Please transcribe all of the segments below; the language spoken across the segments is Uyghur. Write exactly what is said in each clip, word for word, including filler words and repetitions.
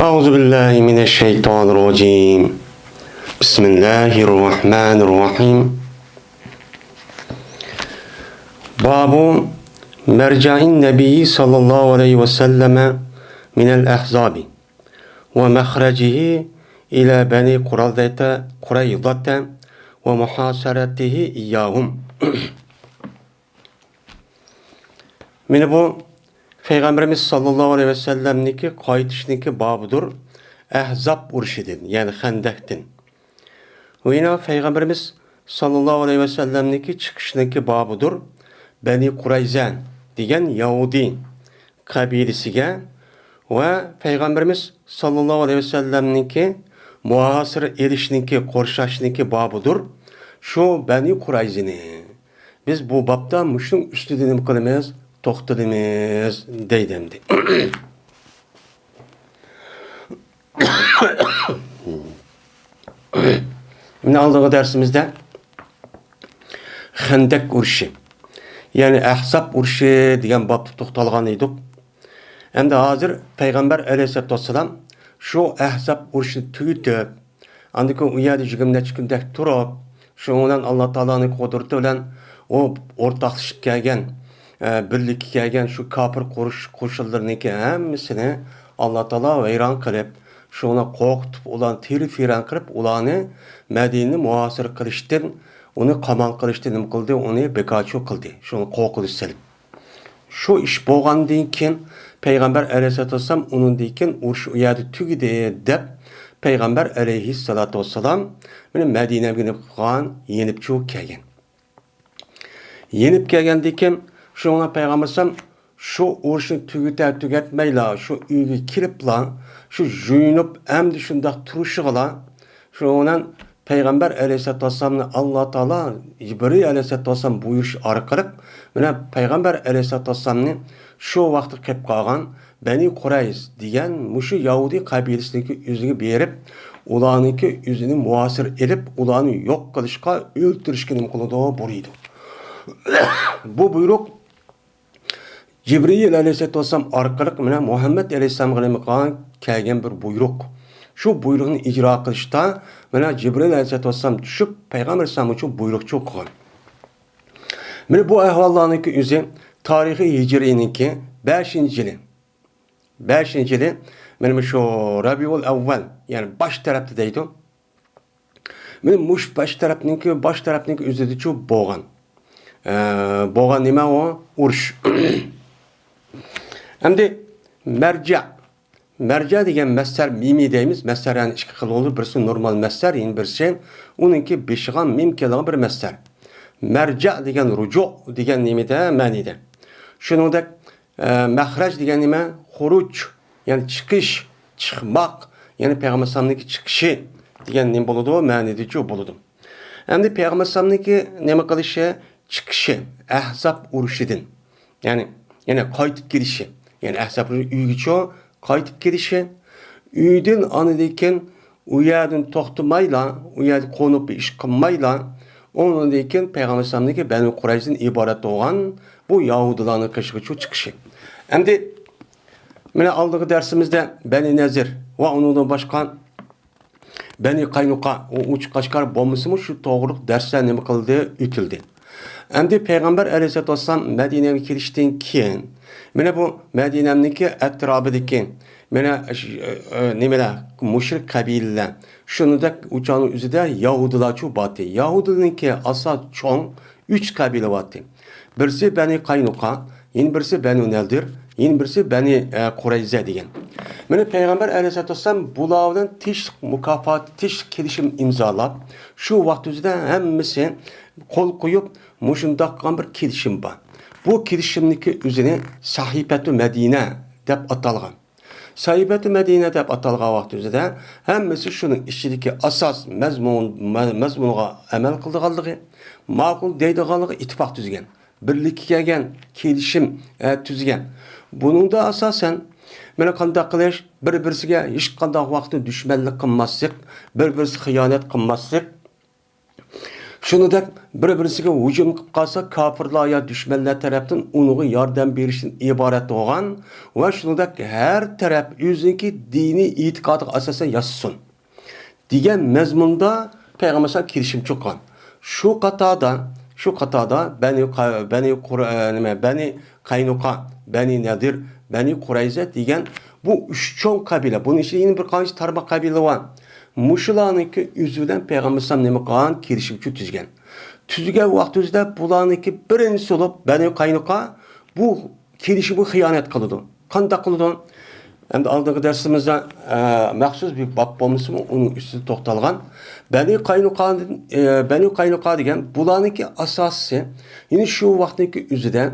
أعوذ بالله من الشيطان الرجيم. بسم الله الرحمن الرحيم. باب مرجع النبي صلى الله عليه وسلم من الأحزاب ومخرجه إلى بني قريظة، قريظة ومحاصرته إياهم. مانا بۇ پەيغەمبىرىمىز ساللاللاھۇ ئەلەيھى ۋەسەللەمنىڭكى قايتىشنىڭكى بابىدۇر، ئەھزاب ئۇرۇشىدىن، يەنى خەندەكتىن. ۋە يەنە پەيغەمبىرىمىز ساللاللاھۇ ئەلەيھى ۋەسەللەمنىڭكى چىقىشنىڭكى بابىدۇر، بەنى قۇرەيزە دېگەن يەھۇدىي قەبىلىسىگە ۋە پەيغەمبىرىمىز ساللاللاھۇ ئەلەيھى ۋەسەللەمنىڭكى مۇھاسىرە ئېلىشنىڭكى، قورشاشنىڭكى بابىدۇر، شۇ بەنى قۇرەيزىنى. بىز بۇ بابتا مۇشۇنىڭ ئۈستىدە نېمە قىلىمىز؟ توختىلىمىز، دەيدۇ ئەمدى. مانا ئالدىنقى دەرسىمىزدە خەندەك ئۇرۇشى، يەنى ئەھزاب ئۇرۇشى دېگەن بابتا توختالغان ئىدۇق. ئەمدى ھازىر پەيغەمبەر ئەلەيھىسسالاتۇ ۋەسسالام شۇ ئەھزاب ئۇرۇشىنى تۈگىتىپ، ئاندىن كېيىن ئۇ يەردە يىگىرمە نەچچە كۈندەك تۇرۇپ، شۇنىڭ بىلەن ئاللا تائالانىڭ قۇدرىتى بىلەن ئۇ ئورتاقلىشىپ كەلگەن، ئە، بىرلىككە كەلگەن شۇ كاپىر قوش-، قوشۇنلىرىنىڭكى ھەممىسىنى ئاللا تائالا ۋەيران قىلىپ، شۇنى قورقۇتۇپ، ئۇلارنى تىرە-تىرەن قىلىپ، ئۇلارنى مەدىنىنى مۇھاسىرە قىلىشتىن، ئۇنى قامال قىلىشتىن نېمە قىلدى؟ ئۇنى بىكارچىلىق قىلدى. شۇنى قورقۇنچ سېلىپ. شۇ ئىش بولغاندىن كېيىن پەيغەمبەر ئەلەيھىسسالاتۇ ۋەسسالام ئۇنىڭدىن كېيىن ئۇرۇش ئۇ يەردە تۈگىدى دەپ، پەيغەمبەر ئەلەيھىسسالاتۇ ۋەسسالام مانا مەدىنەگە نېمە قىلغان؟ يېنىپ چىقىپ كەلگەن. يېنىپ كەلگەندىن كېيىن شۇنىڭ بىلەن پەيغەمبەر ئەلەيھىسسالام شۇ ئۇرۇشنى تۈگىتە تۈگەتمەيلا، شۇ ئۆيگە كېلىپلا، شۇ يۇيۇنۇپ ئەمدى شۇنداق تۇرۇشىغىلا، شۇنىڭ بىلەن پەيغەمبەر ئەلەيھىسسالاتۇ ۋەسسالامنى ئاللا تائالا جىبرىئىل ئەلەيھىسسالاتۇ ۋەسسالام بۇيرۇش ئارقىلىق، مانا پەيغەمبەر ئەلەيھىسسالاتۇ ۋەسسالامنى شۇ ۋاقىتتا قېلىپ قالغان بەنى قۇرەيز دېگەن مۇشۇ يەھۇدىي قەبىلىسىنىڭكى ئۆزىگە بېرىپ، ئۇلارنىڭكى ئۆزىنى مۇھاسىرە ئېلىپ، ئۇلارنى يوق قىلىشقا، ئۆلتۈرۈشكە نېمە قىلىدۇ؟ بۇيرۇيدۇ. بۇ بۇيرۇق جىبرىئىل ئەلەيھىسسالاتۇ ۋەسسالام ئارقىلىق مانا مۇھەممەد ئەلەيھىسسالامغا نېمە قىلغان؟ كەلگەن بىر بۇيرۇق. شۇ بۇيرۇقنى ئىجرا قىلىشتا مانا جىبرىئىل ئەلەيھىسسالاتۇ ۋەسسالام چۈشۈپ، پەيغەمبەر ئەلەيھىسسالام ئۈچۈن بۇيرۇقچىلىق قىلغان. مانا بۇ ئەھۋاللارنىڭكى ئۆزى تارىخى ھىجرىينىڭكى بەشىنچى يىلى. بەشىنچى يىلى، مانا مۇشۇ رەبىئۇل ئەۋۋەل، يەنى باش تەرەپتە دەيدۇ. مانا مۇشۇ باش تەرەپنىڭكى، باش تەرەپنىڭكى ئۆزىدىچۇ بولغان. ئە، بولغان نېمە ئۇ؟ ئۇرۇش. ئەمدى مەرجە. مەرجە دېگەن مەسدەر مىمى دەيمىز. مەسدەر يەنى ئىككى خىل بولىدۇ. بىرسى نورمال مەسدەر، يەنە بىرسى ئۇنىڭكى بېشىغا مىم كېلىدىغان بىر مەسدەر. مەرجە دېگەن رۇجۇ دېگەن نېمىدە؟ مەنىدە. شۇنىڭدەك، ئە، مەخرەج دېگەن نېمە؟ خۇرۇج، يەنى چىقىش، چىقماق، يەنى پەيغەمبەر ئەلەيھىسسالامنىڭكى چىقىشى دېگەن نېمە بولىدۇ؟ مەنىدىچۇ بولىدۇ. ئەمدى پەيغەمبەر ئەلەيھىسسالامنىڭكى نېمە قىلىشى؟ چىقىشى، ئەھزاب ئۇرۇشىدىن. يەنى، يەنە قايتىپ كېلىشى. يەنى ئەھزاب ئۇرۇشى ئۆيگىچۇ قايتىپ كېلىشى. ئۆيدىن ئاندىن كېيىن ئۇ يەردىن توختىمايلا، ئۇ يەردە قونۇپ بىر ئىش قىلمايلا، ئۇنىڭدىن كېيىن پەيغەمبەر ئەلەيھىسسالامنىڭكى بەنۇ قۇرەيزىدىن ئىبارەت بولغان بۇ يەھۇدىيلارنىڭ قېشىغىچۇ چىقىشى. ئەمدى مانا ئالدىنقى دەرسىمىزدە بەنى نەزىر ۋە ئۇنىڭدىن باشقا بەنى قاينۇقا، ئۇ ئوچۇق ئاشكارا بولمىسىمۇ، شۇ توغرۇلۇق دەرسلەر نېمە قىلدى؟ ئۆتۈلدى. ئەمدى پەيغەمبەر ئەلەيھىسسالاتۇ ۋەسسالام مەدىنەگە كېلىشتىن كېيىن، مانا بۇ مەدىنەمنىڭكى ئەتراپىدىكى، مانا، ش-، ئە، نېمىلەر، مۇشرىك قەبىلىلەر، شۇنىڭدەك ئۇچانىڭ ئۆزىدە يەھۇدىيلارچۇ بارتى. يەھۇدىيلارنىڭكى ئاساس چوڭ ئۈچ قەبىلە بارتى. بىرسى بەنى قاينۇقا، يەنە بىرسى بەنۇ نەزىر، يەنە بىرسى بەنى، ئە، قۇرەيزە دېگەن. مانا پەيغەمبەر ئەلەيھىسسالاتۇ ۋەسسالام بۇلار بىلەن تىنچلىق مۇكاپاتى، تىنچلىق كېلىشىم ئىمزالاپ، شۇ ۋاقىت ئۆزىدە ھەممىسى قول قويۇپ، مۇشۇنداق قىلغان بىر كېلىشىم بار. بۇ كېلىشىمنىڭكى ئۆزىنى سەھىپەتۇ مەدىنە دەپ ئاتالغان. سەھىپەتۇ مەدىنە دەپ ئاتالغان ۋاقىت ئۆزىدە ھەممىسى شۇنىڭ ئىچىدىكى ئاساس مەزمۇن، مە-، مەزمۇنغا ئەمەل قىلىدىغانلىقى، ماقۇل دەيدىغانلىقى ئىتتىپاق تۈزگەن. بىرلىككە كەلگەن، كېلىشىم، ئە، تۈزگەن. بۇنىڭدا ئاساسەن، مانا قانداق قىلىش، بىر-بىرسىگە ھېچقانداق ۋاقىتتا دۈشمەنلىك قىلماسلىق، بىر-بىرسىگە خىيانەت قىلماسلىق، شۇنىڭدەك بىر-بىرسىگە ھۇجۇم قىلىپ قالسا، كاپىرلار يا دۈشمەنلەر تەرەپتىن ئۇنىڭغا ياردەم بېرىشتىن ئىبارەت بولغان ۋە شۇنىڭدەك ھەر تەرەپ ئۆزىنىڭكى دىنىي ئېتىقادىغا ئاساسەن ياشىسۇن دېگەن مەزمۇندا پەيغەمبەر ئەلەيھىسسالام كېلىشىمچە قىلغان. شۇ قاتاردا، شۇ قاتاردا بەنى قا-، بەنى قۇر-، ئە، نېمە، بەنى قەينۇقا، بەنى نەدىر، بەنى قۇرەيزە دېگەن بۇ ئۈچ چوڭ قەبىلە. بۇنىڭ ئىچىدە يەنە بىر قانچە تارماق قەبىلە بار. مۇشۇلارنىڭكى ئۆزى بىلەن پەيغەمبەر ئەلەيھىسسالام نېمە قىلغان؟ كېلىشىمچە تۈزگەن. تۈزگەن ۋاقتىمىزدا بۇلارنىڭكى بىرىنچىسى بولۇپ بەنى قەينۇقا بۇ كېلىشىمگە خىيانەت قىلىدۇ. قانداق قىلىدۇ؟ ئەمدى ئالدىنقى دەرسىمىزدە، ئە، مەخسۇس بىر باب بولمىسىمۇ، ئۇنىڭ ئۈستىدە توختالغان. بەنى قەينۇقا، ئە، بەنى قەينۇقا دېگەن بۇلارنىڭكى ئاساسىي، يەنى شۇ ۋاقىتنىڭكى ئۆزىدە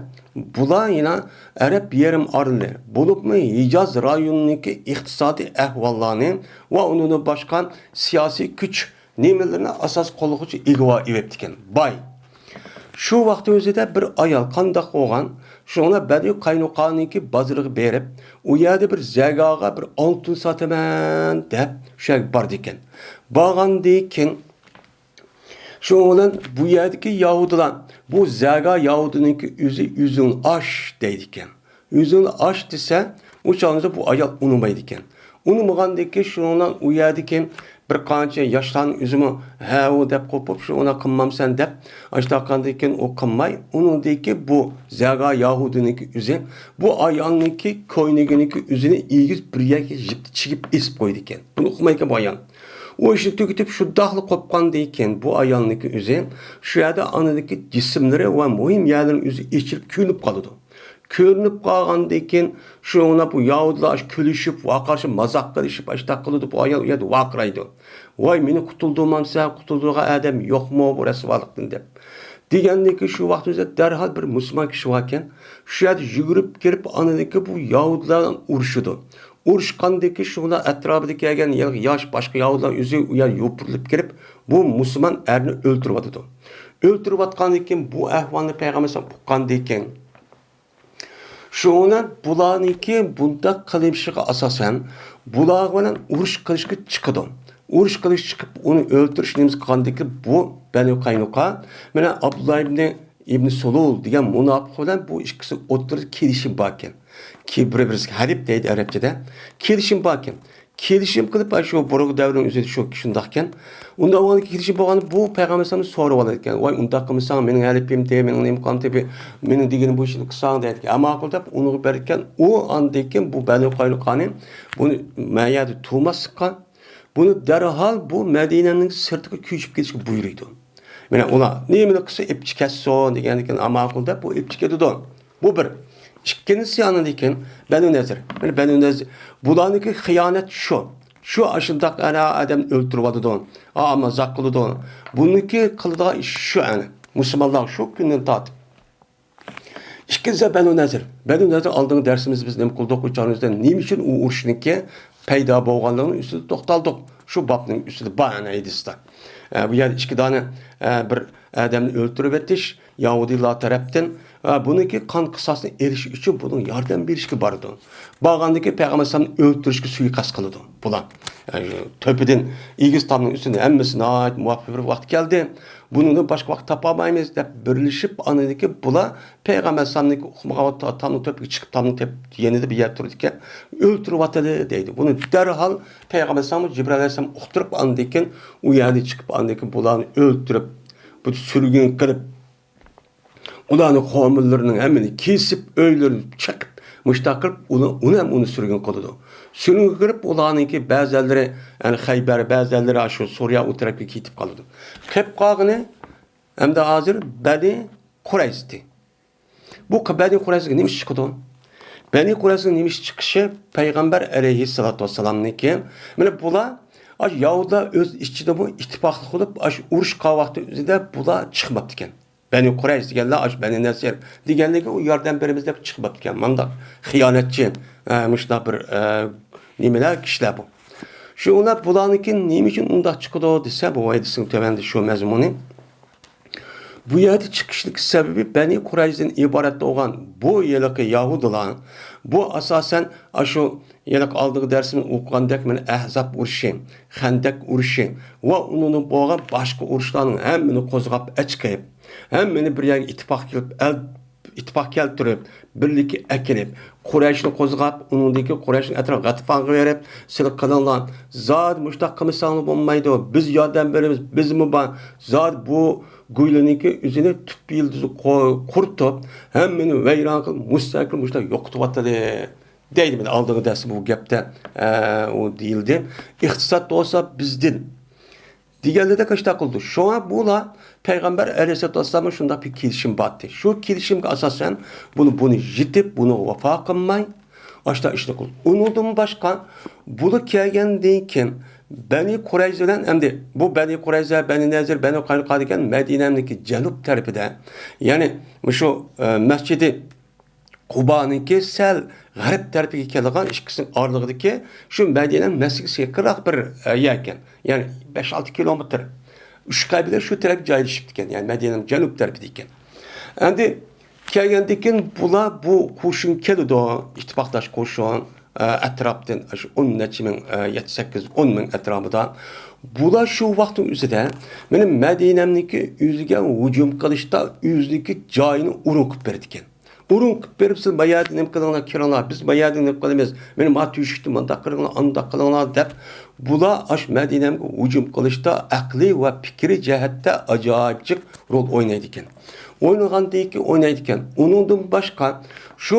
بۇلار يەنە ئەرەب يېرىم ئارىلى، بولۇپمۇ ھىجاز رايونىنىڭكى ئىقتىسادىي ئەھۋاللارنى ۋە ئۇنىڭدىن باشقا سىياسىي كۈچ نېمىلىرىنى ئاساس قوللىغۇچى ئىگىۋار ئېۋەپتىكەن، باي. شۇ ۋاقىتنىڭ ئۆزىدە بىر ئايال قانداق بولغان، شۇڭا بەنى قەينۇقانىڭكى بازىرىغا بېرىپ، ئۇ يەردە بىر زەگاغا بىر ئالتۇن ساتىمەن دەپ شۇ يەرگە بارىدىكەن. بارغاندىن كېيىن، شۇنىڭ بىلەن بۇ يەردىكى يەھۇدىيلار، بۇ زەگا يەھۇدىينىڭكى ئۆزى ئۆزۈڭنى ئاچ دەيدىكەن. ئۆزۈڭنى ئاچ دېسە، ئۇ چاغدا بۇ ئايال ئۇنىمايدىكەن. ئۇنىمىغاندىن كېيىن شۇنىڭ بىلەن ئۇ يەردىكى بىر قانچە ياشلارنىڭ ئۆزىمۇ ھەۋۇ دەپ قوپۇپ، شۇنى قىلمامسەن دەپ، ئاشتاقاندىن كېيىن ئۇ قىلماي، ئۇنىڭدىكى بۇ زەگا يەھۇدىينىڭكى ئۆزى بۇ ئايالنىڭكى كوينىكىنىڭكى ئۆزىنى ئېگىز بىر يەرگە يىپتا چىگىپ ئېسىپ قويىدىكەن. بۇنى ئۇقمايدىكەن بۇ ئايال. ئۇ ئىشنى تۈگىتىپ، شۇنداقلا قوپقاندىن كېيىن بۇ ئايالنىڭكى ئۆزى شۇ يەردە ئانىدىكى جىسىملىرى ۋە مۇھىم يەرلىرىنىڭ ئۆزى ئېچىلىپ كۆرۈنۈپ قالىدۇ. كۆرۈنۈپ قالغاندىن كېيىن شۇنىڭ بۇ يەھۇدىيلار كۈلۈشۈپ، ۋارقىرىشىپ، مازاق قىلىشىپ، ئاشتاق قىلىدۇ. بۇ ئايال ئۇ يەردە ۋارقىرايدۇ. ۋاي، مېنى قۇتۇلدۇرمامسەن، قۇتۇلدۇرغان ئادەم يوقمۇ بۇ رەسۋالىقتىن دەپ. دېگەندىن كېيىن شۇ ۋاقىت ئۆزىدە دەرھال بىر مۇسۇلمان كىشى باركەن، شۇ يەردە يۈگۈرۈپ كىرىپ ئانىدىكى بۇ يەھۇدىيلار بىلەن ئۇرۇشىدۇ. ئۇرۇشقاندىن كېيىن شۇنىڭ ئەتراپىدا كەلگەن ياش باشقا يەھۇدىيلار ئۆزى ئۇ يەردە يوپۇرۇلۇپ كىرىپ، بۇ مۇسۇلمان ئەرنى ئۆلتۈرۈۋاتىدۇ. ئۆلتۈرۈۋاتقاندىن كېيىن بۇ ئەھۋالنى پەيغەمبەر ئەلەيھىسسالام ئۇققاندىن كېيىن، شۇڭا بۇلارنىڭكى بۇنداق قىلمىشىغا ئاساسەن، بۇلار بىلەن ئۇرۇش قىلىشقا چىقىدۇ. ئۇرۇش قىلىش چىقىپ، ئۇنى ئۆلتۈرۈش نېمىسى قىلغاندىكى بۇ بەنۇ قەينۇقا مەنە ئابدۇللا ئىبنى، ئىبنى سۇلۇل دېگەن مۇناپىق بىلەن بۇ ئىككىسى ئوتتۇرىسىدا كېلىشىم باركەن. كى-، بىر-، بىرسىگە ھەلىپ دەيدۇ ئەرەبچىدە. كېلىشىم باركەن. كېلىشىم قىلىپ، ئاشۇ بۇرۇنقى دەۋرنىڭ ئۆزىدە شۇ شۇنداقكەن. ئۇنداق بولغاندىكىن كېلىشىم بولغاندا بۇ پەيغەمبەر ئەلەيھىسسالامنى سورىۋالىدىكەن. ۋاي، ئۇنداق قىلمىساڭ، مېنىڭ ھەلىپىمتى، مېنىڭ نېمە قىلامتى، مېنىڭ دېگىنىم بويىچە قىلساڭ دەيدىكەن. ئەمما ماقۇل دەپ ئۇنىڭغا بېرىدىكەن. ئۇ ئاندىن كېيىن بۇ بەنۇ قەينۇقانى بۇنى مەيەدە تۇرماسلىققا، بۇنى دەرھال بۇ مەدىنەنىڭ سىرتىغا كۆچۈپ كېتىشكە بۇيرۇيدۇ. مانا ئۇلار نېمىنى قىلسا ئېپچى كەتسۇن دېگەندىكىن، ماقۇل دەپ بۇ ئېپچى كېتىدۇ. بۇ بىر. ئىككىنچىسى ئاندىن كېيىن بەنۇ نەزىر. مانا بەنۇ نەزىر. بۇلارنىڭكى خىيانەت شۇ. شۇ ئاشۇنداق ئەنە ئادەمنى ئۆلتۈرۈۋاتىدۇ. ئا، مازاق قىلىدۇ. بۇنىڭكى قىلىدىغان ئىشى شۇ ئەنە. مۇسۇلمانلار شۇ كۈندىن تارتىپ. ئىككىنچىسى بەنۇ نەزىر. بەنۇ نەزىر ئالدىنقى دەرسىمىزدە بىز نېمە قىلدۇق؟ ئۇ چاغنىڭ ئۆزىدە نېمە ئۈچۈن ئۇ ئۇرۇشنىڭكى پەيدا بولغانلىقىنىڭ ئۈستىدە توختالدۇق. شۇ بابنىڭ ئۈستىدە بار ئەنە ھەدىستە. ئە، بۇ يەردە ئىككى دانە، ئە، بىر ئادەمنى ئۆلتۈرۈۋېتىش يەھۇدىيلار تەرەپتىن، ئە، بۇنىڭكى قان قىساسنى ئېلىش ئۈچۈن بۇنىڭ ياردەم بېرىشكە بارىدۇ. بارغاندىكى پەيغەمبەر ئەلەيھىسسالامنى ئۆلتۈرۈشكە سۇيىقەست قىلىدۇ بۇلار. ئە، تۆپىدىن ئېگىز تامنىڭ ئۈستىدىن ھەممىسى ناھايىتى مۇۋەپپەق بىر ۋاقىت كەلدى. بۇنىڭدىن باشقا ۋاقىت تاپالمايمىز دەپ بىرلىشىپ، ئاندىن كېيىن بۇلار پەيغەمبەر ئەلەيھىسسالامنىڭكى ئۇقمىغان تا-، تامنىڭ تۆپىگە چىقىپ، تامنىڭ تۆپ يېنىدا بىر يەر تۇرىدىكەن، ئۆلتۈرۈۋاتىدۇ دەيدۇ. بۇنى دەرھال پەيغەمبەر ئەلەيھىسسالام جىبرىئىل ئەلەيھىسسالام ئۇقتۇرۇپ، ئاندىن كېيىن ئۇ يەردىن چىقىپ، ئاندىن كېيىن بۇلارنى ئۆلتۈرۈپ، بۇ سۈرگۈن قىلىپ، ئۇلارنىڭ خورمىلىرىنىڭ ھەممىنى كېسىپ، ئۆيلىرىنى چېقىپ، مۇشتاق قىلىپ، ئۇنى، ئۇنى ھەم ئۇنى سۈرگۈن قىلىدۇ. سۈرگۈنگە كىرىپ، ئۇلارنىڭكى بەزەنلىرى، يەنى خەيبەر، بەزەنلىرى شۇ سۇرىيە ئۇ تەرەپكە كېتىپ قالىدۇ. قېلىپ قالغىنى ئەمدى ھازىر بەنى قۇرەيزىدى. بۇ بەنى قۇرەيزىگە نېمە ئىش چىقىدۇ؟ بەنى قۇرەيزىگە نېمە ئىش چىقىشى؟ پەيغەمبەر ئەلەيھىسسالاتۇ ۋەسسالامنىڭكى، مانا بۇلار، ئاشۇ يەھۇدىيلار ئۆز ئىچىدىمۇ ئىتتىپاقلىق بولۇپ، ئاشۇ ئۇرۇش قىلغان ۋاقتى ئۆزىدە بۇلار چىقماپتىكەن. بەنى قۇرەيز دېگەنلەر، ئاشۇ بەنى نەزىر دېگەنلەرگە ئۇ ياردەم بېرىمىز دەپ چىقماپتىكەن. مانداق خىيانەتچى، ئە، مۇشۇنداق بىر، ئە، نېمىلەر، كىشىلەر بۇ. شۇڭا بۇلارنىڭكى نېمە ئۈچۈن ئۇنداق چىقىدۇ دېسە، بۇ ھەدىسنىڭ تۆۋەندە شۇ مەزمۇنى. بۇ يەردە چىقىشلىق سەۋەبى بەنى قۇرەيزىدىن ئىبارەت بولغان بۇ ھېلىقى يەھۇدىيلار، بۇ ئاساسەن ئاشۇ ھېلىقى ئالدىنقى دەرسىمىزدە ئوقۇغاندەك، مانا ئەھزاب ئۇرۇشى، خەندەك ئۇرۇشى ۋە ئۇنىڭدىن بولغان باشقا ئۇرۇشلارنىڭ ھەممىنى قوزغاپ ئەچىقىپ، ھەممىنى بىر يەرگە ئىتتىپاق كېلىپ ئەل ئىتتىپاق كەلتۈرۈپ، بىرلىككە ئەكېلىپ، قۇرەيشنى قوزغاپ، ئۇنىڭدىن كېيىن قۇرەيشنىڭ ئەتراپىغا غەتىپانغا بېرىپ، سىلەر قىلىڭلار، زادى مۇشۇنداق قىلمىساڭلار بولمايدۇ، بىز ياردەم بېرىمىز، بىزمۇ بار، زادى بۇ گۇيلىنىڭكى ئۆزىنى تۈپ يىلتىزى قۇ-، قۇرۇتۇپ، ھەممىنى ۋەيران قىلىپ، مۇستەقىل مۇشۇنداق يوقىتىۋاتىدۇ. دەيدۇ، مانا ئالدىنقى دەرستە بۇ گەپتە، ئە، ئۇ دېيىلدى. ئىقتىساد بولسا بىزدىن دېگەنلىرىدەك ئاشۇنداق قىلدى. شۇڭا بۇلار پەيغەمبەر ئەلەيھىسسالاتۇ ۋەسسالام شۇنداق بىر كېلىشىم بارتى. شۇ كېلىشىمگە ئاساسەن بۇنى، بۇنى يېتىپ، بۇنىڭغا ۋاپا قىلماي، ئاشۇنداق ئىشنى قىلدى. ئۇنىڭدىن باشقا، بۇلار كەلگەندىن كېيىن بەنى قۇرەيزە بىلەن، ئەمدى بۇ بەنى قۇرەيزە، بەنى نەزىر، بەنى قاينۇقا دېگەن مەدىنەنىڭكى جەنۇب تەرىپىدە، يەنى مۇشۇ، ئە، مەسچىدى قۇبانىڭكى سەل غەرب تەرىپىگە كېلىدىغان ئىككىسىنىڭ ئارىلىقىدىكى شۇ مەدىنە مەسچىتىگە يېقىنراق بىر، ئە، يەركەن. يەنى بەش-ئالتە كىلومېتىر. ئۈچ قەبىلە شۇ تەرەپ جايلىشىپتىكەن. يەنى مەدىنەنىڭ جەنۇب تەرىپىدىكەن. ئەمدى كەلگەندىن كېيىن بۇلار بۇ قوشۇن كېلىدۇ، ئىتتىپاقداش قوشۇن، ئە، ئەتراپتىن شۇ ئون نەچچە مىڭ، ئە، يەتتە، سەككىز، ئون مىڭ ئەتراپىدا. بۇلار شۇ ۋاقىتنىڭ ئۆزىدە مېنىڭ مەدىنەمنىڭكى ئۆزىگە ھۇجۇم قىلىشتا ئۆزىنىڭكى جايىنى ئورۇن قىلىپ بېرىدىكەن. ئورۇن قىلىپ بېرىپ، سىز ما يەردە نېمە قىلىڭلار، كىرىڭلار، بىز ما يەردە نېمە قىلىمىز، مېنى ما تۆشۈكتە مۇنداق قىلىڭلار، ئانداق قىلىڭلار دەپ، بۇلار ئاشۇ مەدىنەمگە ھۇجۇم قىلىشتا ئەقلىي ۋە پىكرىي جەھەتتە ئاجايىپ جىق رول ئوينايدىكەن. ئوينىغاندىكى ئوينايدىكەن. ئۇنىڭدىن باشقا، شۇ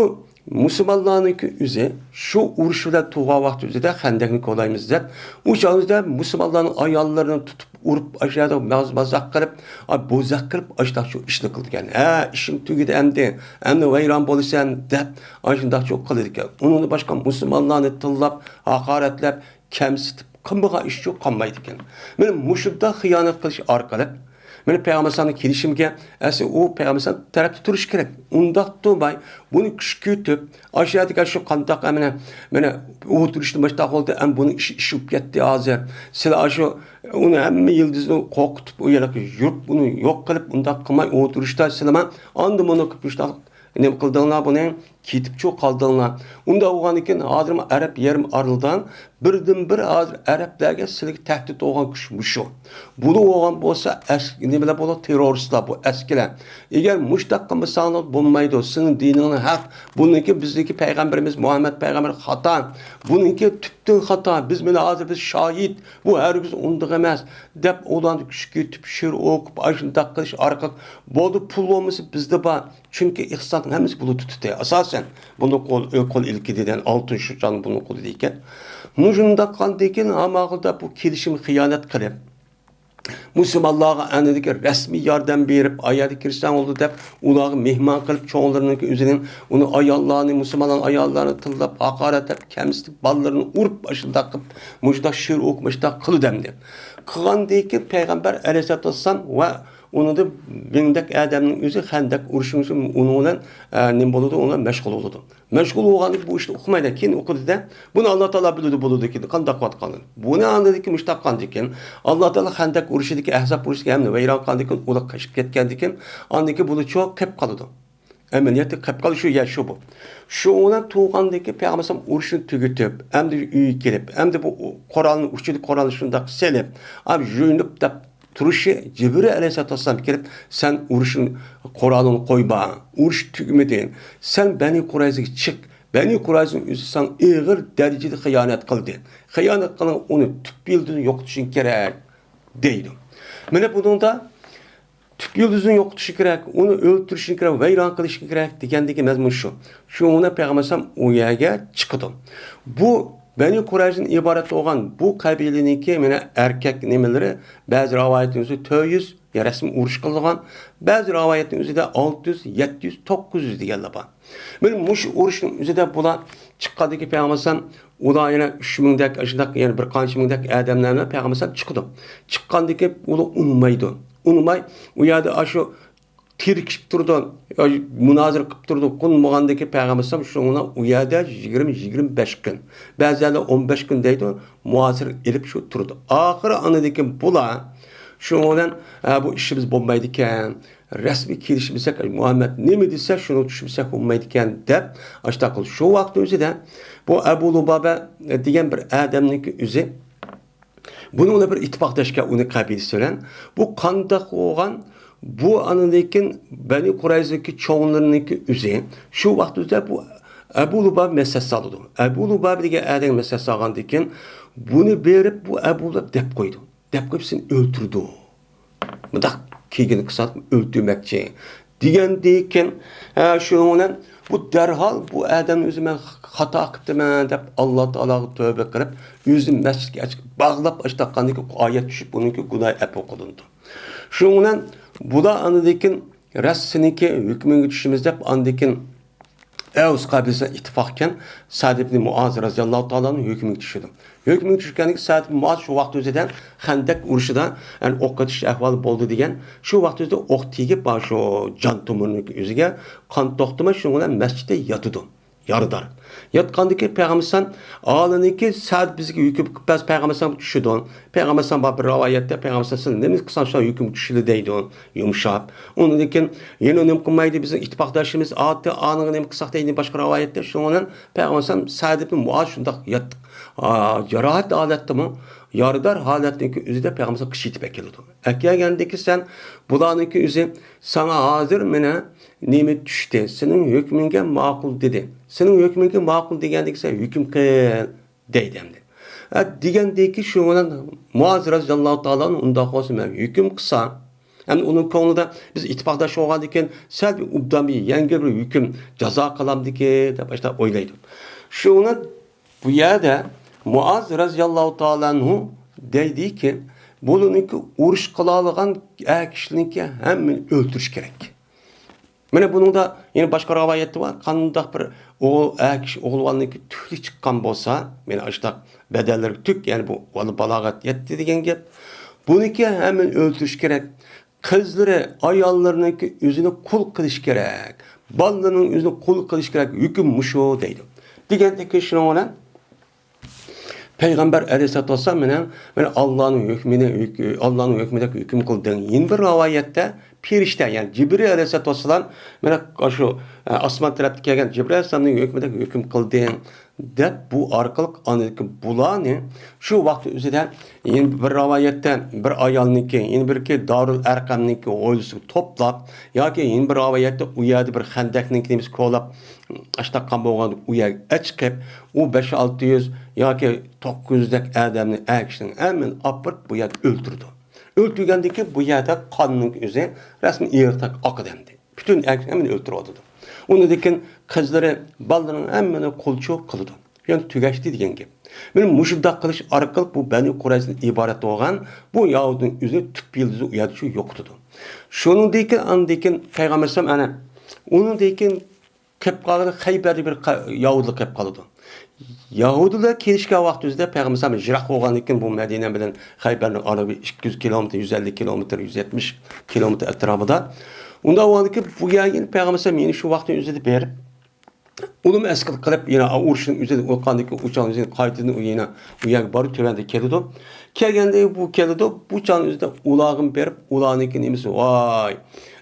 مۇسۇلمانلارنىڭكى ئۆزى شۇ ئۇرۇش بىلەن تۇرغان ۋاقتى ئۆزىدە خەندەكنى كولايمىز دەپ، ئۇ چاغ ئۆزىدە مۇسۇلمانلارنىڭ ئاياللىرىنى تۇتۇپ ئۇرۇپ، ئاشۇ يەردە ماز-، مازاق قىلىپ، ئا، بوزەك قىلىپ، ئاشۇنداق شۇ ئىشنى قىلىدىكەن. ھە، ئىشىڭ تۈگىدى ئەمدى، ئەمدى ۋەيران بولىسەن دەپ، ئاشۇنداق شۇ قىلىدىكەن. ئۇنىڭدىن باشقا مۇسۇلمانلارنى تىللاپ، ھاقارەتلەپ، كەمسىتىپ قىلمىغان ئىش يوق قالمايدىكەن. مانا مۇشۇنداق خىيانەت قىلىش ئارقىلىق، مانا پەيغەمبەر ئەلەيھىسسالامنىڭ كېلىشىمىگە، ئەسلى ئۇ پەيغەمبەر ئەلەيھىسسالام تەرەپتە تۇرۇشى كېرەك. ئۇنداق تۇرماي، بۇنى كۈچكۈرتۈپ، ئاشۇ يەردىكى شۇ قانداق، مانا، مانا ئولتۇرۇشنى مۇشۇنداق قىلدى، ئەمما بۇنىڭ ئىشى ئىش بولۇپ كەتتى ھازىر. سىلەر ئاشۇ ئۇنى ھەممە يىلدىزنى قورقۇتۇپ، ئۇ يەرگە يۈرۈپ، ئۇنى يوق قىلىپ، ئۇنداق قىلماي ئولتۇرۇشتا سىلەرمۇ ئاندىن بۇنى قىلىپ مۇشۇنداق نېمە قىلدىڭلار بۇنى؟ كېتىپچۇ قالدىڭلار. ئۇنداق بولغاندىن كېيىن ھازىرمۇ ئەرەب يېرىم ئارىلىدا بىردىنبىر ھازىر ئەرەبلەرگە سىلىگە تەھدىت بولغان كۈچ مۇشۇ. بۇنى بولغان بولسا ئەس-، نېمىلەر بولىدۇ؟ تېررورىستلار بۇ، ئەسكىلەر. ئەگەر مۇشۇنداق قىلمىساڭلار بولمايدۇ، سېنىڭ دىنىڭنى ھەق، بۇنىڭكى بىزنىڭكى پەيغەمبىرىمىز مۇھەممەد پەيغەمبەر خاتا، بۇنىڭكى تۈپتىن خاتا، بىز مانا ھازىر بىز شاھىت، بۇ ھەرگىز ئۇنداق ئەمەس، دەپ ئۇلارنى كۈچكۈرتۈپ، شىر ئوقۇپ، ئاشۇنداق قىلىش ئارقىلىق بولدى، پۇل بولمىسا بىزدە بار. چۈنكى ئىقتىسادنىڭ ھەممىسى بۇلار تۇتتى. ئاساسەن، بۇنى قول، قول ئىلكىدىدىن ئالتۇن شۇ چاغنى بۇنى قولىدىكەن. مۇشۇنداق قىلغاندىكىن، ھاماقىلدا بۇ كېلىشىمگە خىيانەت قىلىپ، مۇسۇلمانلارغا ئەنىدىكى رەسمىي ياردەم بېرىپ، ئايەردە كىرسەڭ بولدى دەپ، ئۇلارغا مېھمان قىلىپ، چوڭلىرىنىڭكى ئۆزىنىڭ، ئۇنى ئاياللارنى، مۇسۇلمانلارنىڭ ئاياللارنى تىللاپ، ھاقارەتلەپ، كەمسىتىپ، بالىلىرىنى ئۇرۇپ، ئاشۇنداق قىلىپ، مۇشۇنداق شىر ئوقۇپ، مۇشۇنداق قىلىدۇ ئەمدى. قىلغاندىكىن پەيغەمبەر ئەلەيھىسسالاتۇ ۋەسسالام ۋە ئۇنىڭدا مىڭدەك ئادەمنىڭ ئۆزى خەندەق ئۇرۇشنىڭ ئۈچۈن ئۇنىڭ بىلەن، ئە، نېمە بولىدۇ، ئۇنىڭ بىلەن مەشغۇل بولىدۇ. مەشغۇل بولغاندىكىن بۇ ئىشنى ئۇقمايدۇ. كېيىن ئۇقىدۇ-دە، بۇنى ئاللا تائالا بىلىدۇ، بولىدۇ، كېيىن قانداق قىلىۋاتقانلىقىنى. بۇنى ئاندىن كېيىن مۇشۇ تاپقاندىكىن، ئاللا تائالا خەندەق ئۇرۇشىدىكى، ئەھزاب ئۇرۇشىدىكى ھەممىنى ۋەيران قىلغاندىكىن، ئۇلار قېچىپ كەتكەندىكىن، ئاندىن كېيىن بۇلار چوق قېلىپ قالىدۇ. ئەمەلىيەتتە قېلىپ قالىدۇ شۇ يەر شۇ بۇ. شۇ ئۇنىڭ تۇغقاندىكى پەيغەمبەر ئۇرۇشنى تۈگىتىپ، ئەمدى ئۆيگە كېلىپ، ئەمدى بۇ قورالنى، ئۇچىدا قورالنى شۇنداق سېلىپ، ئەم، يۇيۇنۇپ دەپ تۇرۇشى، جىبرىل ئەلەيھىسسالاتۇ ۋەسسالام كېلىپ، سەن ئۇرۇشنى، قورالىڭنى قويما، ئۇرۇش تۈگىمىدى، سەن بەنى قۇرەيزىگە چىق، بەنى قۇرەيزىنىڭ ئۆزى ساڭا ئېغىر دەرىجىدە خىيانەت قىلدى، خىيانەت قىلغان ئۇنى تۈپ يىلتىزىدىن يوقىتىشىڭ كېرەك، دەيدۇ. مانا بۇنىڭدا تۈپ يىلتىزىنى يوقىتىشى كېرەك، ئۇنى ئۆلتۈرۈشى كېرەك، ۋەيران قىلىشى كېرەك دېگەندىكى مەزمۇن شۇ. شۇڭا پەيغەمبەر ئەلەيھىسسالام ئۇ يەرگە چىقىدۇ. بۇ بەنى قۇرەيزىدىن ئىبارەت بولغان بۇ قەبىلىنىڭكى مانا ئەركەك نېمىلىرى، بەزى رىۋايەتنىڭ ئۆزى تۆت يۈز، يا رەسمىي ئۇرۇش قىلىدىغان، بەزى رىۋايەتنىڭ ئۆزىدە ئالتە يۈز، يەتتە يۈز، توققۇز يۈز دېگەنلەر بار. مانا مۇشۇ ئۇرۇشنىڭ ئۆزىدە بۇلار چىققاندىكى پەيغەمبەر ئەلەيھىسسالام، ئۇلار يەنە ئۈچ مىڭدەك، ئاشۇنداق يەنە بىر قانچە مىڭدەك ئادەملەر بىلەن پەيغەمبەر ئەلەيھىسسالام چىقىدۇ. چىققاندىكى ئۇلار ئۇنىمايدۇ. ئۇنىماي، ئۇ يەردە ئاشۇ تىركىشىپ تۇرىدۇ، مۇنازىرە قىلىپ تۇرىدۇ. قۇنمىغاندىكى پەيغەمبەر ئەلەيھىسسالام شۇنىڭ ئۇ يەردە يىگىرمە، يىگىرمە بەش كۈن، بەزىلەر ئون بەش كۈن دەيدۇ، مۇھاسىرە ئېلىپ شۇ تۇرىدۇ. ئاخىرى ئاندىن كېيىن بۇلار شۇنىڭ بىلەن، ھە، بۇ ئىشىمىز بولمايدىكەن، رەسمىي كېلىشمىسەك، مۇھەممەد نېمە دېسە، شۇنى چۈشىنمىسەك بولمايدىكەن، دەپ، ئاشۇنداق قىلدى. شۇ ۋاقىت ئۆزىدە بۇ ئەبۇ لۇبابە دېگەن بىر ئادەمنىڭكى ئۆزى، بۇنىڭ بىلەن بىر ئىتتىپاقداشكەن ئۇنىڭ قەبىلىسى بىلەن. بۇ قانداق بولغان؟ بۇ ئاندىن كېيىن بەنى قۇرەيزىنىڭكى چوڭلىرىنىڭكى ئۆزى شۇ ۋاقىت ئۆزىدە بۇ ئەبۇ لۇبابە مەسلىھەت سالىدۇ. ئەبۇ لۇبابە دېگەن ئادەم مەسلىھەت سالغاندىن كېيىن، بۇنى بېرىپ بۇ ئەبۇ لۇبابە دەپ قويىدۇ. دەپ قويۇپ، سېنى ئۆلتۈرىدۇ. مۇنداق كىيگىنى قىلسا ئۆلتۈرمەكچى دېگەندىكىن، ھە، شۇنىڭ بىلەن بۇ دەرھال بۇ ئادەمنى ئۆزى مەن خاتا قىپتىمەن دەپ، ئاللا تائالاغا تۆبە قىلىپ، ئۆزىنى مەسچىتكە ئەچىقىپ باغلاپ ئاشتاققاندىكى ئايەت چۈشۈپ، ئۇنىڭكى گۇناھى ئەپۇ قىلىنىدۇ. شۇنىڭ بىلەن بۇلار ئاندىن كېيىن راست سېنىڭكى ھۆكمۈڭگە چۈشىمىز دەپ، ئاندىن كېيىن ئەۋس قەبىلىسىدىن ئىتتىپاقكەن سەئد ئىبنى مۇئاز رەزىياللاھۇ تائالا ئەنھۇ ھۆكۈمگە چۈشىدۇ. ھۆكۈمگە چۈشكەندىكى سەئد ئىبنى مۇئاز شۇ ۋاقىت ئۆزىدە خەندەك ئۇرۇشىدا، يەنى ئوققا تۇتۇش ئەھۋالى بولدى دېگەن، شۇ ۋاقىت ئۆزىدە ئوق تېگىپ، شۇ جان تومۇرىنىڭ ئۆزىگە قان توختىماي، شۇنىڭ بىلەن مەسچىتتە ياتىدۇ. يارىدار. ياتقاندىكى پەيغەمبەر ئەلەيھىسسالام ئالىنىكى سەئد بىزگە ھۆكۈم قىلىپ بەرسە، پەيغەمبەر ئەلەيھىسسالام چۈشىدۇ. پەيغەمبەر ئەلەيھىسسالام بار بىر رىۋايەتتە پەيغەمبەر ئەلەيھىسسالام، سىز نېمە قىلساڭ شۇ ھۆكۈم چۈشىدۇ دەيدۇ. يۇمشاپ. ئۇنىڭدىن كېيىن يەنە نېمە قىلمايدۇ، بىزنىڭ ئىتتىپاقداشىمىز ئاتى ئانىغا نېمە قىلساق دەيدۇ باشقا رىۋايەتتە. شۇنىڭ بىلەن پەيغەمبەر ئەلەيھىسسالام سەئد ئىبن مۇئاز شۇنداق يات-، ئا، جاراھەت ھالەتتىمۇ، يارىدار ھالەتنىڭكى ئۆزىدە پەيغەمبەر ئەلەيھىسسالام قىچا ئېتىپ ئەكېلىدۇ. ئەكەلگەندىكى سەن بۇلارنىڭكى ئۆزى ساڭا ھازىر مانا نېمە چۈشتى، سېنىڭ ھۆكمۈڭگە ماقۇل دېدى. سېنىڭ ھۆكمۈڭگە ماقۇل دېگەندىكى سەن ھۆكۈم قىل دەيدۇ ئەمدى. ھە، دېگەندىكى شۇ بىلەن مۇئاز رەزىياللاھۇ تائالا ئۇنداق بولسا مەن ھۆكۈم قىلسام، ئەمدى ئۇنىڭ كۆڭلىدە بىز ئىتتىپاقداش بولغاندىن كېيىن سەل بىر ئوبدان بىر يەڭگىل بىر ھۆكۈم جازا قىلامدىكى دەپ ئاشۇنداق ئويلايدۇ. شۇ بىلەن بۇ يەردە مۇئاز رەزىياللاھۇ تائالا ئەنھۇ دەيدىكى، بۇلارنىڭكى ئۇرۇش قىلالىغان ئەر كىشىلىرىنىڭكى ھەممىنى ئۆلتۈرۈش كېرەك. مانا بۇنىڭدا يەنە باشقا رىۋايەتتە بار، قانداق بىر ئوغۇل، ئەر كىشى ئوغۇل بالىنىڭكى تۈكلۈك چىققان بولسا، مانا ئاشۇنداق بەدەنلىرىگە تۈك، يەنى بۇ بالا بالاغەت يەتتى دېگەن گەپ. بۇنىڭكى ھەممىنى ئۆلتۈرۈش كېرەك. قىزلىرى، ئاياللىرىنىڭكى ئۆزىنى قۇل قىلىش كېرەك. بالىلىرىنىڭ ئۆزىنى قۇل قىلىش كېرەك. ھۆكۈم مۇشۇ دەيدۇ. دېگەندىكى شۇنىڭ بىلەن پەيغەمبەر ئەلەيھىسسالاتۇ ۋەسسالام مېنىڭ، مېنى ئاللانىڭ ھۆكمىنى، ھۆك-، ئاللانىڭ ھۆكمىدەك ھۆكۈم قىلدىڭ. يەنە بىر رىۋايەتتە پەرىشتە، يەنى جىبرىل ئەلەيھىسسالاتۇ ۋەسسالام مېنى شۇ، ئە، ئاسمان تەرەپتىن كەلگەن جىبرىل ئەلەيھىسسالامنىڭ ھۆكمىدەك ھۆكۈم قىلدىڭ، دەپ بۇ ئارقىلىق ئاندىكى بۇلارنى شۇ ۋاقىت ئۆزىدە يەنە بىر رىۋايەتتە بىر ئايالنىڭكى، يەنە بىركى دارۇل ئەرقەمنىڭكى ھويلىسىغا توپلاپ، ياكى يەنە بىر رىۋايەتتە ئۇ يەردە بىر خەندەكنىڭكى نېمىسى كولاپ، ئاشتاققان بولغاندا ئۇ يەرگە ئەچىقىپ، ئۇ بەش ئالتە يۈز ياكى توققۇز يۈزدەك ئادەمنى، ئەر كىشىنىڭ ھەممىنى ئاپىرىپ بۇ يەردە ئۆلتۈرىدۇ. ئۆلتۈرگەندىكى بۇ يەردە قاننىڭ ئۆزى رەسمىي ئېرىقتەك ئاقىدۇ ئەمدى. پۈتۈن ئەر كىشىنى ھەممىنى ئۆلتۈرۈۋاتىدۇ. ئۇنىڭدىن كېيىن قىزلىرى، بالىلىرىنىڭ ھەممىنى قۇلچۇق قىلىدۇ. يەنى تۈگەشتى دېگەن گەپ. مانا مۇشۇنداق قىلىش ئارقىلىق بۇ بەنى قۇرەيزىدىن ئىبارەت بولغان بۇ يەھۇدىينىڭ ئۆزىنى تۈپ يىلتىزى ئۇ يەردە شۇ يوقىتىدۇ. شۇنىڭدىن كېيىن، ئاندىن كېيىن پەيغەمبەر ئەلەيھىسسالام ئەنە ئۇنىڭدىن كېيىن كېلىپ قالغان خەيبەردە بىر قا-، يەھۇدىيلار كېلىپ قالىدۇ. يەھۇدىيلار كېلىشكەن ۋاقتىمىزدا پەيغەمبەر ئەلەيھىسسالام يىراق بولغاندىن كېيىن بۇ مەدىنە بىلەن خەيبەرنىڭ ئارىلىقى ئىككى يۈز كىلومېتىر، يۈز ئەللىك كىلومېتىر، يۈز يەتمىش كىلومېتىر ئەتراپىدا. ئۇنداق بولغاندىن كېيىن بۇ يەرگە پەيغەمبەر ئەلەيھىسسالام يەنە شۇ ۋاقىتنىڭ ئۆزىدە بېرىپ، ئۇلىمۇ ئەسكەرتىپ قىلىپ، يەنە ئۇرۇشنىڭ ئۆزىدە ئۇرغاندىن كېيىن، ئۇ چاغنىڭ ئۆزىدە قايتىدىن ئۇ يەنە ئۇ يەرگە بارىدۇ، تۆۋەندە كېلىدۇ. كەلگەندە بۇ كېلىدۇ، بۇ چاغنىڭ ئۆزىدە ئۇلارغىمۇ بېرىپ، ئۇلارنىڭكى نېمىسى، ۋاي،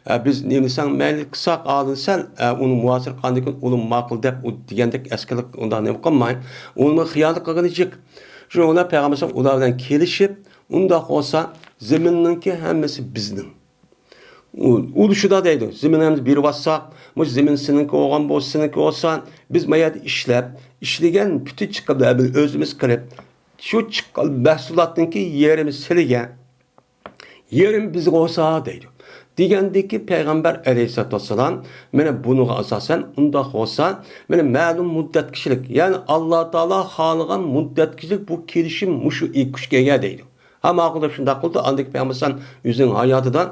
ئە، بىز نېمىسەڭ مەيلى قىلساق، ئالدىن سەل، ئە، ئۇنى مۇھاسىرە قىلغاندىن كېيىن ئۇلىمۇ ماقۇل دەپ، ئۇ دېگەندەك ئەسكەرلىك ئۇنداق نېمە قىلماي، ئۇنىمۇ خىيانەت قىلغىنى جىق. شۇنىڭ بىلەن پەيغەمبەر ئەلەيھىسسالام ئۇلار بىلەن كېلىشىپ، ئۇنداق بولسا زېمىننىڭكى ھەممىسى بىزنىڭ. ئۇ-، ئۇلۇشىدا دەيدۇ، زېمىن ئەمدى بېرىۋاتساق، مۇشۇ زېمىن سېنىڭكى بولغان بولسا، سېنىڭكى بولسا، بىز ما يەردە ئىشلەپ، ئىشلىگەن پۈتۈن چىققانلارنى ئۆزىمىز قىلىپ، شۇ چىققان مەھسۇلاتنىڭكى يېرىمى سىلىگە، يېرىمى بىزگە بولسا دەيدۇ. دېگەندىكى پەيغەمبەر ئەلەيھىسسالاتۇ ۋەسسالام، مانا بۇنىڭغا ئاساسەن، ئۇنداق بولسا، مانا مەلۇم مۇددەتكىچىلىك، يەنى ئاللا تائالا خالىغان مۇددەتكىچىلىك بۇ كېلىشىم مۇشۇ ئىككى كۈچكە ئىگە دەيدۇ. ھە، ماقۇل دەپ شۇنداق قىلدى. ئاندىن كېيىن پەيغەمبەر ئەلەيھىسسالام ئۆزىنىڭ ھاياتىدا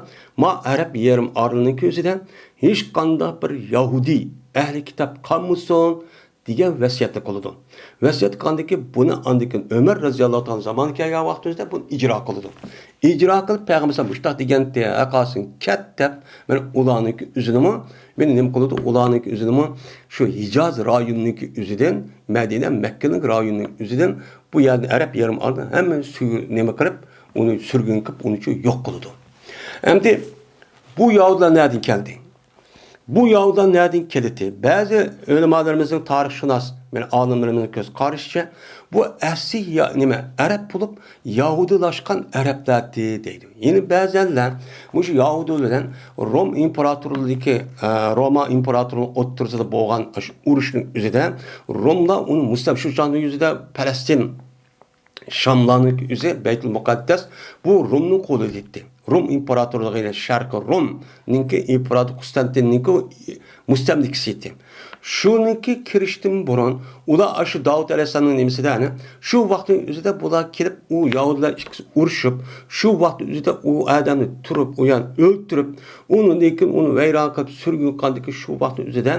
ما ئەرەب يېرىم ئارىلىنىڭ كۆزىدە ھېچقانداق بىر يەھۇدىي ئەھلى كىتاب قالمىسۇن دېگەن ۋەسىيەتنى قىلىدۇ. ۋەسىيەت قىلغاندىن كېيىن بۇنى ئاندىن كېيىن ئۆمەر رەزىياللاھۇ تائالا زامانى كەلگەن ۋاقتىمىزدا بۇنى ئىجرا قىلىدۇ. ئىجرا قىلىپ پەيغەمبەر ئەلەيھىسسالام مۇشۇنداق دېگەنتى، ھە قالسۇن كەت دەپ، مانا ئۇلارنىڭكى ئۆزىنىمۇ، مانا نېمە قىلىدۇ، ئۇلارنىڭكى ئۆزىنىمۇ شۇ ھىجاز رايونىنىڭكى ئۆزىدىن، مەدىنە، مەككىنىڭ رايونىنىڭ ئۆزىدىن بۇ يەردىن ئەرەب يېرىم ئارىلىنى ھەممىنى سۈر-، نېمە قىلىپ، ئۇنى سۈرگۈن قىلىپ، ئۇنى شۇ يوق قىلىدۇ. ئەمدى بۇ يەھۇدىيلار نەدىن كەلدى؟ بۇ يەھۇدىيلار نەدىن كېلىدى؟ بەزى ئۆلىمالىرىمىزنىڭ، تارىخشۇناس، يەنى ئالىملىرىمىزنىڭ كۆز قارىشىچە، بۇ ئەسلى يا-، نېمە، ئەرەب بولۇپ، يەھۇدىيلاشقان ئەرەبلەردى دەيدۇ. يەنە بەزەنلەر مۇشۇ يەھۇدىي بىلەن روم ئىمپېراتورلۇقى، ئە، روما ئىمپېراتورلۇقى ئوتتۇرىسىدا بولغان شۇ ئۇرۇشنىڭ ئۆزىدە روملار ئۇنى مۇستەم-، شۇ چاغنىڭ ئۆزىدە پەلەستىن، شاملارنىڭ ئۆزى بەيتۇل مۇقەددەس بۇ رومنىڭ قولىدا ئىدى. روم ئىمپېراتورلۇقى، يەنى شەرقىي رومنىڭكى ئىمپېراتور قۇستانتىننىڭكى مۇستەملىكىسى ئىدى. شۇنىڭكى كىرىشتىن بۇرۇن ئۇلار ئاشۇ داۋۇت ئەلەيھىسسالامنىڭ نېمىسىدە، ئەنە شۇ ۋاقىتنىڭ ئۆزىدە بۇلار كېلىپ، ئۇ يەھۇدىيلار ئىككىسى ئۇرۇشۇپ، شۇ ۋاقىتنىڭ ئۆزىدە ئۇ ئادەمنى تۇرۇپ، ئۇ يەرنى ئۆلتۈرۈپ، ئۇنىڭدىن كېيىن ئۇنى ۋەيران قىلىپ، سۈرگۈن قىلغاندىن كېيىن شۇ ۋاقىتنىڭ ئۆزىدە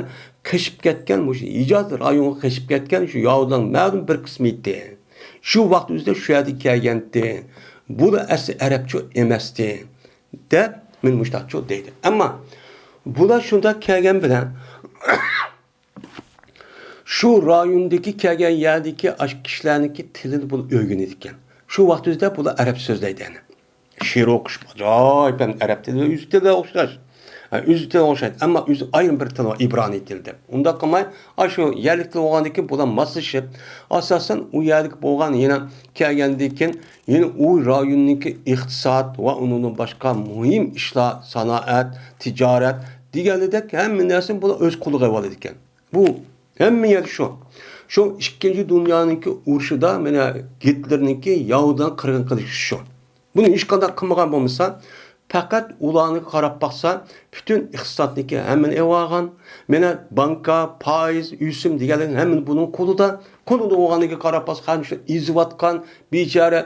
قېچىپ كەتكەن، مۇشۇ ھىجاز رايونىغا قېچىپ كەتكەن شۇ يەھۇدىيلارنىڭ مەلۇم بىر قىسمى ئىدى. شۇ ۋاقىت ئۆزىدە شۇ يەردىن كەلگەنتى. بۇلار ئەسلى ئەرەبچۇ ئەمەستى، دەپ مەن مۇشۇنداقچۇ دەيدۇ. ئەمما بۇلار شۇنداق كەلگەن بىلەن شۇ رايوندىكى، كەلگەن يەردىكى ئاشۇ كىشىلەرنىڭكى تىلىنى بۇلار ئۆگىنىدىكەن. شۇ ۋاقىت ئۆزىدە بۇلار ئەرەب سۆزلەيدۇ، يەنى. شېئىر ئوقۇش ئاجايىپ ھەم ئەرەب تىلى، ئۆز تىلىغا ئوخشاش. ھە، ئۆز تىلىغا ئوخشايدۇ، ئەمما ئۆزى ئايرىم بىر تىلى بار، ئىبرانىي تىلى دەپ. ئۇنداق قىلماي، ئاشۇ يەرلىك تىل بولغاندىن كېيىن بۇلار ماسلىشىپ، ئاساسەن ئۇ يەرلىك بولغان يەنە كەلگەندىن كېيىن، يەنە ئۇ رايوننىڭكى ئىقتىساد ۋە ئۇنىڭدىن باشقا مۇھىم ئىشلار، سانائەت، تىجارەت دېگەنلىدەك ھەممە نەرسىنى بۇلار ئۆز قولىغا ئېلىۋالىدىكەن. بۇ ھەممە يەر شۇ. شۇ ئىككىنچى دۇنيانىڭكى ئۇرۇشىدا مانا گىتلېرنىڭكى يەھۇدىيلارنى قىرغىن قىلىشى شۇ. بۇنى ھېچقانداق قىلمىغان بولمىسا، پەقەت ئۇلارنىڭكى قاراپ باقسا، پۈتۈن ئىقتىسادنىڭكى ھەممىنى ئېلىۋالغان، مانا بانكا، پايىز، ئۆسۈم دېگەنلەرنىڭ ھەممىنى بۇنىڭ قولىدا. قولىدا بولغاندىن كېيىن قاراپ باقسا، قانچە ئېزىۋاتقان بىچارە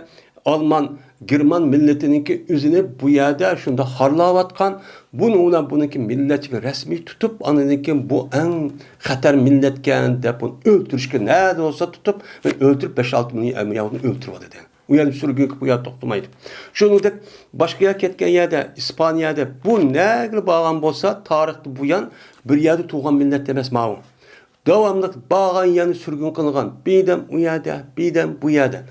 ئالمان، گېرمان مىللىتىنىڭكى ئۆزىنى بۇ يەردە شۇنداق خارلاۋاتقان، بۇنى ئۇلار بۇنىڭكى مىللەتچىگە رەسمىي تۇتۇپ، ئاندىن كېيىن بۇ ئەڭ خەتەر مىللەتكەن دەپ، بۇنى ئۆلتۈرۈشكە نەدە بولسا تۇتۇپ، ئۆلتۈرۈپ، بەش-ئالتە مىليون ئەمەلىيەتنى ئۆلتۈرۈۋاتىدۇ. ئۇ يەردە سۈرگۈن قىلىپ، ئۇ يەردە توختىمايدۇ. شۇنىڭدەك باشقا يەرگە كەتكەن يەردە، ئىسپانىيەدە، بۇ نەگىلا بارغان بولسا، تارىختىن بۇيان بىر يەردە تۇرغان مىللەت ئەمەس ماۋۇ. داۋاملىق بارغان يەرنى سۈرگۈن قىلغان. بىردەم ئۇ يەردە، بىردەم بۇ يەردە.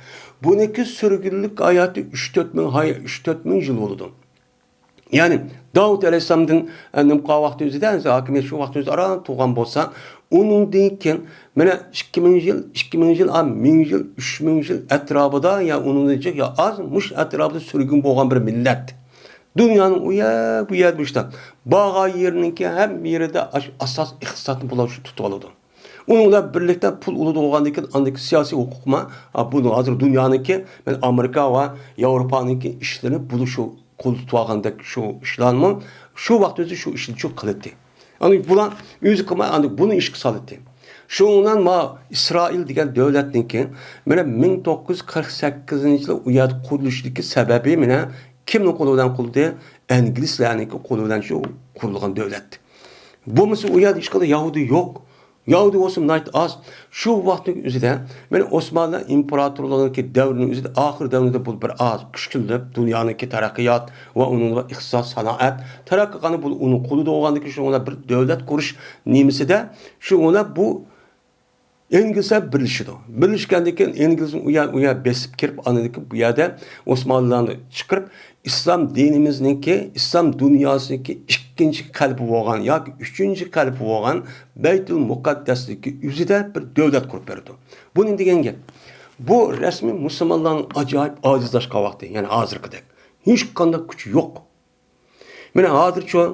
بۇنىڭكى سۈرگۈنلۈك ھاياتى ئۈچ تۆت مىڭ ھاي-، ئۈچ تۆت مىڭ يىل بولىدۇ. يەنى داۋۇت ئەلەيھىسسالامدىن، ئە، نېمە قىلغان ۋاقتى ئۆزىدە، ھەكىمىيەت شۇ ۋاقىت ئۆزىدە ئاران تۇرغان بولسا، ئۇنىڭدىن كېيىن مانا ئىككى مىڭ يىل، ئىككى مىڭ يىل، ئا، مىڭ يىل، ئۈچ مىڭ يىل ئەتراپىدا يا ئۇنىڭدىن جىق يا ئاز مۇشۇ ئەتراپىدا سۈرگۈن بولغان بىر مىللەت. دۇنيانىڭ ئۇ يەر، بۇ يەر، بۇ ئىشتا بارغان يېرىنىڭكى ھەممە يېرىدە ئاش-، ئاساس ئىقتىسادنى بۇلار شۇ تۇتۇۋالىدۇ. ئۇنىڭ بىلەن بىرلىكتە پۇل ئۇلىدى بولغاندىن كېيىن، ئاندىكى سىياسىي ھوقۇقما، ئا، بۇ ھازىر دۇنيانىڭكى، مەن ئامېرىكا ۋە ياۋروپانىڭكى ئىشلىرىنى بۇلار شۇ قولدا تۇتۇۋالغاندەك شۇ ئىشلارمۇ شۇ ۋاقىت ئۆزى شۇ ئىشنى شۇ قىلاتتى. ئاندىن بۇلار ئۆزى قىلماي، ئاندىن بۇنى ئىشقا سالاتتى. شۇنىڭ بىلەن ما ئىسرائىل دېگەن دۆلەتنىڭكى، مانا مىڭ توققۇز يۈز قىرىق سەككىزىنچى يىلى ئۇ يەردە قۇرۇلۇشىدىكى سەۋەبى مانا كىمنىڭ قولى بىلەن قۇرۇلدى؟ ئىنگلىزلەرنىڭكى قولى بىلەن شۇ قۇرۇلغان دۆلەت. بولمىسا ئۇ يەردە ھېچقانداق يەھۇدىي يوق. يەھۇدىي بولسا ناھايىتى ئاز. شۇ ۋاقىتنىڭ ئۆزىدە، مانا ئوسمانلى ئىمپېراتورلۇقىنىڭكى دەۋرىنىڭ ئۆزىدە ئاخىر دەۋرىدە بۇ بىر ئاز كۈچلىنىپ، دۇنيانىڭكى تەرەققىيات ۋە ئۇنىڭدا ئىقتىساد، سانائەت تەرەققىي قىلغاندا، بۇ ئۇنىڭ قولىدا بولغاندىكى شۇ بىر دۆلەت قۇرۇش نېمىسىدە، شۇ بۇ ئىنگلىزلار بىرلىشىدۇ. بىرلىشكەندىن كېيىن ئىنگلىزنى ئۇ يەر، ئۇ يەر بېسىپ كىرىپ، ئاندىن كېيىن بۇ يەردە ئوسمانلىلارنى چىقىرىپ، ئىسلام دىنىمىزنىڭكى، ئىسلام دۇنياسىنىڭكى ئىككىنچى قەلبى بولغان ياكى ئۈچىنچى قەلبى بولغان بەيتۇل مۇقەددەسنىڭكى ئۆزىدە بىر دۆلەت قۇرۇپ بەردى. بۇ نېمە دېگەن گەپ؟ بۇ رەسمىي مۇسۇلمانلارنىڭ ئاجايىپ ئاجىزلاشقان ۋاقتى، يەنى ھازىرقىدەك. ھېچقانداق كۈچى يوق. مانا ھازىرچۇ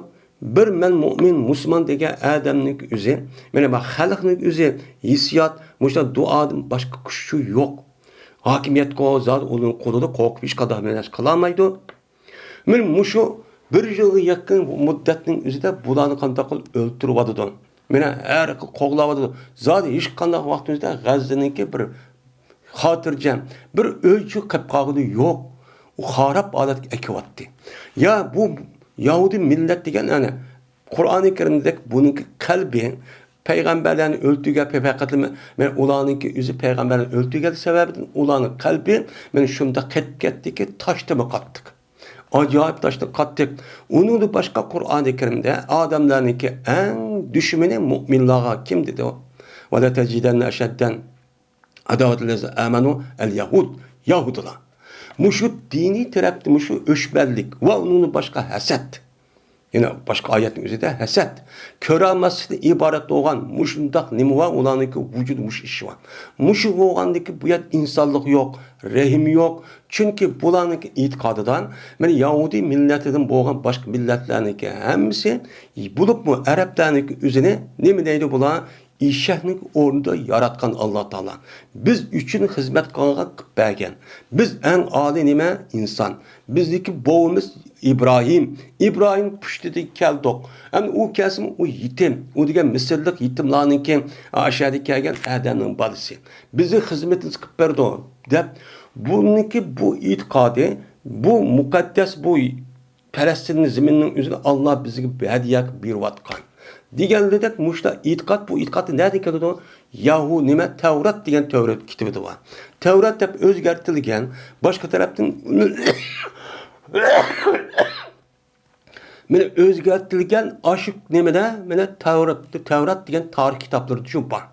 بىر مەن مۆمىن، مۇسۇلمان دېگەن ئادەمنىڭ ئۆزى، مانا بۇ خەلقنىڭ ئۆزى ھېسسىيات، مۇشۇنداق دۇئادىن باشقا كۈچى يوق. ھاكىمىيەتكە زادى ئۇنىڭ قولىدا قورقۇپ ھېچقانداق بىر نەرسە قىلالمايدۇ. مانا مۇشۇ بىر يىلغا يېقىن مۇددەتنىڭ ئۆزىدە بۇلارنى قانداق قىلىپ ئۆلتۈرۈۋاتىدۇ. مانا ھەر خىل قوغلاۋاتىدۇ. زادى ھېچقانداق ۋاقىتنىڭ ئۆزىدە غەززىنىڭكى بىر خاتىرجەم، بىر ئۆيچۇ قېلىپ قالغىنى يوق. ئۇ خاراب ھالەتكە ئەكىۋاتتى. يا بۇ يەھۇدىي مىللەت دېگەن، ئەنە، قۇرئانى كەرىمدەك بۇنىڭكى قەلبى پەيغەمبەرلەرنى ئۆلتۈرگەن، پەقەتلا مەن ئۇلارنىڭكى ئۆزى پەيغەمبەرلەرنى ئۆلتۈرگەن سەۋەبىدىن ئۇلارنىڭ قەلبى مانا شۇنداق قېتىپ كەتتىكى، تاشتىمۇ قاتتىق. ئاجايىپ تاشتىن قاتتىق. ئۇنىڭدىن باشقا قۇرئانى كەرىمدە ئادەملەرنىڭكى ئەڭ دۈشمىنى مۆمىنلارغا كىم دېدى؟ ۋەلەتەجىدەننە ئەشەددەن ئەداۋەتەللەزىنە ئامەنۇ ئەل يەھۇد، يەھۇدىيلار. مۇشۇ دىنىي تەرەپتە مۇشۇ ئۆچمەنلىك ۋە ئۇنىڭدىن باشقا ھەسەت. يەنە باشقا ئايەتنىڭ ئۆزىدە ھەسەت، كۆرەلمەسلىكتىن ئىبارەت بولغان مۇشۇنداق نېمە بار، ئۇلارنىڭكى ۋۇجۇدى مۇشۇ ئىش بار. مۇشۇ بولغاندىكى بۇ يەردە ئىنسانلىق يوق، رەھىم يوق. چۈنكى بۇلارنىڭكى ئېتىقادىدا، مانا يەھۇدىي مىللىتىدىن بولغان باشقا مىللەتلەرنىڭكى ھەممىسى، بولۇپمۇ ئەرەبلەرنىڭكى ئۆزىنى نېمە دەيدۇ بۇلار؟ ئېشەكنىڭ ئورنىدا ياراتقان ئاللا تائالا. بىز ئۈچۈن خىزمەت قىلغانغا قىلىپ بەرگەن. بىز ئەڭ ئالىي نېمە؟ ئىنسان. بىزنىڭكى بوۋىمىز ئىبراھىم. ئىبراھىم پۇشتىدىن كەلدۇق. ئەمدى ئۇ كەلسىمۇ ئۇ يېتىم. ئۇ دېگەن مىسىرلىق يېتىملارنىڭكى ئاشۇ يەردە كەلگەن ئادەمنىڭ بالىسى. بىزنى خىزمىتىمىز قىلىپ بەردى دەپ. بۇنىڭكى بۇ ئېتىقادى، بۇ مۇقەددەس، بۇ پەلەستىن زېمىنىنىڭ ئۆزىنى ئاللا بىزگە ھەدىيە قىلىپ بېرىۋاتقان. دېگەنلىدەك مۇشۇنداق ئېتىقاد، بۇ ئېتىقاد نەدىن كېلىدۇ؟ ياھۇ نېمە؟ تەۋرات دېگەن تەۋرات كىتابىدا بار. تەۋرات دەپ ئۆزگەرتىلگەن، باشقا تەرەپتىن مانا ئۆزگەرتىلگەن ئاشۇ نېمىدە، مانا تەۋرات، تەۋرات دېگەن تارىخ كىتابلىرىدا شۇ بار.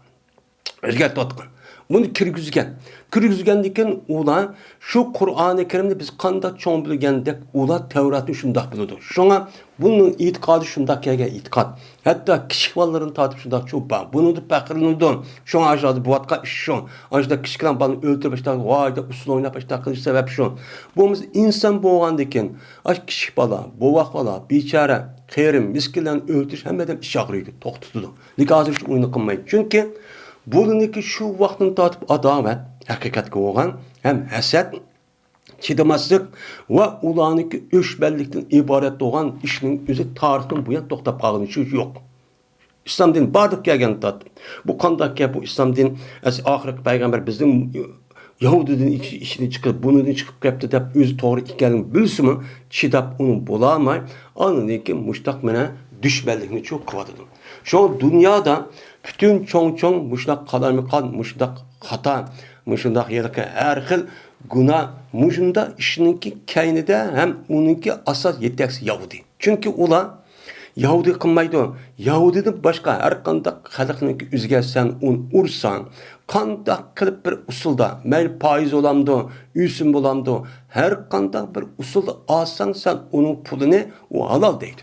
ئۆزگەرتىۋاتقان. بۇنى كىرگۈزگەن. كىرگۈزگەندىن كېيىن ئۇلار شۇ قۇرئانى كەرىمنى بىز قانداق چوڭ بىلگەندەك، ئۇلار تەۋراتنى شۇنداق بىلىدۇ. شۇڭا بۇنىڭ ئېتىقادى شۇنداق كەلگەن ئېتىقاد. ھەتتا كىچىك بالىلىرىنى تارتىپ شۇنداق چوڭ بار. بۇنىڭدا پەخىرلىنىدۇ. شۇڭا ئاشۇ بولۇۋاتقان ئىش شۇ. ئاشۇنداق كىچىككىنە بالىنى ئۆلتۈرۈپ، ئاشۇنداق ۋاي دەپ ئۇسسۇل ئويناپ، ئاشۇنداق قىلىش سەۋەب شۇ. بولمىسا ئىنسان بولغاندىن كېيىن، ئاشۇ كىچىك بالا، بوۋاق بالا، بىچارە، قېرىن، مىسكىنلەرنى ئۆلتۈرۈش ھەممە ئادەم ئىچ ئاغرىيدۇ، توختىتىدۇ. لېكىن ھازىر شۇ ئويۇننى قىلمايدۇ. چۈنكى بۇلىنىڭكى شۇ ۋاقىتتىن تارتىپ ئاداۋەت، ھەقىقەتكە بولغان ھەم ھەسەت، چىدىماسلىق ۋە ئۇلارنىڭكى ئۆچمەنلىكتىن ئىبارەت بولغان ئىشنىڭ ئۆزى تارىختىن بۇيان توختاپ قالغىنى شۇ يوق. ئىسلام دىنى بارلىققا كەلگەندىن تارتىپ. بۇ قانداقكەن بۇ ئىسلام دىنى؟ ئەس-، ئاخىرقى پەيغەمبەر بىزنىڭ يەھۇدىيدىن ئىچ-، ئىچىدىن چىقىپ، بۇنىڭدىن چىقىپ كەپتۇ دەپ ئۆزى توغرا ئىكەنلىكىنى بىلسىمۇ، چىداپ ئۇنى بولالماي، ئاندىن كېيىن مۇشۇنداق مانا دۈشمەنلىكنى چوڭ قىلىۋاتىدۇ. شۇڭا دۇنيادا پۈتۈن چوڭ-چوڭ مۇشۇنداق قالايمىقان، مۇشۇنداق خاتا، مۇشۇنداق ھېلىقى ھەر خىل گۇناھ، مۇشۇنداق ئىشنىڭكى كەينىدە ھەم ئۇنىڭكى ئاساس يېتەكچىسى يەھۇدىي. چۈنكى ئۇلار يەھۇدىي قىلمايدۇ. يەھۇدىيدىن باشقا ھەر قانداق خەلقنىڭكى ئۆزىگە سەن ئۇنى ئۇرساڭ، قانداق قىلىپ بىر ئۇسۇلدا، مەيلى پايىز بولامدۇ، ئۆسۈم بولامدۇ، ھەر قانداق بىر ئۇسۇلدا ئالساڭ سەن ئۇنىڭ پۇلىنى، ئۇ ھالال دەيدۇ.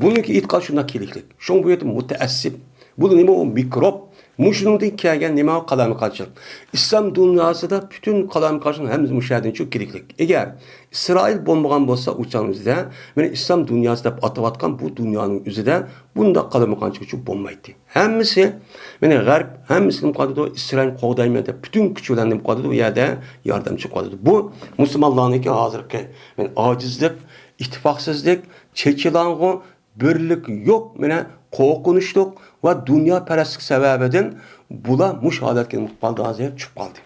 بۇنىڭكى ئېتىقاد شۇنداق كېلىكلىك. شۇڭا بۇ يەردە مۇتەئەسسىپ. بۇ نېمە؟ ئۇ مىكروب. مۇشۇنىڭدىن كەلگەن نېمە؟ قالايمىقانچىلىق. ئىسلام دۇنياسىدا پۈتۈن قالايمىقانچىلىق ھەممىسى مۇشۇ يەردىن چىقىپ كېلىكلىك. ئەگەر ئىسرائىل بولمىغان بولسا، ئۇ چاغنىڭ ئۆزىدە، مانا ئىسلام دۇنياسى دەپ ئاتىۋاتقان بۇ دۇنيانىڭ ئۆزىدە بۇنداق قالايمىقانچىلىق بولمايتتى. ھەممىسى، مانا غەرب، ھەممىسى نېمە قىلىدۇ؟ ئىسرائىلنى قوغدايمەن دەپ پۈتۈن كۈچى بىلەن نېمە قىلىدۇ؟ ئۇ يەردە ياردەمچى قىلىدۇ. بۇ مۇسۇلمانلارنىڭكى ھازىرقى، مانا ئاجىزلىق، ئىتتىپاقسىزلىق، چېچىلاڭغۇ، بىرلىك يوق، مانا قورقۇنچلۇق ۋە دۇنياپەرەسلىك سەۋەبىدىن بۇلار مۇشۇ ھالەتكە نېمە قىلىپ قالدى؟ ھازىر چۈشۈپ قالدى.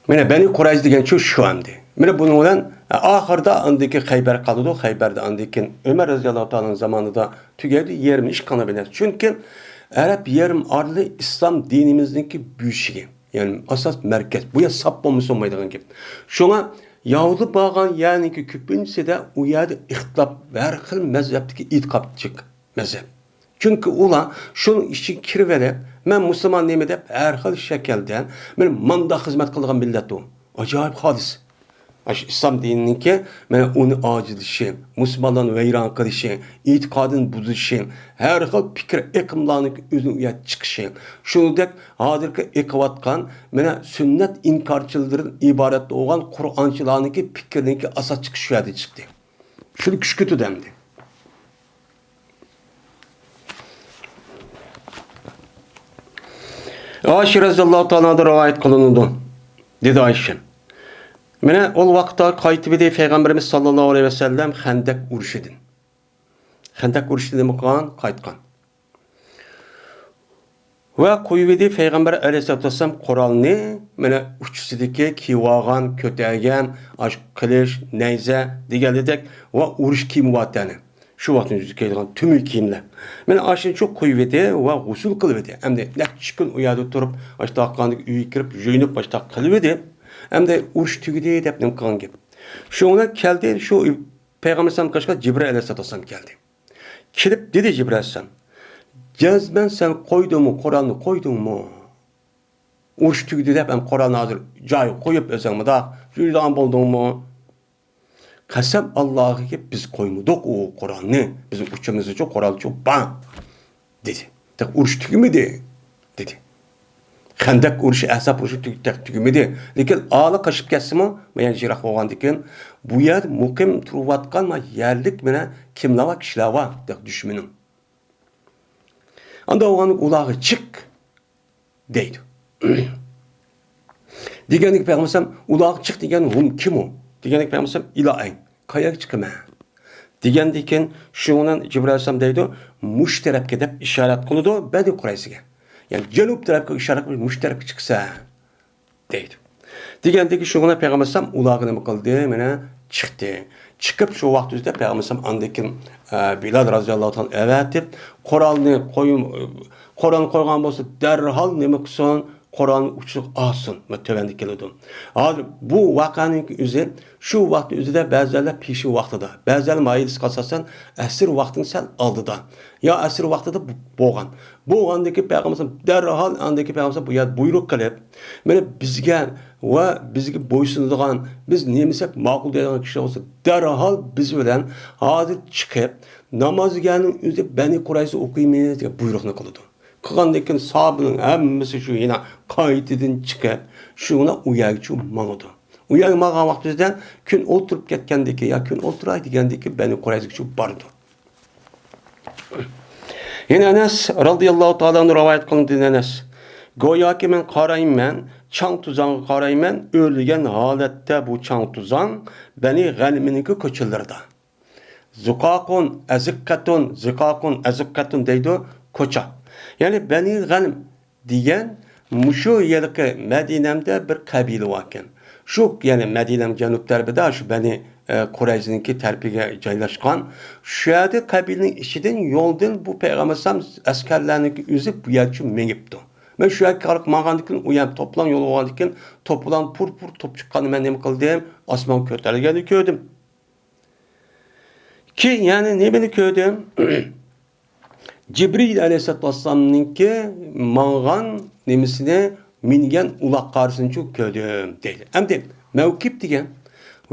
مانا بەنى قۇرەيزە دېگەن شۇ، شۇ ئەمدى. مانا بۇنىڭ بىلەن ئاخىرىدا ئاندىكى خەيبەر قالىدۇ. خەيبەردە ئاندىن كېيىن ئۆمەر رەزىياللاھۇ تائالانىڭ زامانىدا تۈگەيدۇ، يېرىم ئىش قانا بىلەن. چۈنكى ئەرەب يېرىم ئارىلى ئىسلام دىنىمىزنىڭكى بۆشۈكى. يەنى ئاساس مەركەز. بۇ يەر ساپ بولمىسا بولمايدىغان گەپ. شۇڭا يەھۇدىي بارغان يەرنىڭكى كۆپىنچىسىدە ئۇ يەردە ئىختىلاپ، ھەر خىل مەزھەپتىكى ئېتىقادچى مەزھەپ. چۈنكى ئۇلار شۇنىڭ ئىچىگە كىرىۋېلىپ، مەن مۇسۇلمان نېمە دەپ ھەر خىل شەكىلدە، مانا مۇنداق خىزمەت قىلىدىغان مىللەت ئۇ. ئاجايىپ خالىس. ئاشۇ ئىسلام دىنىنىڭكى، مانا ئۇنى ئاجىزلىشى، مۇسۇلمانلارنى ۋەيران قىلىشى، ئېتىقادىنى بۇزۇشى، ھەر خىل پىكىر ئېقىملارنىڭ ئۆزىنىڭ ئۇ يەردە چىقىشى. شۇنىڭدەك ھازىرقى ئېقىۋاتقان، مانا سۈننەت ئىنكارچىلىرىدىن ئىبارەت بولغان قۇرئانچىلارنىڭكى پىكرىنىڭكى ئاساس چىقىشى شۇ يەردىن چىقتى. شۇنى كۈچىيىدۇ ئەمدى. ئائىشە رەزىياللاھۇ تائالا ئانھادىن رىۋايەت قىلىنىدۇ، دېدى ئائىشە. مانا ئۇ ۋاقىتتا قايتىۋىدى پەيغەمبىرىمىز ساللاللاھۇ ئەلەيھى ۋەسەللەم خەندەك ئۇرۇشىدىن. خەندەك ئۇرۇشىدىن نېمە قىلغان؟ قايتقان. ۋە قويۇۋىدى پەيغەمبەر ئەلەيھىسسالاتۇ ۋەسسالام قورالنى، مانا ئۇچىسىدىكى كىيىۋالغان، كۆتەرگەن، ئاشۇ قىلىچ، نەيزە دېگەنلىدەك ۋە ئۇرۇش كىيىمى بارتەنى. شۇ ۋاقىتنىڭ يۈزىگە كىيىدىغان تۈمۈك كىيىملەر. مانا ئاشۇنى شۇ قويۇۋىدى ۋە غۇسۇل قىلىۋىدى. ئەمدى نەچچە كۈن ئۇ يەردە تۇرۇپ، ئاشتاق قاندىكى ئۆيگە كىرىپ، يۇيۇنۇپ، ئاشتاق قىلىۋىدى. ئەمدى ئۇرۇش تۈگىدى دەپ نېمە قىلغان گەپ. شۇنىڭ بىلەن كەلدى، شۇ پەيغەمبەر ئەلەيھىسسالام قېشىغا جىبرىل ئەلەيھىسسالاتۇ ۋەسسالام كەلدى. كېلىپ دېدى جىبرىل ئەلەيھىسسالام، جەزمەن سەن قويدۇڭمۇ، قورالنى قويدۇڭمۇ؟ ئۇرۇش تۈگىدى دەپ، ھەم قورالنى ھازىر جايىغا قويۇپ، ئۆزۈڭ مۇنداق يۈرىدىغان بولدۇڭمۇ؟ قەسەم ئاللاھكى، بىز قويمىدۇق ئۇ قورالنى. بىزنىڭ ئۇچىمىزغىچە قورالچۇ بار، دېدى. تېخى ئۇرۇش تۈگىمىدى، دېدى. خەندەك ئۇرۇشى، ئەھزاب ئۇرۇشى تۈگ-، تېخى تۈگىمىدى. لېكىن ئالى قېچىپ كەتسىمۇ، مانا يىراق بولغاندىكىن، بۇ يەردە مۇقىم تۇرۇۋاتقان مانا يەرلىك مانا كىملەر بار، كىشىلەر بار، تېخى دۈشمىنىڭ. ئاندا ئوغلاننى ئۇلارغا چىق دەيدۇ. دېگەندىكى پەيغەمبەر ئەلەيھىسسالام، ئۇلارغا چىق دېگەن ھۇم كىم ئۇ؟ دېگەندىكى پەيغەمبەر ئەلەيھىسسالام، ئىلا ئەين، قايەرگە چىقىمەن؟ دېگەندىن كېيىن شۇنىڭ بىلەن جىبرىل ئەلەيھىسسالام دەيدۇ، مۇشۇ تەرەپكە دەپ ئىشارەت قىلىدۇ بەنى قۇرەيزىگە. يەنى جەنۇب تەرەپكە ئىشارەت قىلىپ، مۇشۇ تەرەپكە چىقىسەن. دەيدۇ. دېگەندىكى شۇغىنا پەيغەمبەر ئەلەيھىسسالام ئۇلارغا نېمە قىلدى؟ مانا چىقتى. چىقىپ شۇ ۋاقىت ئۆزىدە پەيغەمبەر ئەلەيھىسسالام ئاندىن كېيىن، ئە، بىلال رازىياللاھۇ تائالا ئەۋەتىپ، قورالنى قويۇم-، قورالنى قويغان بولسا دەرھال نېمە قىلسۇن؟ قورالنى ئۇچىغا ئالسۇن. مانا تۆۋەندە كېلىدۇ. ھازىر بۇ ۋەقەنىڭ ئۆزى شۇ ۋاقىت ئۆزىدە بەزىلەر پېشىن ۋاقتىدا، بەزىلەر مايىلىسقا ئاساسەن ئەسىر ۋاقتىنىڭ سەل ئالدىدا يا ئەسىر ۋاقتىدا بولغان. بولغاندىكى پەيغەمبەر ئەلەيھىسسالام دەرھال ئاندىكى پەيغەمبەر ئەلەيھىسسالام بۇ يەردە بۇيرۇق قىلىپ، مانا بىزگە ۋە بىزگە بويسۇنىدىغان، بىز نېمە دېسەك ماقۇل دەيدىغان كىشى بولسا، دەرھال بىز بىلەن ھازىر چىقىپ، نامازگەھنىڭ ئۆزى بەنى قۇرەيزە ئوقۇيمىز دېگەن بۇيرۇقنى قىلىدۇ. قىلغاندىن كېيىن ساھابىنىڭ ھەممىسى شۇ يەنە قايتىدىن چىقىپ، شۇ يەنە ئۇ يەرگىچە ماڭىدۇ. ئۇ يەرگە ماڭغان ۋاقتىمىزدا كۈن ئولتۇرۇپ كەتكەندىكى يا كۈن ئولتۇراي دېگەندىكى بەنى قۇرەيزىگىچە بارىدۇ. يەنە ئەنەس رازىياللاھۇ تائالا ئەنھۇ رىۋايەت قىلىندى، ئەنەس، گوياكى مەن قارايمەن، چاڭ-توزانغا قارايمەن، ئۆرلىگەن ھالەتتە بۇ چاڭ-توزان بەنى غەنىمنىڭكى كوچىلىرىدا. زۇقاقۇن، ئەزىققەتۇن، زىقاقۇن، ئەزىققەتۇن دەيدۇ، كوچا. يەنى بەنى غەنىم دېگەن مۇشۇ ھېلىقى مەدىنەمدە بىر قەبىلە باركەن. شۇ، يەنى مەدىنەم جەنۇب تەرىپىدە شۇ بەنى، ئە، قۇرەيزىنىڭكى تەرىپىگە جايلاشقان. شۇ يەردە قەبىلىنىڭ ئىچىدىن يولدىن بۇ پەيغەمبەر ئەلەيھىسسالام ئەسكەرلەرنىڭكى ئۆزى بۇ يەرگىچە مېڭىپتۇ. مەن شۇ يەرگە قاراپ ماڭغاندىن كېيىن، ئۇ يەر توپىلان يول بولغاندىن كېيىن، توپىلان پۇر-پۇر توپ چىققاننى مەن نېمە قىلدىم؟ ئاسمانغا كۆتۈرۈلگەننى كۆردۈم. كېيىن يەنە نېمىنى كۆردۈم؟ جىبرىئىل ئەلەيھىسسالاتۇ ۋەسسالامنىڭكى ماڭغان نېمىسىنى، مىنگەن ئۇلاق قارىسىنىچۇ كۆردۈم دەيدۇ. ئەمدى مەۋكىپ دېگەن،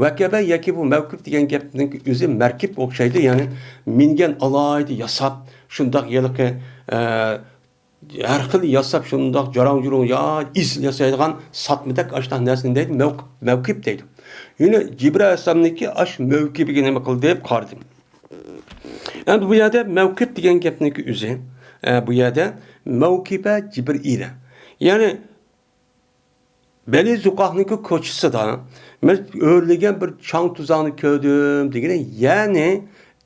ۋەكەبە ياكى بۇ مەۋكىپ دېگەن گەپنىڭ ئۆزى مەركىپ ئوخشايدۇ، يەنى مىنگەن ئالاھىدە ياساپ، شۇنداق ھېلىقى، ئە، ھەر خىل ياساپ، شۇنداق جاراڭ-جۇرۇڭ يا ئېسىل ياسايدىغان ساتمىدەك ئاشۇنداق نەرسىنى دەيدۇ، مەۋكىپ، مەۋكىپ دەيدۇ. يەنى جىبرىئىل ئەلەيھىسسالامنىڭكى ئاش مەۋكىپىگە نېمە قىلدى دەپ قارىدىم. ئەمدى بۇ يەردە مەۋكىپ دېگەن گەپنىڭكى ئۆزى، ئە، بۇ يەردە مەۋكىپە جىبرىئىلە. يەنى بەنى زۇقاقنىڭكى كوچىسىدا مەن ئۆرلىگەن بىر چاڭ-توزاننى كۆردۈم دېگىنى، يەنى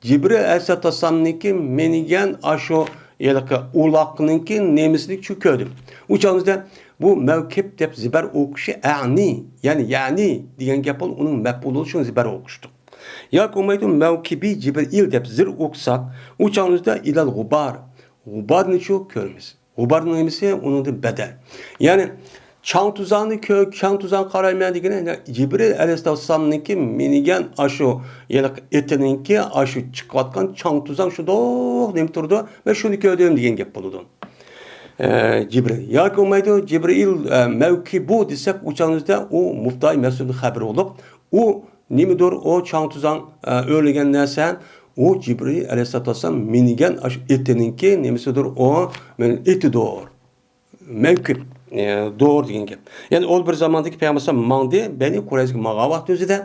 جىبرىئىل ئەلەيھىسسالاتۇ ۋەسسالامنىڭكى مىنگەن ئاشۇ ھېلىقى ئۇلاقنىڭكى نېمىسىنى شۇ كۆردۈم. ئۇ چاغىمىزدا بۇ مەۋكىپ دەپ زىبەر ئوقۇشى ئەنى، يەنى يەنى دېگەن گەپ بولۇپ، ئۇنىڭ مەپئۇلى شۇ زىبەر ئوقۇشتۇق. ياكى بولمايدۇ مەۋكىبى جىبرىئىل دەپ زىر ئوقۇساق، ئۇ چاغىمىزدا ئىلەل غۇبار، غۇبارنى شۇ كۆرىمىز. غۇبارنىڭ نېمىسى؟ ئۇنىڭدىن بەدەل. يەنى چاڭ-توزاننى كۆ-، چاڭ-توزان قارايمەن دېگىنى، يەنى جىبرىل ئەلەيھىسسالامنىڭكى مىنگەن ئاشۇ ھېلىقى ئېتىنىڭكى ئاشۇ چىقىۋاتقان چاڭ-توزان شۇنداق نېمە تۇرىدۇ، مەن شۇنى كۆردۈم دېگەن گەپ بولىدۇ. ئە، جىبرىل. ياكى بولمايدۇ، جىبرىل، ئە، مەۋكىبۇ دېسەك، ئۇ چاغىمىزدا ئۇ مۇپتاي مەسئۇلنىڭ خەۋىرى بولۇپ، ئۇ نېمىدۇر ئۇ چاڭ-توزان، ئە، ئۆرلىگەن نەرسە، ئۇ جىبرىئىل ئەلەيھىسسالاتۇ ۋەسسالام مىنگەن ئاشۇ ئېتىنىڭكى نېمىسىدۇر ئۇ، مېنىڭ ئېتىدۇر. مەۋكىپ، ئە، دۇر دېگەن گەپ. يەنى ئۇ بىر زاماندىكى پەيغەمبەر ئەلەيھىسسالام ماڭدى، بەنى قۇرەيزىگە ماڭغان ۋاقتى ئۆزىدە.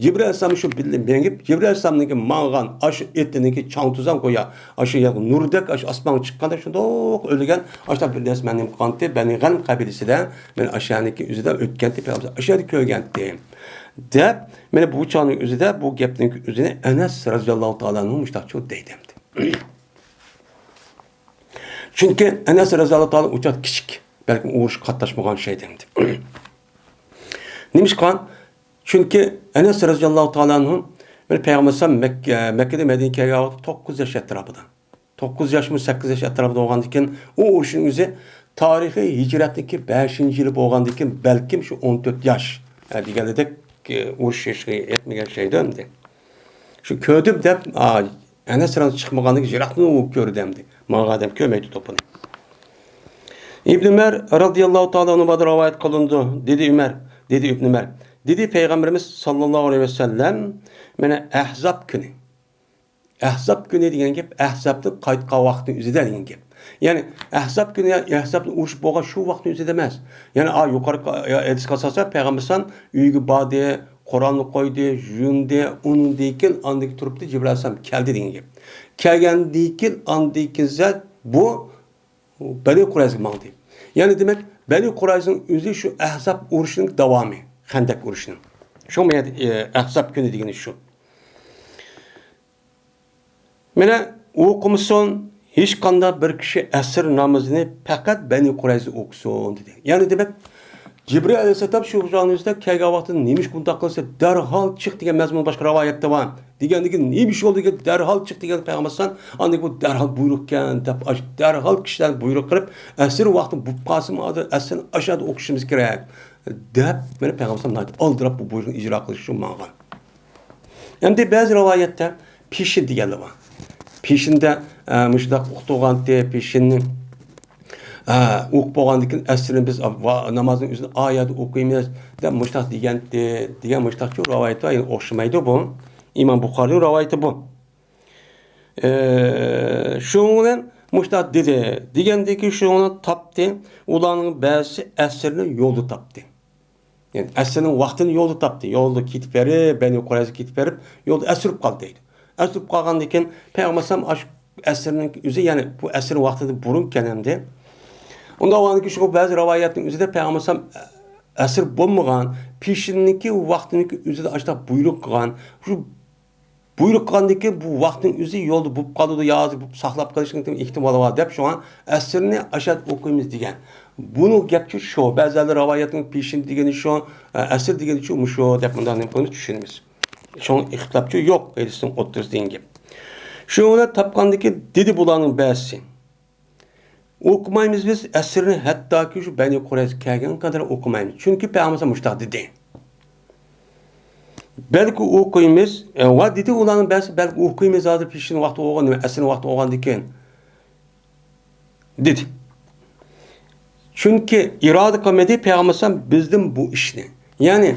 جىبرىئىل ئەلەيھىسسالام شۇ بىللە مېڭىپ، جىبرىئىل ئەلەيھىسسالامنىڭكى ماڭغان ئاشۇ ئېتىنىڭكى چاڭ-توزان گويا، ئاشۇ يەردە نۇردەك ئاشۇ ئاسمانغا چىققاندا شۇنداق ئۆرلىگەن، ئاشۇنداق بىر نەرسە مەن نېمە قىلغانتى، بەنى غەنىم قەبىلىسىدە، مەن ئاشۇ يەرنىڭكى ئۆزىدە ئۆتكەنتى، پەيغەمبەر ئاشۇ يەردە كۆرگەنتى. دەپ، مانا بۇ چاغنىڭ ئۆزىدە بۇ گەپنىڭ ئۆزىنى ئەنەس رازىياللاھۇ تائالا ئەنھۇ مۇشۇنداق دەيدۇ ئەمدى. چۈنكى ئەنەس رازىياللاھۇ تائالا ئۇ چاغ كىچىك، بەلكىم ئۇرۇشقا قاتناشمىغان شەيدە ئەمدى. نېمىشقا؟ چۈنكى ئەنەس رازىياللاھۇ تائالا ئەنھۇ مانا پەيغەمبەر ئەلەيھىسسالام مەككە، مەككىدىن مەدىنىگە كەلگەن ۋاقىتتا توققۇز ياش ئەتراپىدا. توققۇز ياشمۇ، سەككىز ياش ئەتراپىدا بولغاندىكىن، ئۇ ئۇرۇشنىڭ ئۆزى تارىخىي ھىجرەتنىڭكى بەشىنچى يىلى بولغاندىكىن، بەلكىم شۇ ئون تۆت ياش، ئە، دېگەندەك، ئە، ئۇرۇش يېشىغا يەتمىگەن شەيدە ئەمدى. شۇ كۆردۈم دەپ، ئا، ئەنەس رازى چىقمىغاندىكىن يىراقتىن ئۇ كۆردى ئەمدى. ماڭغان ئادەم كۆرمەيدۇ توپىنى. ئىبن ئۆمەر رازىياللاھۇ تائالا ئەنھۇدىن رىۋايەت قىلىنىدۇ، دېدى ئۆمەر، دېدى ئىبن ئۆمەر، دېدى پەيغەمبىرىمىز ساللاللاھۇ ئەلەيھى ۋەسەللەم، مانا ئەھزاب كۈنى، ئەھزاب كۈنى دېگەن گەپ ئەھزابتىن قايتقان ۋاقىتنىڭ ئۆزىدە دېگەن گەپ. يەنى ئەھزاب كۈنى، ئەھزابنى ئۇرۇشۇپ بولغان شۇ ۋاقىتنىڭ ئۆزىدە ئەمەس. يەنى ئا، يۇقىرىقى ھەدىسكە ئاساسەن پەيغەمبەر ئەلەيھىسسالام ئۆيگە باردى، قورالنى قويدى، يۇيۇندى، ئۇنىڭدىن كېيىن ئاندىن كېيىن تۇرۇپتۇ، جىبرىئىل ئەلەيھىسسالام كەلدى دېگەن گەپ. كەلگەندىن كېيىن ئاندىن كېيىن زەت بۇ بەنى قۇرەيزىگە ماڭدى. يەنى دېمەك، بەنى قۇرەيزىنىڭ ئۆزى شۇ ئەھزاب ئۇرۇشىنىڭ داۋامى، خەندەق ئۇرۇشىنىڭ. شۇ مەنىدە، ئە، ئەھزاب كۈنى دېگىنى شۇ. مانا ئوقۇمىسۇن، ھېچقانداق بىر كىشى ئەسىر نامىزىنى پەقەت بەنى قۇرەيزە ئوقۇسۇن دېدى. يەنى دېمەك، جىبرىئىل ئەلەيھىسسالام شۇ چاغنىڭ ئۆزىدە كەلگەن ۋاقتىدا نېمىشقا بۇنداق قىلسا دەرھال چىق دېگەن مەزمۇن باشقا رىۋايەتتە بار. دېگەندىكىن نېمە ئىش بولدى دېگەن دەرھال چىق دېگەن پەيغەمبەر ئەلەيھىسسالام ئاندىن بۇ دەرھال بۇيرۇق ئىكەن دەپ ئاش-، دەرھال كىشىلەرنى بۇيرۇق قىلىپ ئەسىر ۋاقتى بولۇپ قالسىمۇ ھازىر ئەسىرنى ئاشۇ يەردە ئوقۇشىمىز كېرەك دەپ مانا پەيغەمبەر ئەلەيھىسسالام ناھايىتى ئالدىراپ بۇ بۇيرۇقنى ئىجرا قىلىش ئۈچۈن ماڭغان. ئەمدى بەزى رىۋايەتتە پېشىن دېگەنلەر بار. پېشىندە، ئە، مۇشۇنداق ئۇقتۇرغانتى، پېشىننى، ئە، ئوقۇپ بولغاندىن كېيىن ئەسىرنى بىز ۋا-، نامازنىڭ ئۆزىنى ئا يەردە ئوقۇيمىز دەپ مۇشۇنداق دېگەنتى، دېگەن مۇشۇنداقچۇ رىۋايەت بار، يەنى ئوخشىمايدۇ بۇ. ئىمام بۇخارىنىڭ رىۋايىتى بۇ. ئە، شۇنىڭ بىلەن مۇشۇنداق دېدى، دېگەندىكىن شۇنى تاپتى، ئۇلارنىڭ بەزىسى ئەسىرنى يولدا تاپتى. يەنى ئەسىرنىڭ ۋاقتىنى يولدا تاپتى. يولدا كېتىپ بېرىپ، بەنى قۇرەيزە كېتىپ بېرىپ، يولدا ئەسىرىپ قالدى دەيدۇ. ئەسىرىپ قالغاندىن كېيىن پەيغەمبەر ئەلەيھىسسالام ئاشۇ ئەسىرنىڭ ئۆزى، يەنى بۇ ئەسىرنىڭ ۋاقتىدىن بۇرۇنكەن ئەمدى. ئۇنداق بولغاندىن كېيىن شۇ بەزى رىۋايەتنىڭ ئۆزىدە پەيغەمبەر ئەلەيھىسسالام ئەسىر بولمىغان، پېشىننىڭكى ۋاقتىنىڭكى ئۆزىدە ئاشۇنداق بۇيرۇق قىلغان. شۇ بۇيرۇق قىلغاندىن كېيىن بۇ ۋاقىتنىڭ ئۆزى يولدا بولۇپ قالىدۇ، يا بولۇپ ساقلاپ قېلىشنىڭ ئېھتىمالى بار دەپ، شۇڭا ئەسىرنى ئاشۇ يەردە ئوقۇيمىز دېگەن. بۇنىڭ گەپچۇ شۇ. بەزىلەر رىۋايەتنىڭ پېشىن دېگىنى شۇ، ئەسىر دېگىنى شۇ، مۇشۇ دەپ مۇنداق نېمە قىلىمىز، چۈشىنىمىز. شۇڭا ئىختىلاپچۇ يوق، ھەدىسنىڭ ئوتتۇرىسىدا دېگەن گەپ. شۇنى تاپقاندىن كېيىن دېدى بۇلارنىڭ بەزىسى. ئوقۇمايمىز بىز ئەسىرنى، ھەتتاكى شۇ بەنى قۇرەيزە كەلگەنگە قەدەر ئوقۇمايمىز. چۈنكى پەيغەمبەر مۇشۇنداق دېدى. بەلكى ئوقۇيمىز، ئە، ۋە دېدى ئۇلارنىڭ بەزىسى، بەلكى ئوقۇيمىز ھازىر پېشىن ۋاقتى بولغان، ئەسىرنىڭ ۋاقتى بولغاندىن كېيىن دېدى. چۈنكى ئىرادە قىلمىدى پەيغەمبەر ئەلەيھىسسالام بىزدىن بۇ ئىشنى. يەنى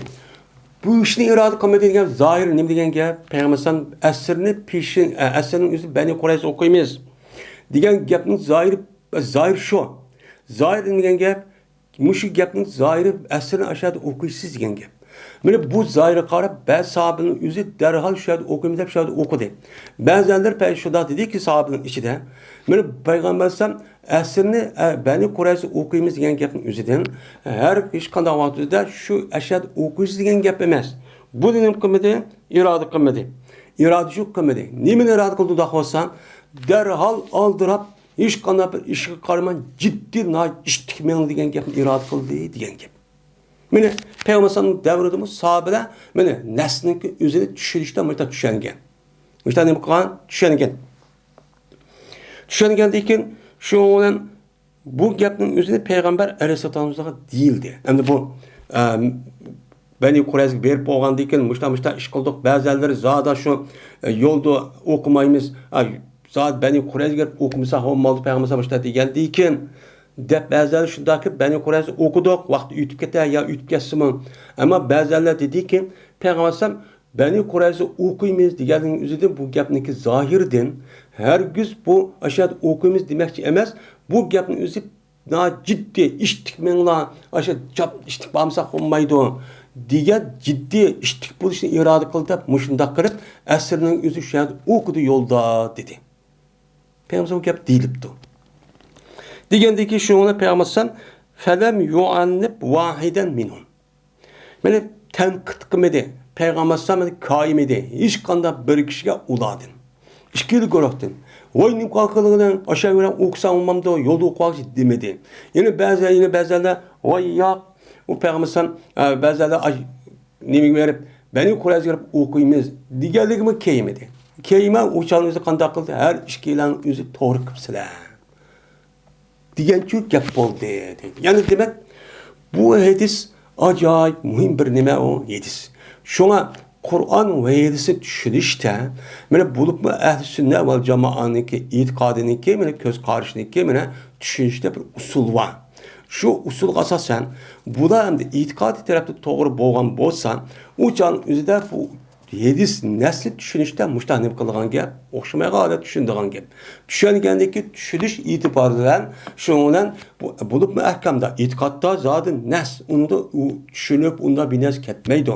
بۇ ئىشنى ئىرادە قىلمىدى دېگەن زاھىر نېمە دېگەن گەپ؟ پەيغەمبەر ئەلەيھىسسالام ئەسىرنى پېشىن، ئە، ئەسىرنىڭ ئۆزى بەنى قۇرەيزە ئوقۇيمىز دېگەن گەپنىڭ زاھىرى، زاھىر شۇ. زاھىر نېمە دېگەن گەپ؟ مۇشۇ گەپنىڭ زاھىرى ئەسىرنى ئاشۇ يەردە ئوقۇيسىز دېگەن گەپ. مانا بۇ زاھىرغا قاراپ بەزى ساھابىنىڭ ئۆزى دەرھال شۇ يەردە ئوقۇيمەن دەپ شۇ يەردە ئوقۇدى. بەزىلەر پەي-، شۇنداق دېدىكى ساھابىنىڭ ئىچىدە، مانا پەيغەمبەر ئەلەيھىسسالام ئەسىرنى، ئە، بەنى قۇرەيزە ئوقۇيمىز دېگەن گەپنىڭ ئۆزىدىن، ھەر ھېچقانداق ۋاقىتتا شۇ ئاشۇ يەردە ئوقۇيسىز دېگەن گەپ ئەمەس. بۇنى نېمە قىلمىدى؟ ئىرادە قىلمىدى. ئىرادە شۇ قىلمىدى. نېمىنى ئىرادە قىلدى ئۇنداق بولسا؟ دەرھال ئالدىراپ، ھېچقانداق بىر ئىشقا قارىماي، جىددىي ناھايىتى ئىشتىك مېڭىدىگەن گەپنى ئىرادە قىلدى دېگەن گەپ. مانا پەيغەمبەر ئەلەيھىسسالامنىڭ دەۋرىدىمۇ ساھابىلەر مانا نەسنىڭكى ئۆزىنى چۈشىنىشتە مۇشۇنداق چۈشەنگەن. مۇشۇنداق نېمە قىلغان؟ چۈشەنگەن. چۈشەنگەندىن كېيىن شۇنىڭ بىلەن بۇ گەپنىڭ ئۆزىنى پەيغەمبەر ئەلەيھىسسالامغا دېيىلدى. ئەمدى بۇ، ئە، بەنى قۇرەيزىگە بېرىپ بولغاندىن كېيىن مۇشۇنداق، مۇشۇنداق ئىش قىلدۇق. بەزىلەر زادى شۇ، ئە، يولدا ئوقۇمايمىز. ئە، زادى بەنى قۇرەيزىگە بېرىپ ئوقۇمىساق بولمامدۇ، پەيغەمبەر ئەلەيھىسسالام مۇشۇنداق دېگەندىن كېيىن دەپ بەزىلەر شۇنداق كېلىپ بەنى قۇرەيزە ئوقۇدۇق، ۋاقتى ئۆتۈپ كېتە يا ئۆتۈپ كەتسىمۇ. ئەمما بەزىلەر دېدىكى، پەيغەمبەر ئەلەيھىسسالام بەنى قۇرەيزە ئوقۇيمىز دېگەننىڭ ئۆزىدىن بۇ گەپنىڭكى زاھىرىدىن ھەرگىز بۇ ئاشۇ يەردە ئوقۇيمىز دېمەكچى ئەمەس. بۇ گەپنىڭ ئۆزى ناھايىتى جىددىي، ئىشتىك مېڭىلا، ئاشۇ جاپ ئىشتىك بارمىساق بولمايدۇ دېگەن جىددىي ئىشتىك بولۇشنى ئىرادە قىلدى دەپ مۇشۇنداق قىلىپ ئەسىرنىڭ ئۆزى شۇ يەردە ئوقۇدى يولدا دېدى. پەيغەمبەر بۇ گەپ دېيىلىپتۇ. دېگەندىن كېيىن شۇنى پەيغەمبەر فەلەم يۇئەننىب ۋاھىدەن مىنھۇم. مېنى تەنقىد قىلمىدى. پەيغەمبەر ئەلەيھىسسالام مېنى كايىمىدى. ھېچقانداق بىر كىشىگە ئۇلاردىن. ئىككىلا گۇرۇھتىن. ۋاي نېمە قىلغىنىڭ، ئاشۇ بىلەن ئوقۇساڭ بولمامدۇ، يولدا ئوقۇۋالغىچە دېمىدى. يەنە بەزى، يەنە بەزىلەر ۋاي ياق، ئۇ پەيغەمبەر ئەلەيھىسسالام، ئە، بەزىلەر ئاش-، نېمىگە بېرىپ، بەنى قۇرەيزىگە بېرىپ ئوقۇيمىز دېگەنلىكىمۇ كەيمىدى. كەيمە ئۇ چاغنىڭ ئۆزى قانداق قىلدى؟ ھەر ئىككىلەڭ ئۆزى توغرا قىپسىلەر. دېگەنچۇ گەپ بولدى، دەيدۇ. يەنى دېمەك، بۇ ھەدىس ئاجايىپ مۇھىم بىر نېمە ئۇ ھەدىس. شۇڭا قۇرئان ۋە ھەدىسنى چۈشىنىشتە، مانا بولۇپمۇ ئەھلى سۈننە ۋەل جامائەنىڭكى ئېتىقادىنىڭكى، مانا كۆز قارىشىنىڭكى، مانا چۈشىنىشتە بىر ئۇسۇل بار. شۇ ئۇسۇلغا ئاساسەن، بۇلار ئەمدى ئېتىقادىي تەرەپتە توغرا بولغان بولسا، ئۇ چاغنىڭ ئۆزىدە بۇ ھەدىس نەسنى چۈشىنىشتە مۇشۇنداق نېمە قىلىدىغان گەپ، ئوخشىمايدىغان ھالەتتە چۈشىنىدىغان گەپ. چۈشەنگەندىكى چۈشىنىش ئېتىبارى بىلەن شۇنىڭ بىلەن بۇ، بولۇپمۇ ئەھكامدا، ئېتىقادتا زادى نەس، ئۇندا ئۇ چۈشىنىپ، ئۇندا بىر نەرسە كەتمەيدۇ.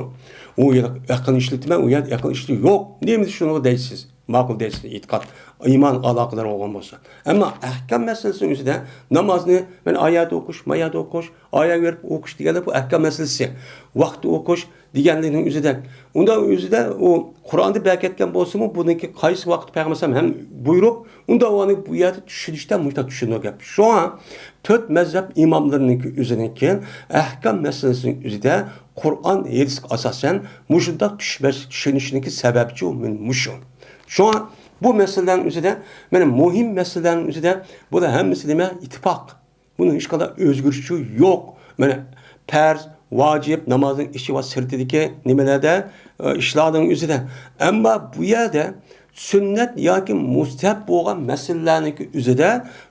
ئۇ يەردە ئەقىلنى ئىشلىتىمەن، ئۇ يەردە ئەقىل ئىشلىتىش يوق. نېمە شۇنىغا دەيسىز؟ ماقۇل دەيسىز، ئېتىقاد، ئىمان ئالاقىدار بولغان بولسا. ئەمما ئەھكام مەسىلىسىنىڭ ئۆزىدە نامازنى مەن ئا يەردە ئوقۇش، ما يەردە ئوقۇش، ئا يەرگە بېرىپ ئوقۇش دېگەندە بۇ ئەھكام مەسىلىسى. ۋاقىتتا ئوقۇش دېگەنلىكنىڭ ئۆزىدە. ئۇندا ئۆزىدە ئۇ قۇرئاندا بەرىپ كەتكەن بولسىمۇ، بۇنىڭكى قايسى ۋاقىتتا پەيغەمبەر ئەلەيھىسسالام ھەم بۇيرۇپ، ئۇندا ئۇنى بۇ يەردە چۈشىنىشتە مۇشۇنداق چۈشىنىدۇ گەپ. شۇڭا تۆت مەزھەپ ئىماملىرىنىڭكى ئۆزىنىڭكى ئەھكام مەسىلىسىنىڭ ئۆزىدە قۇرئان، ھەدىسكە ئاساسەن مۇشۇنداق چۈش-، چۈشىنىشىنىڭكى سەۋەبى مۇشۇ. شۇڭا بۇ مەسىلىلەرنىڭ ئۆزىدە، مانا مۇھىم مەسىلىلەرنىڭ ئۆزىدە بۇلار ھەممىسى نېمە؟ ئىتتىپاق. بۇنىڭ ھېچقانداق ئۆزگىرىشى يوق. مانا پەرز، ۋاجىپ، نامازنىڭ ئىچى ۋە سىرتىدىكى نېمىلەردە، ئە، ئىشلارنىڭ ئۆزىدە. ئەمما بۇ يەردە سۈننەت ياكى مۇستەھەب بولغان مەسىلىلەرنىڭكى ئۆزىدە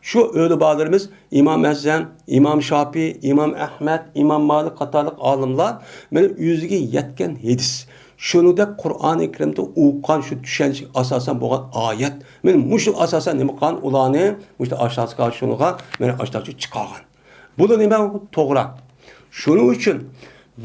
شۇ ئۆلىمالىرىمىز ئىمام ئەزەم، ئىمام شاپىي، ئىمام ئەھمەد، ئىمام مالىك قاتارلىق ئالىملار مانا ئۆزىگە يەتكەن ھەدىس، شۇنىڭدەك قۇرئانى كەرىمدە ئوقۇغان شۇ چۈشەنچىگە ئاساسەن بولغان ئايەت، مانا مۇشۇ ئاساسەن نېمە قىلغان، ئۇلارنى مۇشۇ ئاشتاچقا شۇنىڭغا مانا ئاشتاچ چىقارغان. بۇ نېمە؟ توغرا. شۇنىڭ ئۈچۈن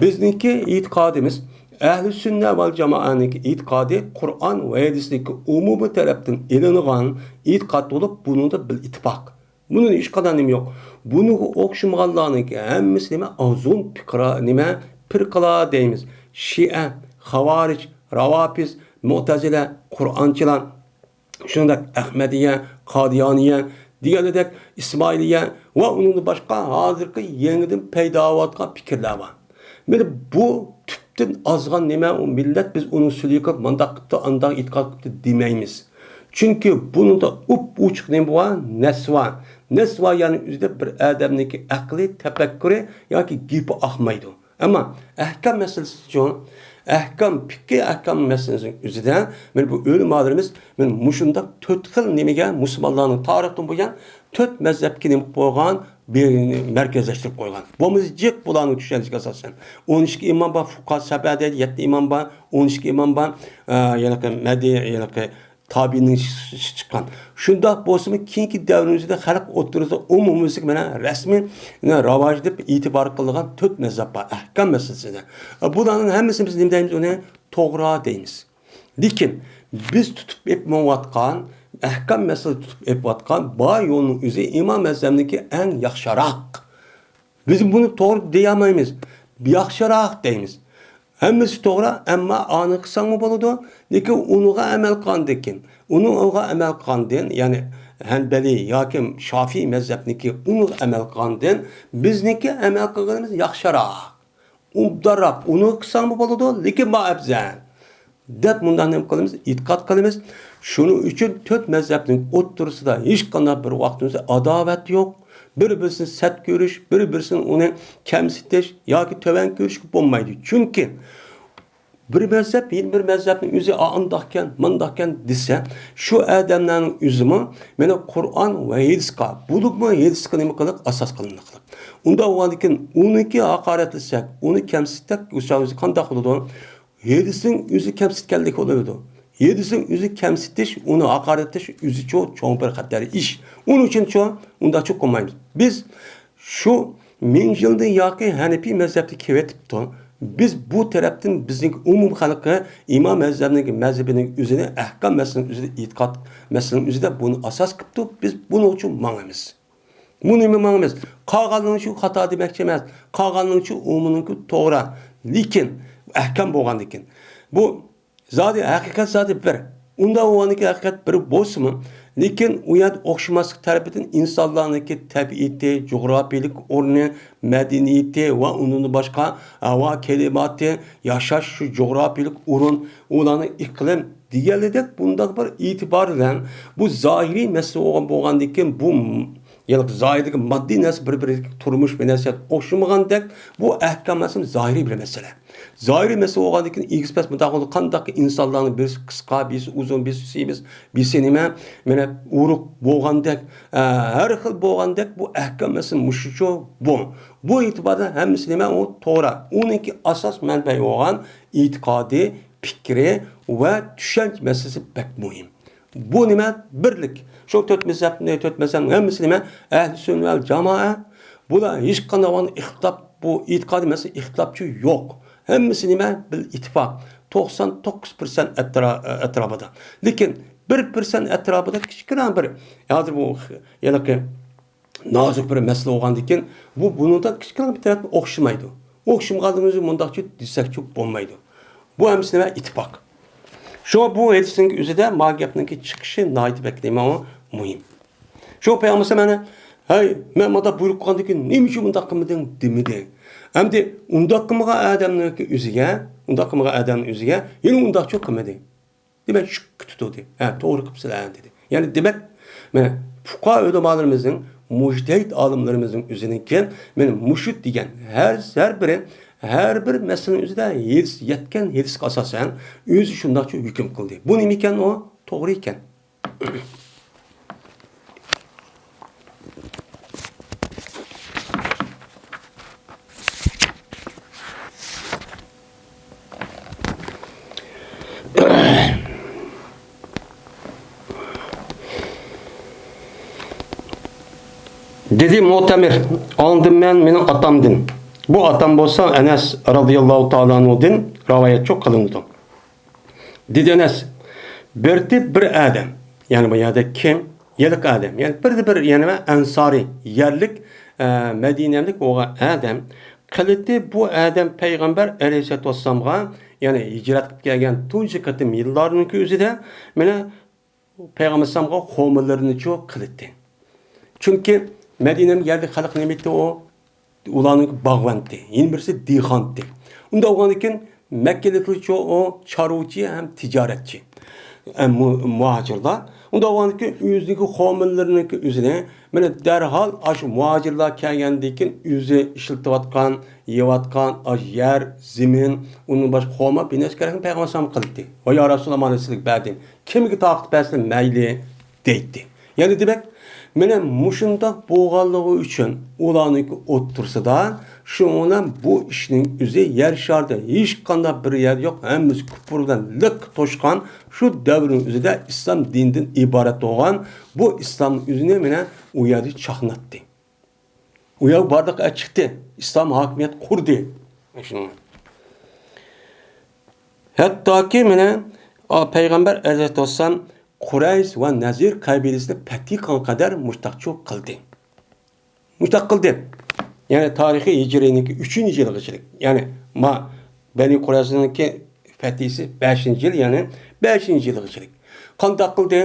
بىزنىڭكى ئېتىقادىمىز، ئەھلى سۈننە ۋەل جامائەنىڭكى ئېتىقادى قۇرئان ۋە ھەدىستىكى ئومۇمىي تەرەپتىن ئېلىنغان ئېتىقاد بولۇپ، بۇنىڭدا بىل ئىتتىپاق. بۇنىڭدا ھېچقانداق نېمە يوق. بۇنىڭغا ئوخشىمىغانلارنىڭكى ھەممىسى نېمە؟ ئازغۇن پىقرا، نېمە؟ پىرقىلار دەيمىز. شىئە، خاۋارىج، راۋاپىز، مۇئتەزىلە، قۇرئانچىلار، شۇنداق ئەخمەدىيە، قادىيانىيە دېگەندەك ئىسمائىلىيە ۋە ئۇنىڭدىن باشقا ھازىرقى يېڭىدىن پەيدا بولۇۋاتقان پىكىرلەر بار. مانا بۇ تۈپتىن ئازغان نېمە، ئۇ مىللەت بىز ئۇنىڭ سۈلۈكى مۇنداق قىپتۇ، ئانداق ئېتىقاد قىپتۇ دېمەيمىز. چۈنكى بۇنىڭدا ئۇپ-ئوچۇق نېمە بار؟ نەس بار. نەس بار يەرنىڭ ئۆزىدە بىر ئادەمنىڭكى ئەقلى، تەپەككۇرى ياكى گېپى ئاقمايدۇ. ئەمما ئەھكام مەسىلىسىچۇ؟ ئەھكام، پىقھىي ئەھكام مەسىلىسىنىڭ ئۆزىدە مانا بۇ ئۆلىمالىرىمىز مانا مۇشۇنداق تۆت خىل نېمىگە مۇسۇلمانلارنىڭ تارىختىن بۇيان تۆت مەزھەپكە نېمە قىلىپ قويغان، بىر مەركەزلەشتۈرۈپ قويغان. بولمىسا جىق بۇلارنىڭ چۈشەنچىسىگە ئاساسەن. ئون ئىككى ئىمام بار، فۇقاھا سەبئە دەيدۇ، يەتتە ئىمام بار، ئون ئىككى ئىمام بار، ئە، يەنە مەدھىي، يەنە تابىئىنىڭ چىققان. شۇنداق بولسىمۇ، كېيىنكى دەۋرىمىزدە خەلق ئوتتۇرىسىدا ئومۇميۈزلۈك مانا رەسمىي، مانا راۋاج دەپ ئېتىبار قىلىدىغان تۆت مەزھەپ بار، ئەھكام مەسىلىسىدە. بۇلارنىڭ ھەممىسىنى بىز نېمە دەيمىز؟ ئۇنى توغرا دەيمىز. لېكىن بىز تۇتۇپ ئېلىپ مېڭىۋاتقان، ئەھكام مەسىلە تۇتۇپ ئېلىۋاتقان بار يولنىڭ ئۆزى ئىمام ئەزەمنىڭكى ئەڭ ياخشىراق. بىز بۇنى توغرا دېيەلمەيمىز. ياخشىراق دەيمىز. ھەممىسى توغرا، ئەمما ئانى قىلساڭمۇ بولىدۇ. لېكىن ئۇنىڭغا ئەمەل قىلغاندىن كېيىن، ئۇنىڭغا ئەمەل قىلغاندىن، يەنى ھەنبەلى ياكى شافىي مەزھەپنىڭكى ئۇنىڭغا ئەمەل قىلغاندىن، بىزنىڭكى ئەمەل قىلغىنىمىز ياخشىراق. ئوبدانراق، ئۇنى قىلساڭمۇ بولىدۇ، لېكىن ما ئەپزەل. دەپ مۇنداق نېمە قىلىمىز؟ ئېتىقاد قىلىمىز. شۇنىڭ ئۈچۈن تۆت مەزھەپنىڭ ئوتتۇرىسىدا ھېچقانداق بىر ۋاقتىمىزدا ئاداۋەت يوق. بىر-بىرسىنى سەت كۆرۈش، بىر-بىرسىنى ئۇنى كەمسىتىش ياكى تۆۋەن كۆرۈشكە بولمايدۇ. چۈنكى بىر مەزھەپ يەنە بىر مەزھەپنىڭ ئۆزى ئانداقكەن، مانداقكەن دېسە، شۇ ئادەملەرنىڭ ئۆزىمۇ مانا قۇرئان ۋە ھەدىسقا، بولۇپمۇ ھەدىسقا نېمە قىلىق؟ ئاساس قىلىنىقلىق. ئۇنداق بولغاندىكىن ئۇنىڭكى ھاقارەتلىسەك، ئۇنى كەمسىتسەك، ئۇ چاغ ئۆزى قانداق بولىدۇ؟ ھەدىسنىڭ ئۆزى كەمسىتكەنلىك بولىدۇ. ھەدىسنىڭ ئۆزى كەمسىتىش، ئۇنى ھاقارەتلەش ئۆزىچۇ چوڭ بىر خەتەر ئىش. ئۇنىڭ ئۈچۈنچۇ ئۇنداقچۇ قىلمايمىز. بىز شۇ مىڭ يىلدىن ياقى ھەنىپىي مەزھەپتە كېلىۋېتىپتۇ. بىز بۇ تەرەپتىن بىزنىڭ ئومۇم خەلققە ئىمام ئەزەمنىڭ مەزھىپىنىڭ ئۆزىنى، ئەھكام مەسىلىنىڭ ئۆزىدە، ئېتىقاد مەسىلىنىڭ ئۆزىدە بۇنى ئاساس قىپتۇ. بىز بۇنىڭ ئۈچۈن ماڭىمىز. بۇنى ماڭىمىز. قالغانلىرىنىڭ شۇ خاتا دېمەكچى ئەمەس. قالغانلىرىنىڭ شۇ ئومۇمنىڭكى توغرا. لېكىن ئەھكام بولغاندىكىن. بۇ زادى ھەقىقەت زادى بىر. ئۇنداق بولغاندىكىن ھەقىقەت بىر بولسىمۇ، لېكىن ئۇ يەردە ئوخشىماسلىق تەرىپىدىن ئىنسانلارنىڭكى تەبىئىتى، جۇغراپىيىلىك ئورنى، مەدەنىيىتى ۋە ئۇنىڭدىن باشقا ھاۋا كىلىماتى، ياشاش شۇ جۇغراپىيىلىك ئورۇن، ئۇلارنىڭ ئىقلىم دېگەنلىدەك بۇنداق بىر ئېتىبار بىلەن بۇ زاھىرىي مەسىلە بولغان، بولغاندىكىن بۇ م-، يەنى زاھىردىكى ماددىي نەرسە بىر-بىرىگە تۇرمۇش بىر نەرسە ئوخشىمىغاندەك بۇ ئەھكام مەسىلە زاھىرىي بىر مەسىلە. زاھىرىي مەسىلە بولغاندىن كېيىن ئېگىز پەس مۇنداق بولىدۇ. قانداق ئىنسانلارنىڭ بىرسى قىسقا، بىرسى ئۇزۇن، بىرسى سېمىز، بىرسى نېمە، مانا ئۇرۇق بولغاندەك، ئە، ھەر خىل بولغاندەك بۇ ئەھكام مەسىلە مۇشۇچۇ بۇ. بۇ ئېتىباردىن ھەممىسى نېمە؟ ئۇ توغرا. ئۇنىڭكى ئاساس مەنبەي بولغان ئېتىقادى، پىكرى ۋە چۈشەنچە مەسىلىسى بەك مۇھىم. بۇ نېمە؟ بىرلىك. شۇ تۆت مەزھەپنى، تۆت مەزھەپنىڭ ھەممىسى نېمە؟ ئەھلى سۈننە ۋەل جامائە. بۇلار ھېچقانداق ۋاقىتتا ئىختىلاپ، بۇ ئېتىقادىي مەسىلە ئىختىلاپچۇ يوق. ھەممىسى نېمە؟ بىل ئىتتىپاق. توقسان توققۇز پىرسەنت ئەترا-، ئەتراپىدا. لېكىن بىر پىرسەنت ئەتراپىدا كىچىككىنە بىر، ھازىر بۇ ھېلىقى نازۇك بىر مەسىلە بولغاندىكىن، بۇ بۇنىڭدا كىچىككىنە بىر تەرەپتىن ئوخشىمايدۇ. ئوخشىمىغانلىقىمىزنى مۇنداقچە دېسەكچۇ بولمايدۇ. بۇ ھەممىسى نېمە؟ ئىتتىپاق. شۇڭا بۇ ھەدىسنىڭ ئۆزىدە ما گەپنىڭكى چىقىشى ناھايىتى بەك نېمە مۇھىم. شۇ پەيغەمبەر مانا، ھەي، مەن مۇنداق بۇيرۇق قىلغاندىن كېيىن نېمە ئۈچۈن مۇنداق قىلمىدىڭ دېمىدى. ئەمدى ئۇنداق قىلمىغان ئادەمنىڭكى ئۆزىگە، ئۇنداق قىلمىغان ئادەمنىڭ ئۆزىگە يەنە ئۇنداقچۇ قىلمىدى. دېمەك، شۈككە تۇتۇلدى. ھە، توغرا قىپسىلەر دېدى. يەنى دېمەك، مانا، پۇقاھا ئۆلىمالىرىمىزنىڭ، مۇجتەھىد ئالىملىرىمىزنىڭ ئۆزىنىڭكى، مانا، مۇشۇ دېگەن ھەر، ھەر بىرى، ھەر بىر مەسىلىنىڭ ئۆزىدە ھەدىس، يەتكەن ھەدىسكە ئاساسەن ئۆزى شۇنداقچە ھۆكۈم قىلدى. بۇ نېمىكەن ئۇ؟ توغرا ئىكەن. دېدى مۇئتەمىر، ئاڭلىدىم مەن مېنىڭ ئاتامدىن. بۇ ئاتام بولسا ئەنەس رازىياللاھۇ تائالا ئەنھۇدىن رىۋايەتچۇ قىلىنىدۇ. دېدى ئەنەس، بىردە بىر ئادەم، يەنى بۇ يەردە كىم؟ ھېلىقى ئادەم، يەنى بىردە بىر، يەنى ئەنسارىي، يەرلىك، ئە، مەدىنەلىك بولغان ئادەم قىلىتى، بۇ ئادەم پەيغەمبەر ئەلەيھىسسالاتۇ ۋەسسالامغا، يەنى ھىجرەت قىلىپ كەلگەن تۇنجى قېتىم يىللارنىڭكى ئۆزىدە، مانا، پەيغەمبەر ئەلەيھىسسالامغا خورمىلىرىنىچۇ قىلىتى. چۈنكى مەدىنەنىڭ يەرلىك خەلقى نېمە ئىدى ئۇ؟ ئۇلارنىڭ باغۋەنتى، يەنە بىرسى دېھقانتى. ئۇنداق بولغاندىكىن مەككىلىكلەرچۇ ئۇ چارۋىچى ھەم تىجارەتچى. ئە، مۇ-، مۇھاجىرلار. ئۇنداق بولغاندىكىن ئۆزىنىڭكى خورمىلىرىنىڭكى ئۆزىنى، مانا، دەرھال ئاشۇ مۇھاجىرلار كەلگەندىن كېيىن ئۆزى ئىشلىتىۋاتقان، يەۋاتقان ئاشۇ يەر، زېمىن، ئۇنىڭ باشقا خورما بىر نەرسە كېرەكنى پەيغەمبەر ئەلەيھىسسالامغا قىلدى. ۋە يا رەسۇلاللا، مانا سىلىگە بەردىم. كىمگە تاقىتى بەرسە مەيلى دەيتتى. يەنى دېمەك، مانا مۇشۇنداق بولغانلىقى ئۈچۈن ئۇلارنىڭكى ئوتتۇرىسىدا شۇڭا بۇ ئىشنىڭ ئۆزى يەر شارىدا ھېچقانداق بىر يەر يوق، ھەممىسى كۇپۇر بىلەن لىق توشقان شۇ دەۋرنىڭ ئۆزىدە ئىسلام دىنىدىن ئىبارەت بولغان بۇ ئىسلامنىڭ ئۆزىنى مانا ئۇ يەردە چاقناتتى. ئۇ يەر بارلىققا چىقتى. ئىسلام ھاكىمىيەت قۇردى. شۇنىڭ. ھەتتاكى مانا، ئا، پەيغەمبەر ئەلەيھىسسالام قۇرەيش ۋە نەزىر قەبىلىسىنى پەتھى قىلغان قەدەر مۇشتاقچۇ قىلدى. مۇشتاق قىلدى. يەنى تارىخىي ھىجرىينىڭكى ئۈچىنچى يىلىغىچىلىك. يەنى ما بەنى قۇرەيزىنىڭكى پەتھىسى بەشىنچى يىل، يەنى بەشىنچى يىلغىچىلىك. قانداق قىلدى؟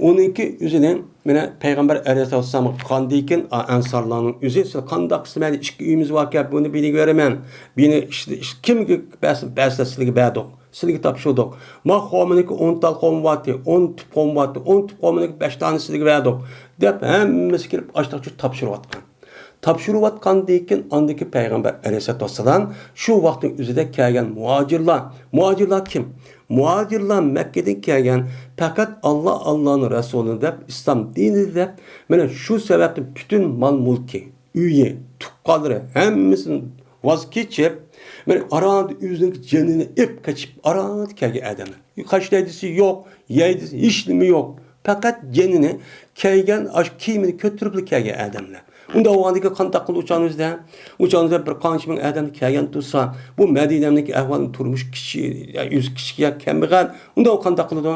ئۇنىڭكى ئۆزىنى، مانا، پەيغەمبەر ئەلەيھىسسالام قىلغاندىن كېيىن، ئا، ئەنسارلارنىڭ ئۆزى، سىلەر قانداق قىلسا مەيلى، ئىككى ئۆيىمىز باركەن، بۇنى بىرىگە بېرىمەن، بىنى ئىش-، ئىش-، كىمگە بەرسە، بەرسە سىلەرگە بەردۇق، سىلەرگە تاپشۇردۇق. ما خورمىنىڭكى ئون تال خورما بارتى، ئون تۈپ خورما بارتى، ئون تۈپ خورمىنىڭكى بەش دانە سىلەرگە بەردۇق، دەپ ھەممىسى كېلىپ ئاشتاقچۇ تاپشۇرۇۋاتقان. تاپشۇرۇۋاتقاندىن كېيىن ئاندىكى پەيغەمبەر ئەلەيھىسسالاتۇ ۋەسسالام شۇ ۋاقىتنىڭ ئۆزىدە كەلگەن مۇھاجىرلار. مۇھاجىرلار كىم؟ مۇھاجىرلار مەككىدىن كەلگەن، پەقەت ئاللا، ئاللانىڭ رەسۇلى دەپ، ئىسلام دىنى دەپ، مانا شۇ سەۋەبتىن پۈتۈن مال-مۈلكى، ئۆيى، تۇغقانلىرى ھەممىسىدىن ۋاز كېچىپ، مانا ئاراندا ئۆزىنىڭ جېنىنى ئېلىپ قېچىپ ئاراندا كەلگەن ئادەملەر. قاشلايدىسى يوق، يەيدىسى ھېچ نېمە يوق. پەقەت جېنىنى كەلگەن ئاشۇ كىيىمىنى كۆتۈرۈپلا كەلگەن ئادەملەر. ئۇنداق بولغاندىكىن قانداق قىلدى ئۇ چاغنىڭ ئۆزىدە؟ ئۇ چاغنىڭ ئۆزىدە بىر قانچە مىڭ ئادەم كەلگەن تۇرسا، بۇ مەدىنەنىڭكى ئەھۋالى، تۇرمۇش كىچىك، يا ئۆزى كىچىك يا كەمبەغەل. ئۇنداق قانداق قىلىدۇ؟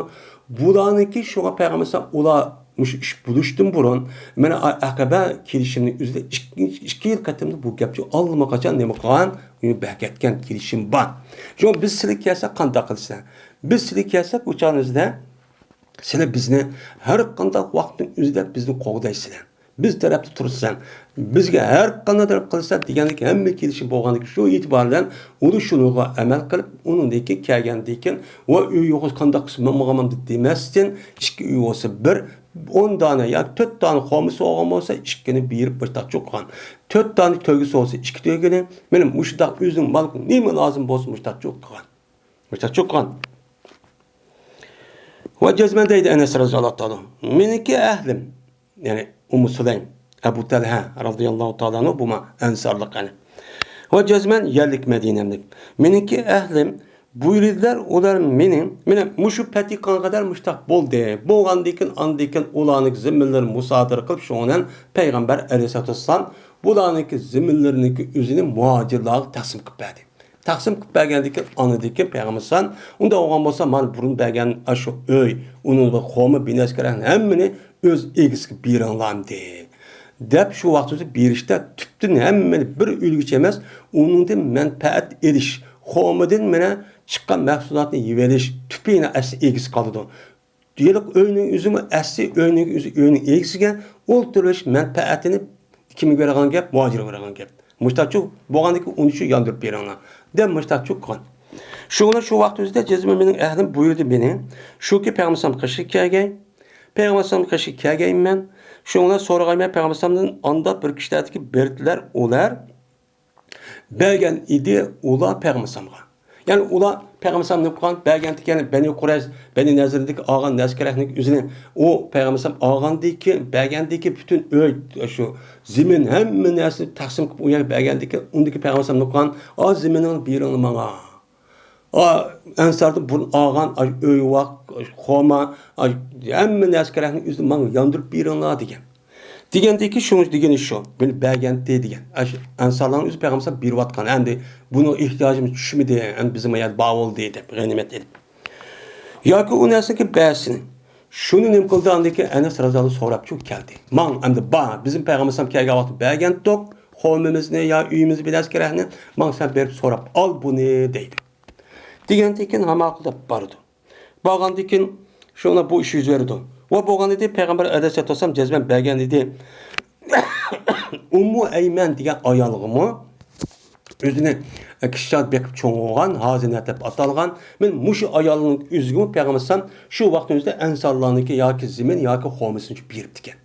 بۇلارنىڭكى شۇڭا پەيغەمبەر ئەلەيھىسسالام ئۇلار مۇشۇ ئىش بولۇشتىن بۇرۇن، مانا ئەقەبە كېلىشىمنىڭ ئۆزىدە ئىككى، ئىككى يىل قەدىمدە بۇ گەپچۇ ئاللىماقاچان نېمە قىلغان، بەكەتكەن كېلىشىم بار. شۇڭا بىز سىلەرگە كەلسەك قانداق قىلىسىلەر؟ بىز سىلەرگە كەلسەك ئۇ چاغنىڭ ئۆزىدە سىلەر بىزنى ھەر قانداق ۋاقىتنىڭ ئۆزىدە بىزنى قوغدايسىلەر. بىز تەرەپتە تۇرىسەن. بىزگە ھەر قانداق تەرەپ قىلىسەن دېگەندىكى ھەممە كېلىشىم بولغاندىكىن شۇ ئېتىبار بىلەن ئۇلار شۇنىڭغا ئەمەل قىلىپ، ئۇنىڭدىن كېيىن كەلگەندىن كېيىن، ۋە ئۆي يوقىسى قانداق قىلسا ماڭمىغانمەن دېمەستىن، ئىككى ئۆي بولسا بىر، ئون دانە ياكى تۆت دانە خورمىسى بولغان بولسا، ئىككىنى بېرىپ مۇشتاق چوققان. تۆت دانە تۆگىسى بولسا، ئىككى تۆگىنى، مېنىڭ مۇشۇنداق ئۆزۈم مالغا نېمە لازىم بولسا، مۇشتاق چوققان. مۇشتاق چوققان. ۋە جەزمەن دەيدۇ ئەنەس رەزىياللاھۇ تائالا، مېنىڭكى ئەھلىم، يەنى ئۇممۇ سۇلەيم، ئەبۇ تەلھە رەزىياللاھۇ تائالا ئەنھۇ، بۇمۇ ئەنسارلىق ئەنە. ۋە جەزمەن يەرلىك مەدىنەملىك. مېنىڭكى ئەھلىم بۇيرۇدۇلار، ئۇلار مېنى، مېنى مۇشۇ پەتھى قىلغان قەدەر مۇشتاق بولدى. بولغاندىن كېيىن، ئاندىن كېيىن ئۇلارنىڭكى زېمىنلىرىنى مۇسادىرە قىلىپ، شۇنىڭ بىلەن پەيغەمبەر ئەلەيھىسسالاتۇ ۋەسسالام بۇلارنىڭكى زېمىنلىرىنىڭكى ئۆزىنى مۇھاجىرلارغا تەقسىم قىلىپ بەردى. تەقسىم قىلىپ بەرگەندىن كېيىن، ئاندىن كېيىن پەيغەمبەر ئەلەيھىسسالام، ئۇنداق بولغان بولسا، مانا بۇرۇن بەرگەن ئاشۇ ئۆي، ئۇنىڭ خورما بىنەسكەرەكنى ھەممىنى ئۆز ئىگىسىگە بېرىڭلار دېدى. دەپ شۇ ۋاقتىمىزدا بېرىشتە تۈپتىن ھەممىنى بىر ئۆيلىگۈچى ئەمەس، ئۇنىڭدىن مەنپەئەت ئېلىش، خورمىدىن مانا چىققان مەھسۇلاتنى يېۋېلىش تۈپى يەنە ئەسلى ئىگىسىگە قالىدۇ. دېيەرلىك ئۆينىڭ ئۆزىمۇ ئەسلى ئۆينىڭ ئۆزى، ئۆينىڭ ئىگىسىگە ئولتۇرۇۋېلىش مەنپەئەتىنى كىمگە بېرىدىغان گەپ؟ مۇھاجىرغا بېرىدىغان گەپ. مۇشتاچۇ بولغاندىن كېيىن ئۇنى شۇ ياندۇرۇپ بېرىڭلار دەپ مۇشتاچۇ قىلغان. شۇڭا شۇ ۋاقىت ئۆزىدە جەزمەن مېنىڭ ئەھلىم بۇيرۇدى مېنى، شۇكى پەيغەمبەر ئەلەيھىسسالام قېشىغا كەلگەي. پەيغەمبەر ئەلەيھىسسالام قېشىغا كەلگەيمەن. شۇڭا سورىغايمەن پەيغەمبەر ئەلەيھىسسالامدىن، ئانداق بىر كىشىلەردىكى بىرلەر ئۇلار بەرگەن ئىدى ئۇلار پەيغەمبەر ئەلەيھىسسالامغا. يەنى ئۇلار پەيغەمبەر ئەلەيھىسسالام نېمە قىلغان؟ بەرگەندىكى، يەنى بەنى قۇرەيزە، بەنى نەزىردىكى ئالغان نەسكىرەكنىڭ ئۆزىنى ئۇ پەيغەمبەر ئەلەيھىسسالام ئالغاندىكى، بەرگەندىكى پۈتۈن ئۆي، شۇ زېمىن، ھەممە نەرسىنى تەقسىم قىلىپ ئۇ يەرگە بەرگەندىكى، ئۇندىكى پەيغەمبەر ئەلەيھىسسالام نېمە قىلغان؟ ئا، زېمىنىڭنى بېرىڭلار ماڭا. ئا، ئەنساردىن بۇرۇن ئالغان، ئاي، ئۆي ۋاق، خورما، ئاي، ھەممە نەسكىرەكنىڭ ئۆزىنى ماڭا ياندۇرۇپ بېرىڭلار دېگەن. دېگەندىكى شۇ دېگىنى شۇ، مېنى بەرگەنتى دېگەن. ئەش-، ئەنسارلارنىڭ ئۆزى پەيغەمبەر بېرىۋاتقان، ئەمدى بۇنىڭ ئېھتىياجىمىز چۈشمىدى، ئەمدى بىزنىڭ يەردە بار بولدى دەپ غەنىيمەت ئېلىپ. ياكى ئۇ نەرسىنىڭكى بەسىنى. شۇنى نېمە قىلدى؟ ئاندىن كېيىن ئەنەس رازىياللاھۇ سوراپچۇ كەلدى. ماڭ ئەمدى بار، بىزنىڭ پەيغەمبەر ئەلەيھىسسالام كەلگەن ۋاقىتتا بەرگەنتۇق، خورمىمىزنى يا ئۆيىمىزنى بىر نەرسە كېرەكنى، ماڭ سەن بېرىپ سوراپ ئال بۇنى دەيدۇ. دېگەندىن كېيىن ھاماقىلداپ بارىدۇ. بارغاندىن كېيىن شۇڭا بۇ ئىش يۈز بېرىدۇ. ۋە بولغان ئىدى، پەيغەمبەر ئەلەيھىسسالاتۇ ۋەسسالام جەزمەن بەرگەن ئىدى. ئۇممۇ ئەيمەن دېگەن ئايالغىمۇ ئۆزىنى كىشىچە بېقىپ چوڭ بولغان، ھازىنە دەپ ئاتالغان، مەن مۇشۇ ئايالنىڭ ئۆزىگىمۇ پەيغەمبەر ئەلەيھىسسالام شۇ ۋاقىتنىڭ ئۆزىدە ئەنسارلارنىڭكى ياكى زېمىن ياكى خورمىسىنى بېرىپتىكەن.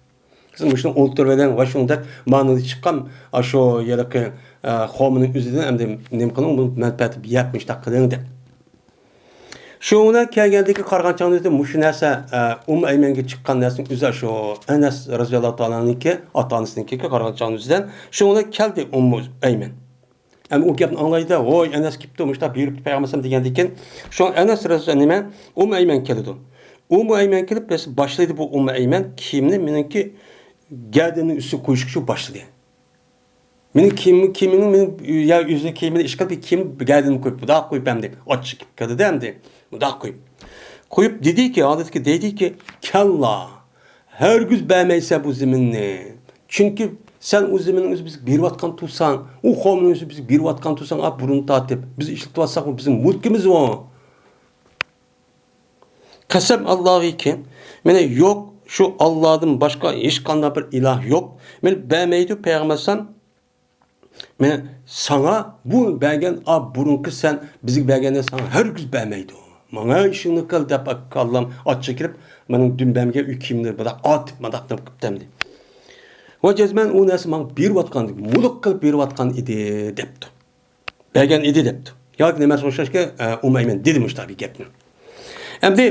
سىز مۇشۇنى ئولتۇرۇۋېلىڭ ۋە شۇنداق مانىدا چىققان ئاشۇ ھېلىقى، ئە، خورمىنىڭ ئۆزىدىن ئەمدى نېمە قىلىڭ، بۇ مەنپەئەت يەپ مۇشۇنداق قىلىڭ دەپ. شۇنىڭ بىلەن كەلگەندىكى قارىغان چاغنىڭىزدا مۇشۇ نەرسە، ئە، ئۇممۇ ئەيمەنگە چىققان نەرسىنىڭ ئۆزى شۇ ئەنەس رەزىياللاھۇ تائالانىڭكى، ئاتا-ئانىسىنىڭكى قارىغان چاغنىڭىزدىن شۇنىڭ بىلەن كەلدى ئۇممۇ ئەيمەن. ئەمدى ئۇ گەپنى ئاڭلايدۇ، ۋوي، ئەنەس كېپتۇ، مۇشۇنداق بېرىپ پەيغەمبەر دېگەندىن كېيىن، شۇ ئەنەس رەزىياللاھۇ نېمە، ئۇممۇ ئەيمەن كېلىدۇ. ئۇممۇ ئەيمەن كېلىپ، باشلايدۇ بۇ ئۇممۇ ئەيمەن كىيىمنى مېنىڭكى گەدىنىمنىڭ ئۈستىگە قويۇشقا شۇ باشلىدى. مېنىڭ كىيىم-، كىيىمىمنى مېنىڭ يا ئۆزىنىڭ كىيىمىنى ئىشقىلىپ، كىيىم گەدىنىمگە قويۇپ، بۇنداق قويۇپ ئەمدى ئاچچىق كېلىپ كىردى ئەمدى. بۇنداق قويۇپ. قويۇپ دېدىكى، ھالىتىكى دەيدىكى، كاللا، ھەرگىز بەرمەيسەن بۇ زېمىننى. چۈنكى سەن ئۇ زېمىننى ئۆزى بىزگە بېرىۋاتقان تۇرساڭ، ئۇ خورمىنى ئۆزى بىزگە بېرىۋاتقان تۇرساڭ، ئا، بۇرۇن تارتىپ، بىز ئىشلىتىۋاتساق، بۇ بىزنىڭ مۈلكىمىز ئۇ. قەسەم ئاللاھىكى، مانا يوق، شۇ ئاللادىن باشقا ھېچقانداق بىر ئىلاھ يوق. مانا بەرمەيدۇ پەيغەمبەر ئەلەيھىسسالام. مانا ساڭا بۇ بەرگەن، ئا، بۇرۇنقى سەن بىزگە بەرگەندە ساڭا ھەرگىز بەرمەيدۇ. ماڭا ئىشىڭنى قىل دەپ، كاللام ئاچچىق كىرىپ، مېنىڭ دۈم بەرمىگەن ئۆي كىيىملىرى بۇنداق ئاتىپ، مانداق قىلىپ قىپتۇ ئەمدى. ۋە جەزمەن ئۇ نەرسە ماڭا بېرىۋاتقان، مۈلۈك قىلىپ بېرىۋاتقان ئىدى دەپتۇ. بەرگەن ئىدى دەپتۇ. ياكى نېمە ئوخشاشكى، ئە، ئۇممۇ ئەيمەن دېدى مۇشۇنداق بىر گەپنى. ئەمدى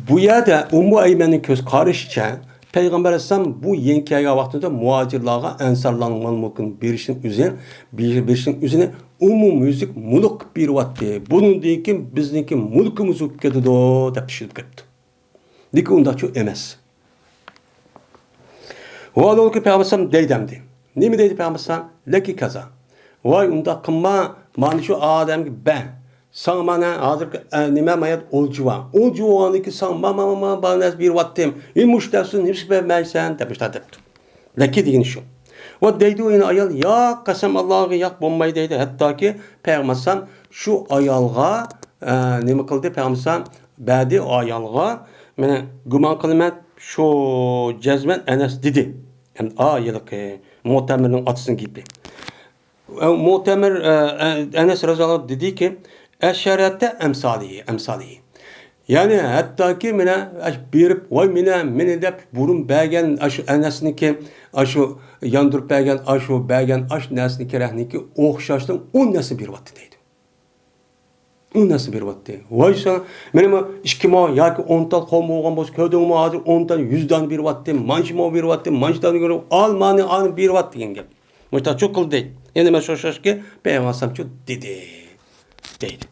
بۇ يەردە ئۇممۇ ئەيمەننىڭ كۆز قارىشىچە، پەيغەمبەر ئەلەيھىسسالام بۇ يېڭى كەلگەن ۋاقتىدا مۇھاجىرلارغا، ئەنسارلارنىڭ مال-مۈلكىنى بېرىشنىڭ ئۆزى، بېرىشنىڭ ئۆزىنى ئومۇميۈزلۈك مۈلۈك قىلىپ بېرىۋاتتى. بۇنىڭدىن كېيىن بىزنىڭكى مۈلكىمىز بولۇپ كېتىدۇ، دەپ چۈشىنىپ كەپتۇ. لېكىن ئۇنداقچۇ ئەمەس. ۋالىكى پەيغەمبەر ئەلەيھىسسالام دەيدۇ ئەمدى. نېمە دەيدۇ پەيغەمبەر ئەلەيھىسسالام؟ لەكى كازا. ۋاي، ئۇنداق قىلما، مانا شۇ ئادەمگە بەر. ساڭا مانا ھازىرقى، ئە، نېمە، مايات ئولجا بار. ئولجا بولغاندىن كېيىن ساڭا ما، ما، ما، ما، بار نەرسە بېرىۋاتتىم. ئى، مۇشۇ نەرسىنى نېمىشقا بەرمەيسەن؟ دەپ مۇشۇنداق دەپتۇ. لەكى دېگىنى شۇ. ۋە دەيدۇ يەنە ئايال، ياق، قەسەم ئاللاغا، ياق، بولماي دەيدۇ. ھەتتاكى پەيغەمبەر ئەلەيھىسسالام شۇ ئايالغا، ئە، نېمە قىلدى؟ پەيغەمبەر ئەلەيھىسسالام بەردى ئايالغا. مانا گۇمان قىلىمەن، شۇ جەزمەن ئەنەس دېدى. ئەمدى ئا، ھېلىقى مۇئتەمىرنىڭ ئاتىسىنىڭ گېپى. ئە، مۇئتەمىر، ئە، ئە، ئەنەس رەزىياللاھۇ دېدىكى، ئەشەرەتە ئەمسالىھى، ئەمسالىھى. يەنى ھەتتاكى مانا ئاشۇ بېرىپ، ۋاي مېنى، مېنى دەپ بۇرۇن بەرگەن ئاشۇ ئەنەسنىڭكى، ئاشۇ ياندۇرۇپ بەرگەن، ئاشۇ بەرگەن ئاش نەرسىنىڭكى رەھنىكى ئوخشاشنىڭ ئون نەرسە بېرىۋاتتى دەيدۇ. ئون نەرسە بېرىۋاتتى. ۋاي ساڭا، مېنىمۇ ئىككى مو ياكى ئون تال قوم بولغان بولسا، كۆردۈڭمۇ ھازىر ئون تال، يۈز دانە بېرىۋاتتى، مانچە مو بېرىۋاتتى، مانچە دانە بېرىۋاتتى، ئالمانى ئالمانى بېرىۋاتتى دېگەن گەپ. مۇشتاچۇ قىلدى. يەنە مەن شۇ شاشكى پەيغەمبەر ئەلەيھىسسالامچۇ دېدى. دەيدۇ.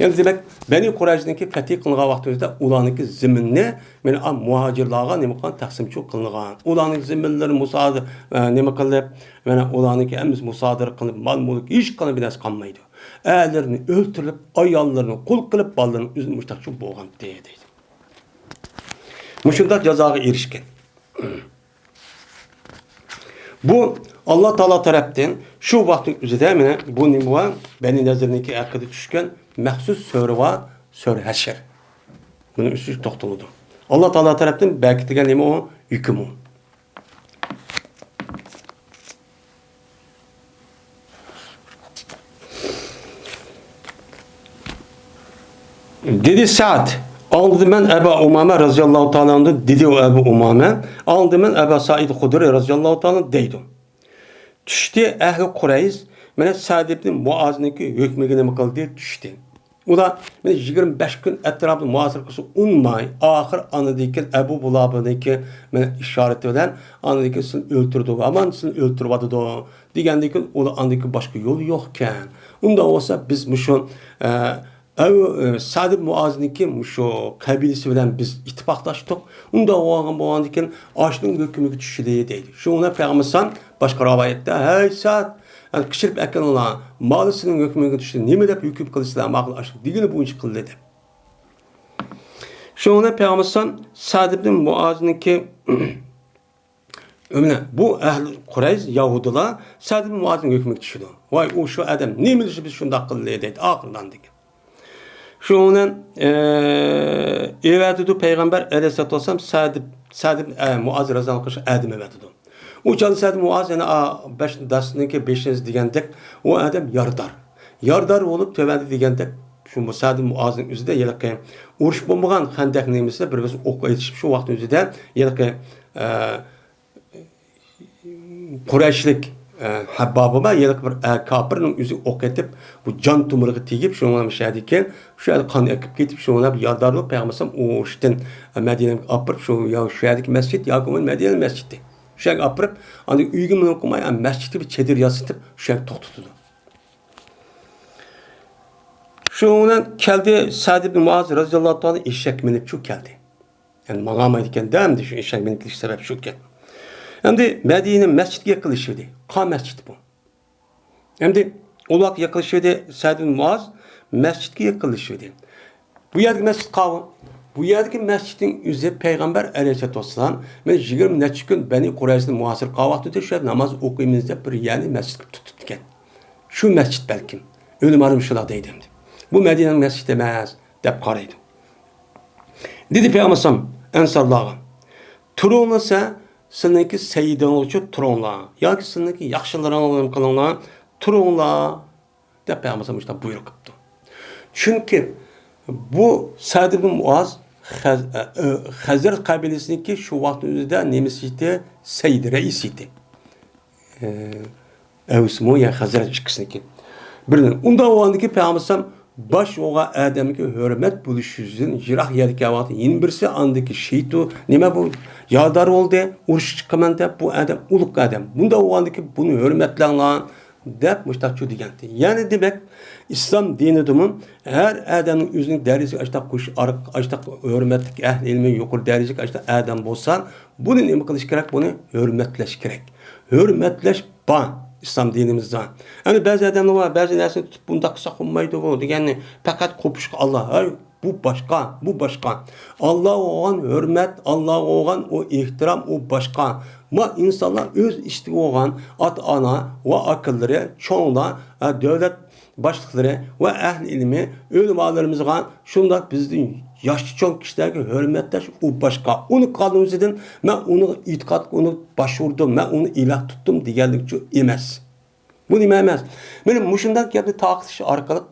يەنى دېمەك، بەنى قۇرەيزىنىڭكى پەتھى قىلىنغان ۋاقتىمىزدا ئۇلارنىڭكى زېمىنىنى مانا مۇھاجىرلارغا نېمە قىلغان، تەقسىمچۇ قىلىنغان. ئۇلارنىڭ زېمىنلىرى مۇسادىرە، ئە، نېمە قىلىپ، مانا ئۇلارنىڭكى ھەممىسى مۇسادىرە قىلىپ، مال مۈلۈك ھېچقانداق بىر نەرسە قالمايدۇ. ئەرلىرىنى ئۆلتۈرۈپ، ئاياللىرىنى قۇل قىلىپ، بالىلىرىنى ئۆزىنى مۇشتاچۇ بولغانتى دەيدۇ. مۇشۇنداق جازاغا ئېرىشكەن. بۇ ئاللا تائالا تەرەپتىن شۇ ۋاقىتنىڭ ئۆزىدە مانا بۇ نېمە بار؟ بەنى نەزىرنىڭكى ھەققىدە چۈشكەن مەخسۇس سۈرە بار، سۈرە ھەشر. بۇنىڭ ئۈستىدە توختىلىدۇ. ئاللا تائالا تەرەپتىن بەركىتىلگەن نېمە ئۇ؟ ھۆكۈم ئۇ. دېدى سەئد، ئاڭلىدىم مەن ئەبا ئۇمامە رەزىياللاھۇ تائالا ئەنھۇدىن، دېدى ئۇ ئەبۇ ئۇمامە، ئاڭلىدىم مەن ئەبا سەئىد خۇدرى رەزىياللاھۇ تائالا ئەنھۇ دەيدۇ. چۈشتى ئەھلى قۇرەيز، مانا سەئد ئىبن مۇئازنىڭكى ھۆكمىگە نېمە قىلدى؟ چۈشتى. ئۇلار مانا يىگىرمە بەش كۈن ئەتراپىدا مۇھاسىرە قىلسا ئۇنىماي، ئاخىر ئاندىن كېيىن ئەبۇ لۇبابىنىڭكى مانا ئىشارىتى بىلەن ئاندىن كېيىن سىلىنى ئۆلتۈرىدۇ، ھامان سىلىنى ئۆلتۈرۈۋاتىدۇ دېگەندىن كېيىن ئۇلار ئاندىن كېيىن باشقا يول يوقكەن. ئۇنداق بولسا بىز مۇشۇ، ئە، ئەبۇ، ئە، سەئد ئىبن مۇئازنىڭكى مۇشۇ قەبىلىسى بىلەن بىز ئىتتىپاقلاشتۇق. ئۇنداق بولغان، بولغاندىن كېيىن ئاشۇنىڭ ھۆكمىگە چۈشىلى دەيدۇ. شۇڭا پەيغەمبەر باشقا رىۋايەتتە، ھەي سەئد، يەنى قىچىرىپ ئەكىلىڭلار، مالى سېنىڭ ھۆكمۈڭگە چۈشتى، نېمە دەپ ھۆكۈم قىلىسىلەر، ماقۇل، ئاشۇ دېگىنى بويىچە قىلدى دەپ. شۇڭا پەيغەمبەر سەئد ئىبن مۇئازنىڭكى، مانا بۇ ئەھلى قۇرەيش، يەھۇدىيلار سەئد ئىبن مۇئازنىڭ ھۆكمىگە چۈشىدۇ. ۋاي، ئۇ شۇ ئادەم نېمە دېسە بىز شۇنداق قىلىلى دەيدۇ، ئاخىرىدا دېگەن. شۇنىڭ بىلەن، ئە، ئەۋەتىدۇ پەيغەمبەر ئەلەيھىسسالاتۇ ۋەسسالام سەئد، سەئد ئىبن، ئە، مۇئاز رەزىياللاھۇ ئەنھۇ ئادەم ئەۋەتىدۇ. ئۇ چاغدا سەئد مۇئاز يەنە، ئا، بەش داستىنىڭكى بېشىنى دېگەندەك، ئۇ ئادەم يارىدار. يارىدار بولۇپ تۆۋەندە دېگەندەك، شۇ سەئد مۇئازنىڭ ئۆزىدە ھېلىقى ئۇرۇش بولمىغان خەندەق نېمىسىدە بىر بىرسىگە ئوق ئېتىشىپ، شۇ ۋاقىتنىڭ ئۆزىدە ھېلىقى، ئە، قۇرەيشلىك، ئە، ھەببابىما ھېلىقى بىر، ئە، كاپىرنىڭ ئۆزىگە ئوق ئېتىپ، بۇ جان تومۇرىغا تېگىپ، شۇنىڭ بىلەن شۇ يەردىكى، شۇ يەردە قان ئېقىپ كېتىپ، شۇنىڭ بىلەن يارىدار بولۇپ، پەيغەمبەر ئەلەيھىسسالام ئۇ ئىشتىن مەدىنەگە ئاپىرىپ، شۇ يا، شۇ يەردىكى مەسچىت ياكى بولمىسا مەدىنە مەسچىتى. شۇ يەرگە ئاپىرىپ، ئاندىن ئۆيگە مېڭىپ قويماي، مەسچىتكە بىر چېدىر ياسىتىپ، شۇ يەرگە توختىتىدۇ. شۇنىڭ بىلەن كەلدى سەئد ئىبن مۇئاز رەزىياللاھۇ تائالا ئېشەككە مىنىپ شۇ كەلدى. يەنى ماڭالمايدىكەن-دە، ئەمدى شۇ ئېشەك مىنىپ كېلىش سەۋەب شۇكەن. ئەمدى مەدىنە مەسچىتكە يېقىنلىشىۋىدى. قا مەسچىتى بۇ. ئەمدى ئۇلارغا يېقىنلىشىۋىدى، سەئد ئىبن مۇئاز مەسچىتكە يېقىنلىشىۋىدى. بۇ يەردىكى مەسچىت قاۋۇ. بۇ يەردىكى مەسچىتنىڭ ئۆزى پەيغەمبەر ئەلەيھىسسالاتۇ ۋەسسالام، مەن يىگىرمە نەچچە كۈن بەنى قۇرەيزىنى مۇھاسىرە قىلغان ۋاقتىدا شۇ يەردە ناماز ئوقۇيمىز دەپ بىر يەرنى مەسچىت قىلىپ تۇتۇپتىكەن. شۇ مەسچىت بەلكىم. ئۆلىمالىم شۇنداق دەيدۇ ئەمدى. بۇ مەدىنەنىڭ مەسچىتى ئەمەس، دەپ قارايدۇ. دېدى پەيغەمبەر ئەنسارلارغا، تۇرۇڭلار سە، سىلىنىڭكى سەييىدىڭلارچە تۇرۇڭلار، ياكى سىلىنىڭكى ياخشىلىرىڭلار قىلىڭلار، تۇرۇڭلار، دەپ پەيغەمبەر مۇشۇنداق بۇيرۇق قىپتۇ. چۈنكى بۇ سەئد ئىبن مۇئاز خەز-، ئە، ئە، خەزرەج قەبىلىسىنىڭكى شۇ ۋاقىتنىڭ ئۆزىدە نېمىسى ئىدى؟ سەييىد، رەئىس ئىدى. ئە، ئەۋسمۇ يا خەزرەج ئىككىسىنىڭكى. بىرىنى، ئۇنداق بولغاندىكىن پەيغەمبەر ئەلەيھىسسالام باش بولغان ئادەمگە ھۆرمەت بولۇش يۈزىدىن يىراق يەرگە كەلگەن ۋاقىتتا يەنە بىرسى ئاندىكى شېيتۇ، نېمە بۇ، يارىدار بولدى، ئۇرۇشقا چىقىمەن دەپ، بۇ ئادەم ئۇلۇغ ئادەم. بۇنداق بولغاندىكىن بۇنى ھۆرمەتلەڭلار دەپ مۇشتاقچۇ دېگەنتى. يەنى دېمەك، ئىسلام دىنىدىمۇ ھەر ئادەمنىڭ ئۆزىنىڭ دەرىجىسىگە ئاشتاق قويۇش ئارق-، ئاشتاق ھۆرمەتلىك ئەھلى ئىلمى يۇقىرى دەرىجىلىك ئاشتاق ئادەم بولسا، بۇنى نېمە قىلىش كېرەك؟ بۇنى ھۆرمەتلەش كېرەك. ھۆرمەتلەش بار ئىسلام دىنىمىزدا. ئەمدى بەزى ئادەملەر بار، بەزى نەرسىنى تۇتۇپ بۇنداق قىلساق بولمايدىغۇ دېگەننى پەقەت قوپۇشقا ئاللا، ھەي، بۇ باشقا، بۇ باشقا. ئاللاغا بولغان ھۆرمەت، ئاللاغا بولغان ئۇ ئېھتىرام، ئۇ باشقا. ما ئىنسانلار ئۆز ئىچىدە بولغان ئاتا-ئانا ۋە ئاكىلىرى، چوڭلار، ھە، دۆلەت باشلىقلىرى ۋە ئەھلى ئىلمى، ئۆلىمالىرىمىزغا، شۇنداق بىزدىن ياشتا چوڭ كىشىلەرگە ھۆرمەتلەش ئۇ باشقا. ئۇنى قىلغاندىن ئۆزىدىن مەن ئۇنىڭ ئېتىقادىغا، ئۇنى باش ئۇردۇم، مەن ئۇنى ئىلاھ تۇتتۇم دېگەنلىكچۇ ئەمەس. بۇ نېمە ئەمەس؟ مانا مۇشۇنداق گەپنى تارقىتىش ئارقىلىق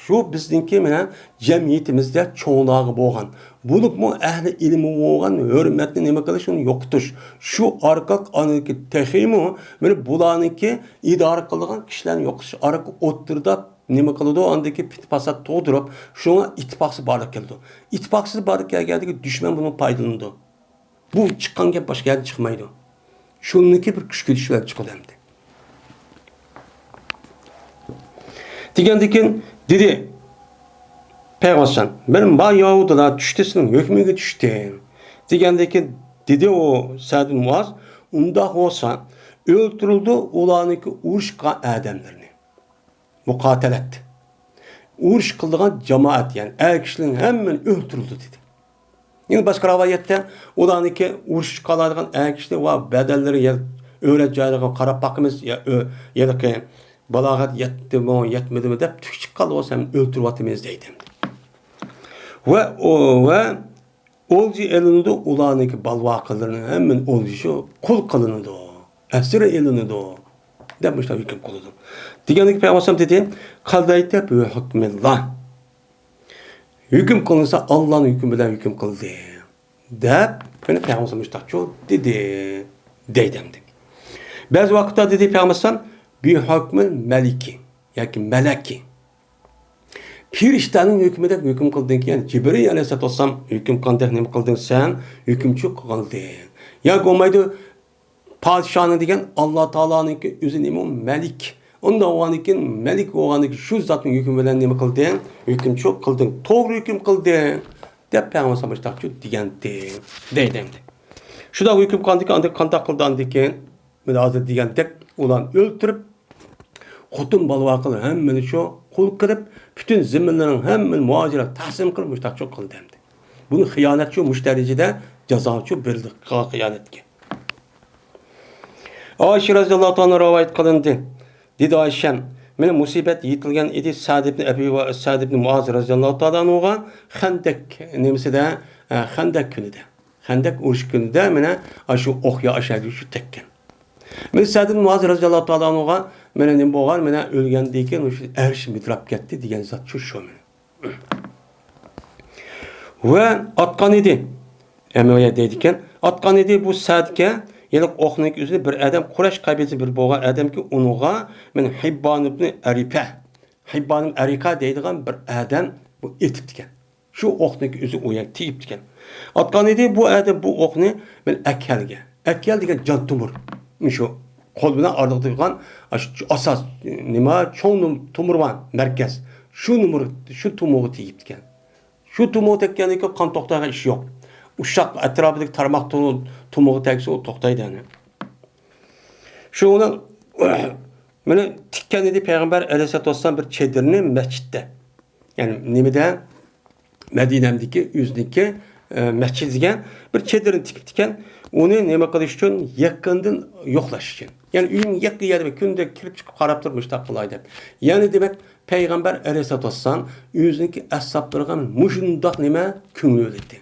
شۇ بىزنىڭكى مانا جەمئىيىتىمىزدە چوڭلارغا بولغان، بولۇپمۇ ئەھلى ئىلىمگە بولغان ھۆرمەتنى نېمە قىلىش، ئۇنى يوقىتىش. شۇ ئارقىلىق ئاندىكى تېخىمۇ مانا بۇلارنىڭكى ئىدارە قىلىدىغان كىشىلەرنى يوقىتىش ئارقىلىق ئوتتۇرىدا نېمە قىلىدۇ؟ ئاندىكى پىت-پاسات تۇغدۇرۇپ، شۇڭا ئىتتىپاقسىز بارلىققا كېلىدۇ. ئىتتىپاقسىز بارلىققا كەلگەندىكى دۈشمەن بۇنىڭ پايدىلىنىدۇ. بۇ چىققان گەپ باشقا يەردىن چىقمايدۇ. شۇنىڭكى بىر كۈچ كۈچ بىلەن چىقىدۇ ئەمدى. دېگەندىكىن دېدى پەيغەمبەر، مەن ما ياھۇدىلار چۈشتى، سېنىڭ ھۆكمۈڭگە چۈشتى. دېگەندىكىن دېدى ئۇ سەئد بىن مۇئاز، ئۇنداق بولسا ئۆلتۈرۈلدى ئۇلارنىڭكى ئۇرۇشقان ئادەملىرىنى. مۇقاتەلەت. ئۇرۇش قىلىدىغان جامائەت، يەنى ئەر كىشىلەرنىڭ ھەممىنى ئۆلتۈرۈلدى دېدى. يەنە باشقا رىۋايەتتە ئۇلارنىڭكى ئۇرۇشقا قالىدىغان ئەر كىشىلەر ۋە بەدەنلىرى يا ئۆرە جايلىرىغا قاراپ باقىمىز، يا ئۆ-، ھېلىقى بالاغەت يەتتىمۇ، يەتمىدىمۇ دەپ تۈك چىققان بولسا ھەم ئۆلتۈرۈۋاتىمىز دەيدۇ. ۋە ئۇ، ۋە ئولجا ئېلىنىدۇ، ئۇلارنىڭكى بالىۋاقىلىرىنىڭ ھەممىنى ئولجا، قۇل قىلىنىدۇ، ئەسىر ئېلىنىدۇ دەپ مۇشۇنداق ھۆكۈم قىلىدۇ. دېگەندىكىن پەيغەمبەر ئەلەيھىسسالام دېدى، قەزەيتە بىھۇكمىللا. ھۆكۈم قىلىنسا ئاللانىڭ ھۆكمى بىلەن ھۆكۈم قىلدى دەپ، يەنە پەيغەمبەر مۇشۇنداقچۇ دېدى دەيدۇ ئەمدى. بەزى ۋاقىتتا دېدى پەيغەمبەر بىھۇكمىل مەلىكى ياكى مەلەكى. پېرىشتەنىڭ ھۆكمىدەك ھۆكۈم قىلدىڭكى، يەنى جىبرىل ئەلەيھىسسالام ھۆكۈم قىلغاندەك نېمە قىلدىڭ سەن؟ ھۆكۈمچى قىلدىڭ. ياكى بولمايدۇ، پادىشاھنىڭ دېگەن ئاللا تائالانىڭكى ئۆزى نېمە؟ مەلىك. ئۇنداق بولغاندىكىن مەلىك بولغاندىكىن شۇ زاتنىڭ ھۆكمى بىلەن نېمە قىلدىڭ؟ ھۆكۈمچى قىلدىڭ، توغرا ھۆكۈم قىلدىڭ دەپ پەيغەمبەر ئەلەيھىسسالام مۇشۇنداقچۇ دېگەنتى دەيدۇ ئەمدى. شۇنداق ھۆكۈم قىلغاندىكىن ئاندىن قانداق قىلدى ئاندىن كېيىن؟ مانا ھازىر دېگەندەك ئۇلارنى ئۆلتۈرۈپ، خوتۇن بالا ۋاقىلار ھەممىنى شۇ قۇل قىلىپ، پۈتۈن زىممىلىرىنىڭ ھەممىنى مۇھاجىرلارغا تەقسىم قىلىپ مۇشۇنداقچۇ قىلدى ئەمدى. بۇنى خىيانەتچۇ مۇشۇ دەرىجىدە جازاچۇ بېرىلدى قىلغان خىيانەتكە. ئائىشە رەزىياللاھۇ تائالا رىۋايەت قىلىندى. دېدى ئائىشەم، مېنى مۇسىبەت يېتىلگەن ئىدى سەد ئىبنى ئەبى ۋە سەد ئىبنى مۇئاز رەزىياللاھۇ تائالا ئەنھۇغا خەندەك نېمىسىدە، ئە، خەندەك كۈنىدە. خەندەك ئۇرۇش كۈنىدە مانا ئاشۇ ئوق يا ئاشايدۇ شۇ تەگكەن. مانا سەد ئىبنى مۇئاز رەزىياللاھۇ تائالا ئەنھۇغا مانا نېمە بولغان، مانا ئۆلگەندىن كېيىن شۇ ئەرش مىدىراپ كەتتى دېگەن زات شۇ، شۇ مانا. ۋە ئاتقان ئىدى. ئەمەۋىيە دەيدىكەن، ئاتقان ئىدى بۇ سەدكە، يەنى ئوقنىڭ ئۆزىنى بىر ئادەم قۇرەش قەبىلىسى بىر بولغان ئادەمكى ئۇنىڭغا مانا ھىببان ئىبنى ئەرىپە، ھىببان ئىبنى ئەرىقە دەيدىغان بىر ئادەم بۇ ئېتىپتىكەن. شۇ ئوقنىڭكى ئۆزى ئۇ يەرگە تېگىپتىكەن. ئاتقان ئىدى بۇ ئادەم بۇ ئوقنى مانا ئەكەلگە. ئەكەل دېگەن جان تومۇر. شۇ قول بىلەن ئارىلىقتا تۇرغان ئاشۇ ئاساس نېمە چوڭ نوم-، تومۇر بار، مەركەز. شۇ نومۇر، شۇ تومۇرغا تېگىپتىكەن. شۇ تومۇرغا تەگكەندىن كېيىن قان توختايدىغان ئىش يوق. ئۇششاق ئەتراپىدىكى تارماق تو-، تومۇرغا تەگسە ئۇ توختايدۇ يەنى. شۇ ئۇنى مانا تىككەن ئىدى پەيغەمبەر ئەلەيھىسسالاتۇ ۋەسسالام بىر چېدىرنى مەسچىتتە. يەنى نېمىدە؟ مەدىنەمدىكى ئۆزىنىڭكى، ئە، مەسچىتىگە بىر چېدىرنى تىكىپتىكەن. ئۇنى نېمە قىلىش ئۈچۈن؟ يېقىندىن يوقلاش ئۈچۈن. يەنى ئۆينىڭ يېقىن يەردە بىر كۈندە كىرىپ چىقىپ قاراپ تۇرۇپ مۇشۇنداق قىلاي دەپ. يەنى دېمەك، پەيغەمبەر ئەلەيھىسسالاتۇ ۋەسسالام ئۆزىنىڭكى ئەسھابلىرىغا مۇشۇنداق نېمە كۆڭۈل بۆلىدى.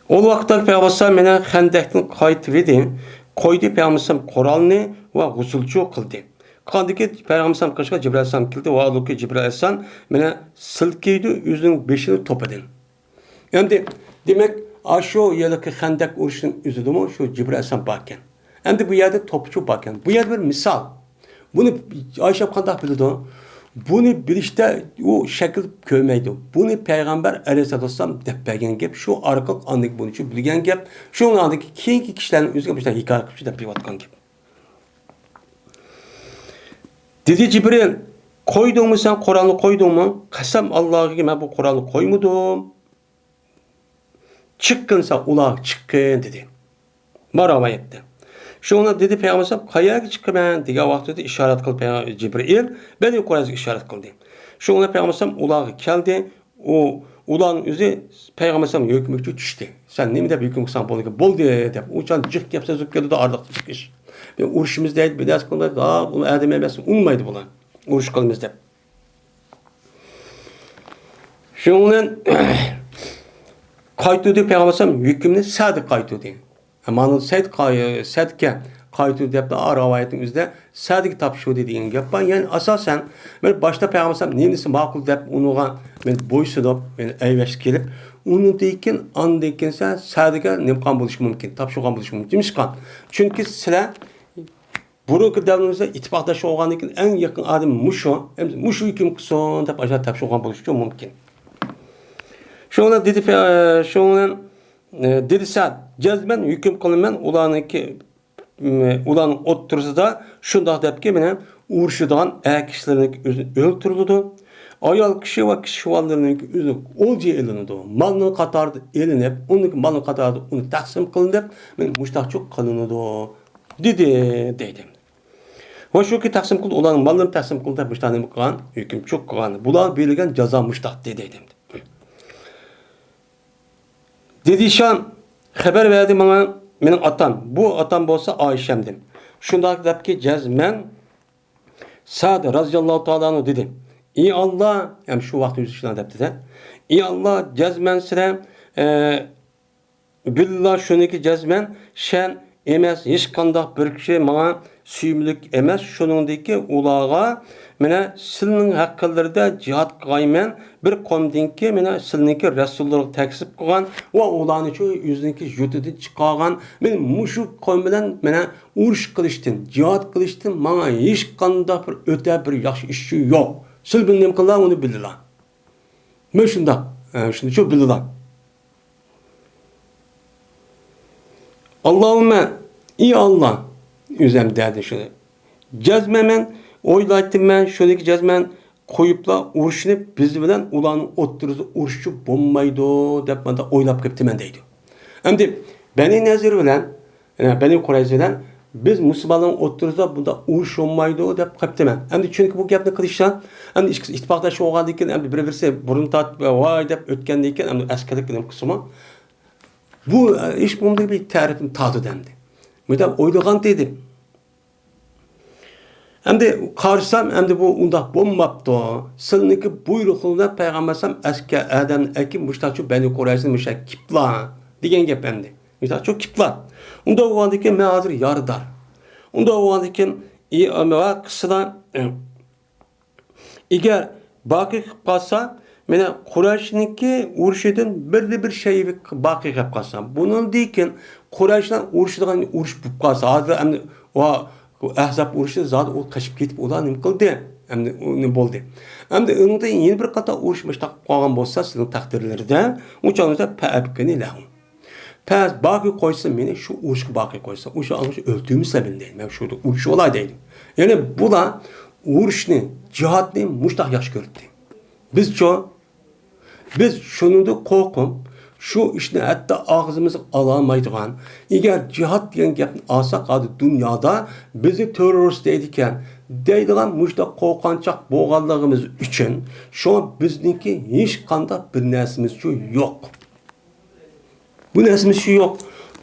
ئۇ ۋاقىتتا پەيغەمبەر ئەلەيھىسسالام مانا خەندەكتىن قايتىۋىدى، قويدى پەيغەمبەر ئەلەيھىسسالام قورالنى ۋە غۇسۇلچۇ قىلدى. قىلغاندىكى پەيغەمبەر ئەلەيھىسسالام قېشىغا جىبرىل ئەلەيھىسسالام كېلدى ۋە ھالبۇكى جىبرىل ئەلەيھىسسالام مانا سىلكىيدۇ ئۆزىنىڭ بېشىنى توپىدىن. ئەمدى دېمەك، ئاشۇ ھېلىقى خەندەك ئۇرۇشنىڭ ئۆزىدىمۇ شۇ جىبرىل ئەلەيھىسسالام باركەن. ئەمدى بۇ يەردە توپىچۇ باركەن. بۇ يەردە بىر مىسال. بۇنى ئايشەم قانداق بىلىدۇ؟ بۇنى بىلىشتە ئۇ شەكىل كۆرمەيدۇ. بۇنى پەيغەمبەر ئەلەيھىسسالاتۇ ۋەسسالام دەپ بەرگەن گەپ، شۇ ئارقىلىق ئاندىن بۇنى شۇ بىلگەن گەپ، شۇنىڭدىن كېيىنكى كىشىلەرنىڭ ئۆزىگە مۇشۇنداق ھېكايە قىلىپ شۇ دەپ بېرىۋاتقان گەپ. دېدى جىبرىل، قويدۇڭمۇ سەن قورالنى قويدۇڭمۇ؟ قەسەم ئاللاغا مەن بۇ قورالنى قويمىدىم. چىققىنسا ئۇلار چىققىن دېدى. بار رىۋايەتتە. شۇڭا دېدى پەيغەمبەر ئەلەيھىسسالام، قەيەرگە چىقىمەن دېگەن ۋاقتىدا ئىشارەت قىلىپ پەيغەم-، جىبرىئىل بەنى قۇرەيزىگە ئىشارەت قىلدى. شۇڭا پەيغەمبەر ئەلەيھىسسالام ئۇلارغا كەلدى. ئۇ، ئۇلارنىڭ ئۆزى پەيغەمبەر ئەلەيھىسسالام ھۆكمىگە چۈشتى. سەن نېمە دەپ ھۆكۈم قىلساڭ بولدى، بولدى دەپ. ئۇ چاغ جىق گەپ سۆزلەپ كېلىدۇ ئارىلىقتا جىق ئىش. بىر ئۇرۇشىمىز دەيدۇ، بىر نەرسە قىلمايدۇ، ئۇ ئادەم ئەمەس، ئۇنىمايدۇ بۇلار. ئۇرۇش قىلىمىز دەپ. شۇنىڭ بىلەن قايتۇردى پەيغەمبەر ئەلەيھىسسالام ھۆكۈمنى سەدە قايتۇردى. مانا سەد قاي-، سەدكە قايتۇردى دەپلا رىۋايەتنىڭ ئۆزىدە سەدىگە تاپشۇردى دېگەن گەپ بار. يەنى ئاساسەن، مەن باشتا پەيغەمبەر ئەلەيھىسسالام نېمە دېسە ماقۇل دەپ ئۇنىڭغا مەن بويسۇنۇپ، مەن ئەيۋەشكە كېلىپ، ئۇنىڭدىن كېيىن، ئاندىن كېيىن سەن سەدىگە نېمە قىلغان بولۇشى مۇمكىن، تاپشۇرغان بولۇشى مۇمكىن. نېمىشقا؟ چۈنكى سىلەر بۇرۇنقى دەۋرىمىزدە ئىتتىپاقداش بولغاندىن كېيىن ئەڭ يېقىن ئادەم مۇشۇ، ئەمدى مۇشۇ ھۆكۈم قىلسۇن دەپ ئاشۇنداق تاپشۇرغان بولۇشى مۇمكىن. شۇنىڭ بىلەن دېدى، شۇنىڭ بىلەن، ئە، دېدى سەد، جەزمەن ھۆكۈم قىلىمەن، ئۇلارنىڭكى، ئۇلارنىڭ ئوتتۇرىسىدا شۇنداق دەپكى، مانا، ئۇرۇشىدىغان ئەر كىشىلەرنىڭكى ئۆزىنى ئۆلتۈرۈلىدۇ. ئايال كىشى ۋە كىشى بالىلىرىنىڭكى ئۆزىنى ئولجا ئېلىنىدۇ. مالنىڭ قاتارىدا ئېلىنىپ، ئۇنىڭكى مالنىڭ قاتارىدا ئۇنى تەقسىم قىلىنىپ، مانا، مۇشتاقچۇ قىلىنىدۇ، دېدى، دەيدۇ. ۋە شۇكى تەقسىم قىلدى، ئۇلارنىڭ ماللىرىنى تەقسىم قىلدى دەپ مۇشتاق نېمە قىلغان؟ ھۆكۈم چوق قىلغان. بۇلار بېرىلگەن جازا مۇشتاق دېدى. دېدى شام، خەۋەر بەردى ماڭا مېنىڭ ئاتام. بۇ ئاتام بولسا ئائىشەمدىن. شۇنداق دەپكى جەزمەن سەد رازىياللاھۇ تائالا ئەنھۇ دېدى. ئى ئاللا، ھەم شۇ ۋاقىت يۈز ئىشلار دەپتىدە. ئى ئاللا، جەزمەن سىلەر، ئە، بىللا شۇنىكى جەزمەن شەن ئەمەس، ھېچقانداق بىر كىشى ماڭا سۆيۈملۈك ئەمەس. شۇنىڭدىكى ئۇلارغا مانا سىلنىڭ ھەققىلىرىدە جىھاد قىلغايمەن. بىر قومدىنكى مانا سىلنىڭكى رەسۇللىرىغا تەكسىپ قىلغان ۋە ئۇلارنىچۇ ئۆزىنىڭكى يۇرتىدىن چىقارغان، مانا مۇشۇ قوم بىلەن مانا ئۇرۇش قىلىشتىن، جىھاد قىلىشتىن ماڭا ھېچقانداق بىر ئۆتە بىر ياخشى ئىشچۇ يوق. سىل بىلنى نېمە قىلىلا، ئۇنى بىلىلا. مەن شۇنداق، ئە، شۇنى شۇ بىلىلا. ئاللاھۇممە، ئى ئاللا، ئۆزەم دەدى شۇنى. جەزمەن مەن ئويلايتتىم، مەن شۇنىكى جەزمەن قويۇپلا ئۇرۇشنى بىز بىلەن ئۇلارنىڭ ئوتتۇرىسىدا ئۇرۇشچۇ بولمايدۇ دەپ مانا ئويلاپ كەپتىمەن دەيدۇ. ئەمدى بەنى نەزىر بىلەن، يەنى بەنى قۇرەيزە بىلەن بىز مۇسۇلمانلارنىڭ ئوتتۇرىسىدا بۇنداق ئۇرۇش بولمايدۇ دەپ قاپتىمەن. ئەمدى چۈنكى بۇ گەپنى قىلىشسا، ئەمدى ئىككىسى ئىتتىپاقداش بولغاندىن كېيىن، ئەمدى بىر-بىرسى بۇرۇن تارتىپ، ۋاي دەپ ئۆتكەندىن كېيىن، ئەمدى ئەسكەرلىك نېمە قىلسىمۇ، بۇ، ئە، ھېچ بولمىغاندا بىر تەرىپىم تارتىدۇ ئەمدى. مۇنداق ئويلىغانتى ئىدىم. ئەمدى قارىسام، ئەمدى بۇ ئۇنداق بولماپتۇ. سىلنىڭكى بۇيرۇقىڭىزدا پەيغەمبەر ئەلەيھىسسالام ئەسكەر ئادەمنى ئەكىپ، مۇشتاقچۇ بەنى قۇرەيزىنى مۇشۇ كىپلا دېگەن گەپ ئەمدى. مۇشتاقچۇ كىپلا. ئۇنداق بولغاندىكىن مەن ھازىر يارىدار. ئۇنداق بولغاندىكىن، ئى، ۋە قىسسىدا، ئەگەر باقىي قىلىپ قالسا، مانا قۇرەيشنىڭكى ئۇرۇشىدىن بىردە بىر شەيئى باقىي قىلىپ قالسا، بۇنىڭدىن كېيىن قۇرەيشلار ئۇرۇشىدىغان ئۇرۇش بولۇپ قالسا، ھازىر ئەمدى ئۇ ئەھزاب ئۇرۇشى زادى ئۇ قېچىپ كېتىپ ئۇلار نېمە قىلدى؟ ئەمدى ئۇ نېمە بولدى؟ ئەمدى ئۇنىڭدىن يەنە بىر قاتار ئۇرۇش مۇشتاق قالغان بولسا سىزنىڭ تەقدىرلىرىدە، ئۇ چاغدا پەئەبكىنى لەھۇ. پەس باقىي قويسا، مېنى شۇ ئۇرۇشقا باقىي قويسا، ئۇ شۇ ئۇرۇشتا ئۆلتۈرمىسە مېنى دەيدۇ. مەن شۇ ئۇرۇشۇپ ئالاي دەيدۇ. يەنى بۇلار ئۇرۇشنى، جىھادنى مۇشتاق ياخشى كۆرەتتى. بىزچۇ؟ بىز شۇنىڭدىن قورقۇپ، شۇ ئىشنى ھەتتا ئاغزىمىزغا ئالالمايدىغان، ئەگەر جىھاد دېگەن گەپنى ئالساق، ھازىر دۇنيادا بىزنى تېررورىست دەيدىكەن، دەيدىغان مۇشۇنداق قورقۇنچاق بولغانلىقىمىز ئۈچۈن، شۇڭا بىزنىڭكى ھېچقانداق بىر نەرسىمىزچۇ يوق. بۇ نەرسىمىز شۇ يوق.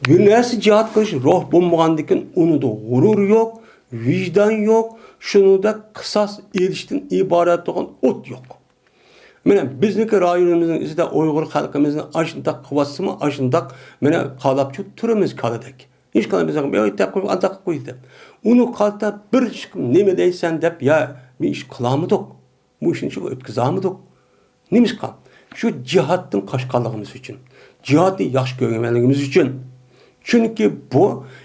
بىر نەرسە جىھاد قىلىش روھ بولمىغاندىكىن ئۇنىڭدا غۇرۇر يوق، ۋىجدان يوق، شۇنىڭدا قىساس ئېلىشتىن ئىبارەت بولغان ئوت يوق. مانا بىزنىڭكى رايونىمىزنىڭ ئىچىدە ئۇيغۇر خەلقىمىزنى ئاشۇنداق قىلىۋاتسىمۇ، ئاشۇنداق مانا قالاپچۇ تۇرىمىز كالىدەك. ھېچ قانداق بىز ياق دەپ قوي، ئانداق قىلىپ قوي دەپ. ئۇنى قالتا بىر چىقىپ نېمە دەيسەن دەپ، يا بىر ئىش قىلالمىدۇق. بۇ ئىشنى شۇ ئۆتكۈزەلمىدۇق. نېمىشقا؟ شۇ جىھادتىن قاچقانلىقىمىز ئۈچۈن. جىھادنى ياخشى كۆرمىگەنلىكىمىز ئۈچۈن. چۈنكى بۇ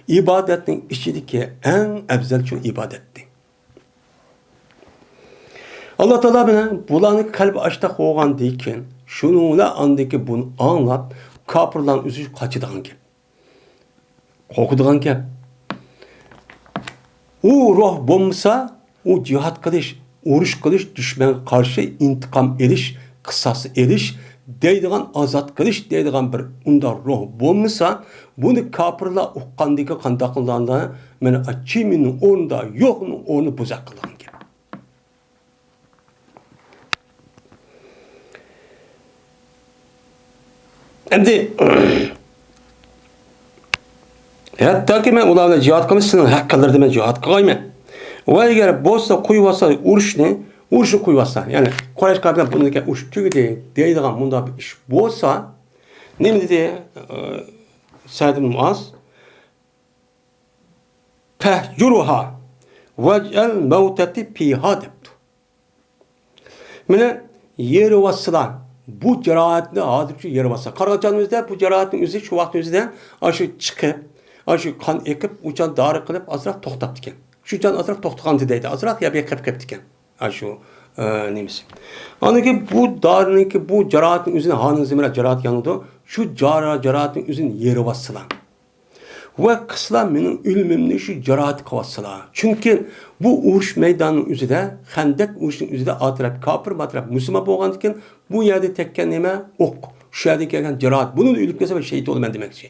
ئىبادەتنىڭ ئىچىدىكى ئەڭ ئەۋزەل شۇ ئىبادەتتى. ئاللا تائالا بىلەن بۇلارنى قەلبى ئاشتاق بولغاندىن كېيىن، شۇنىڭ بىلەن ئاندىن كېيىن بۇنى ئاڭلاپ، كاپىرلارنىڭ ئۆزى قاچىدىغان گەپ. قورقىدىغان گەپ. ئۇ روھ بولمىسا، ئۇ جىھاد قىلىش، ئۇرۇش قىلىش، دۈشمەنگە قارشى ئىنتىقام ئېلىش، قىساس ئېلىش دەيدىغان، ئازاد قىلىش دەيدىغان بىر ئۇنداق روھ بولمىسا، بۇنى كاپىرلار ئۇققاندىكى قانداق قىلغاندا، مانا چىمىننىڭ ئورنىدا يوقنىڭ ئورنى بۇزاق قىلغان گەپ. ئەمدى، ھەتتاكى مەن ئۇلار بىلەن جىھاد قىلمىسا، سىلىنىڭ ھەققىلىرىدە مەن جىھاد قىلغايمەن. ۋە ئەگەر بولسا قويۇۋاتسا ئۇرۇشنى، ئۇرۇشنى قويۇۋاتسا، يەنى قۇرەيش قەۋمى بىلەن بۇنىڭكى ئۇرۇش تۈگىدى دەيدىغان مۇنداق بىر ئىش بولسا، نېمە دېدى، ئە، سەئد ئىبن مۇئاز؟ فاهجرها واجعل الموتة فيها دەپتۇ. مانا يېرىۋاتسىلا، بۇ جاراھەتنى ھازىرچە يېرىۋاتسا. قارىغان چاغنىڭ ئۆزىدە بۇ جاراھەتنىڭ ئۆزى شۇ ۋاقىتنىڭ ئۆزىدە ئاشۇ چىقىپ، ئاشۇ قان ئېقىپ، ئۇچان دارى قىلىپ ئازراق توختاپتىكەن. شۇچان ئازراق توختىغانتى دەيدۇ، ئازراق يا بىر قېپىپ كەپتىكەن. ئاشۇ، ئە، نېمىسى. ئاندىن كېيىن بۇ دارىنىڭكى، بۇ جاراھەتنىڭ ئۆزىنى، ھانىڭ زېمىرا جاراھەت يانىدۇ. شۇ جارا-، جاراھەتنىڭ ئۆزىنى يېرىۋاتسىلا. ۋە قىسلا مېنىڭ ئۆلۈمۈمنى شۇ جاراھەت قىلىۋاتسىلا. چۈنكى بۇ ئۇرۇش مەيدانىنىڭ ئۆزىدە، خەندەك ئۇرۇشىنىڭ ئۆزىدە ئا تەرەپ كاپىر، ما تەرەپ مۇسۇلمان بولغاندىكىن، بۇ يەردە تەگكەن نېمە؟ ئوق. شۇ يەردىن كەلگەن جاراھەت. بۇنىڭدا ئۆلۈپ كەتسەم، مەن شېھىت بولىمەن دېمەكچى.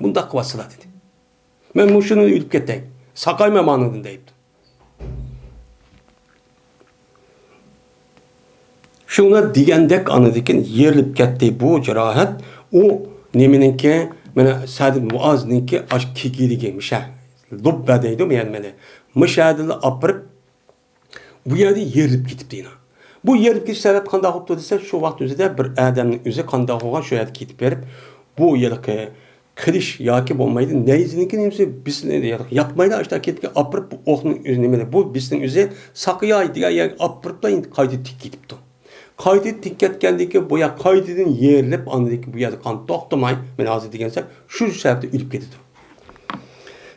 بۇنداق قىلىۋاتسىلا دېدى. مەن مۇشۇنى ئۆلۈپ كەتەي. ساقايمەن مانىڭدىن دەيدۇ. شۇڭا دېگەندەك ئاندىن كېيىن يېرىلىپ كەتتى بۇ جاراھەت. ئۇ نېمىنىڭكى، مانا سەئد مۇئازنىڭكى ئاش كېكىدىكى مۇشە لۇببە دەيدۇ، يەنى مانا مۇشەدىلا ئاپىرىپ، بۇ يەردە يېرىلىپ كېتىپتۇ يەنە. بۇ يېرىلىپ كېتىش سەۋەبى قانداق بوپتۇ دېسە، شۇ ۋاقىت ئۆزىدە بىر ئادەمنىڭ ئۆزى قانداق بولغان، شۇ يەردە كېتىپ بېرىپ، بۇ ھېلىقى قىلىچ ياكى بولمايدۇ، نەيزىنىڭكى نېمىسى بىسىنى ياپمايدۇ، ئاشتا كېتىپ ئاپىرىپ، بۇ ئوقنىڭ ئۆزى نېمە، بۇ بىسنىڭ ئۆزى ساقىياي دېگەن يەرگە ئاپىرىپلا ئەمدى قايتا تىك كېتىپتۇ. قايتا تىك كەتكەندىن كېيىن بۇ يەر قايتىدىن يېرىلىپ، ئاندىن كېيىن بۇ يەردە قان توختىماي، مانا ھازىر دېگەن سەپ شۇ سەۋەبتىن ئۆلۈپ كېتىدۇ.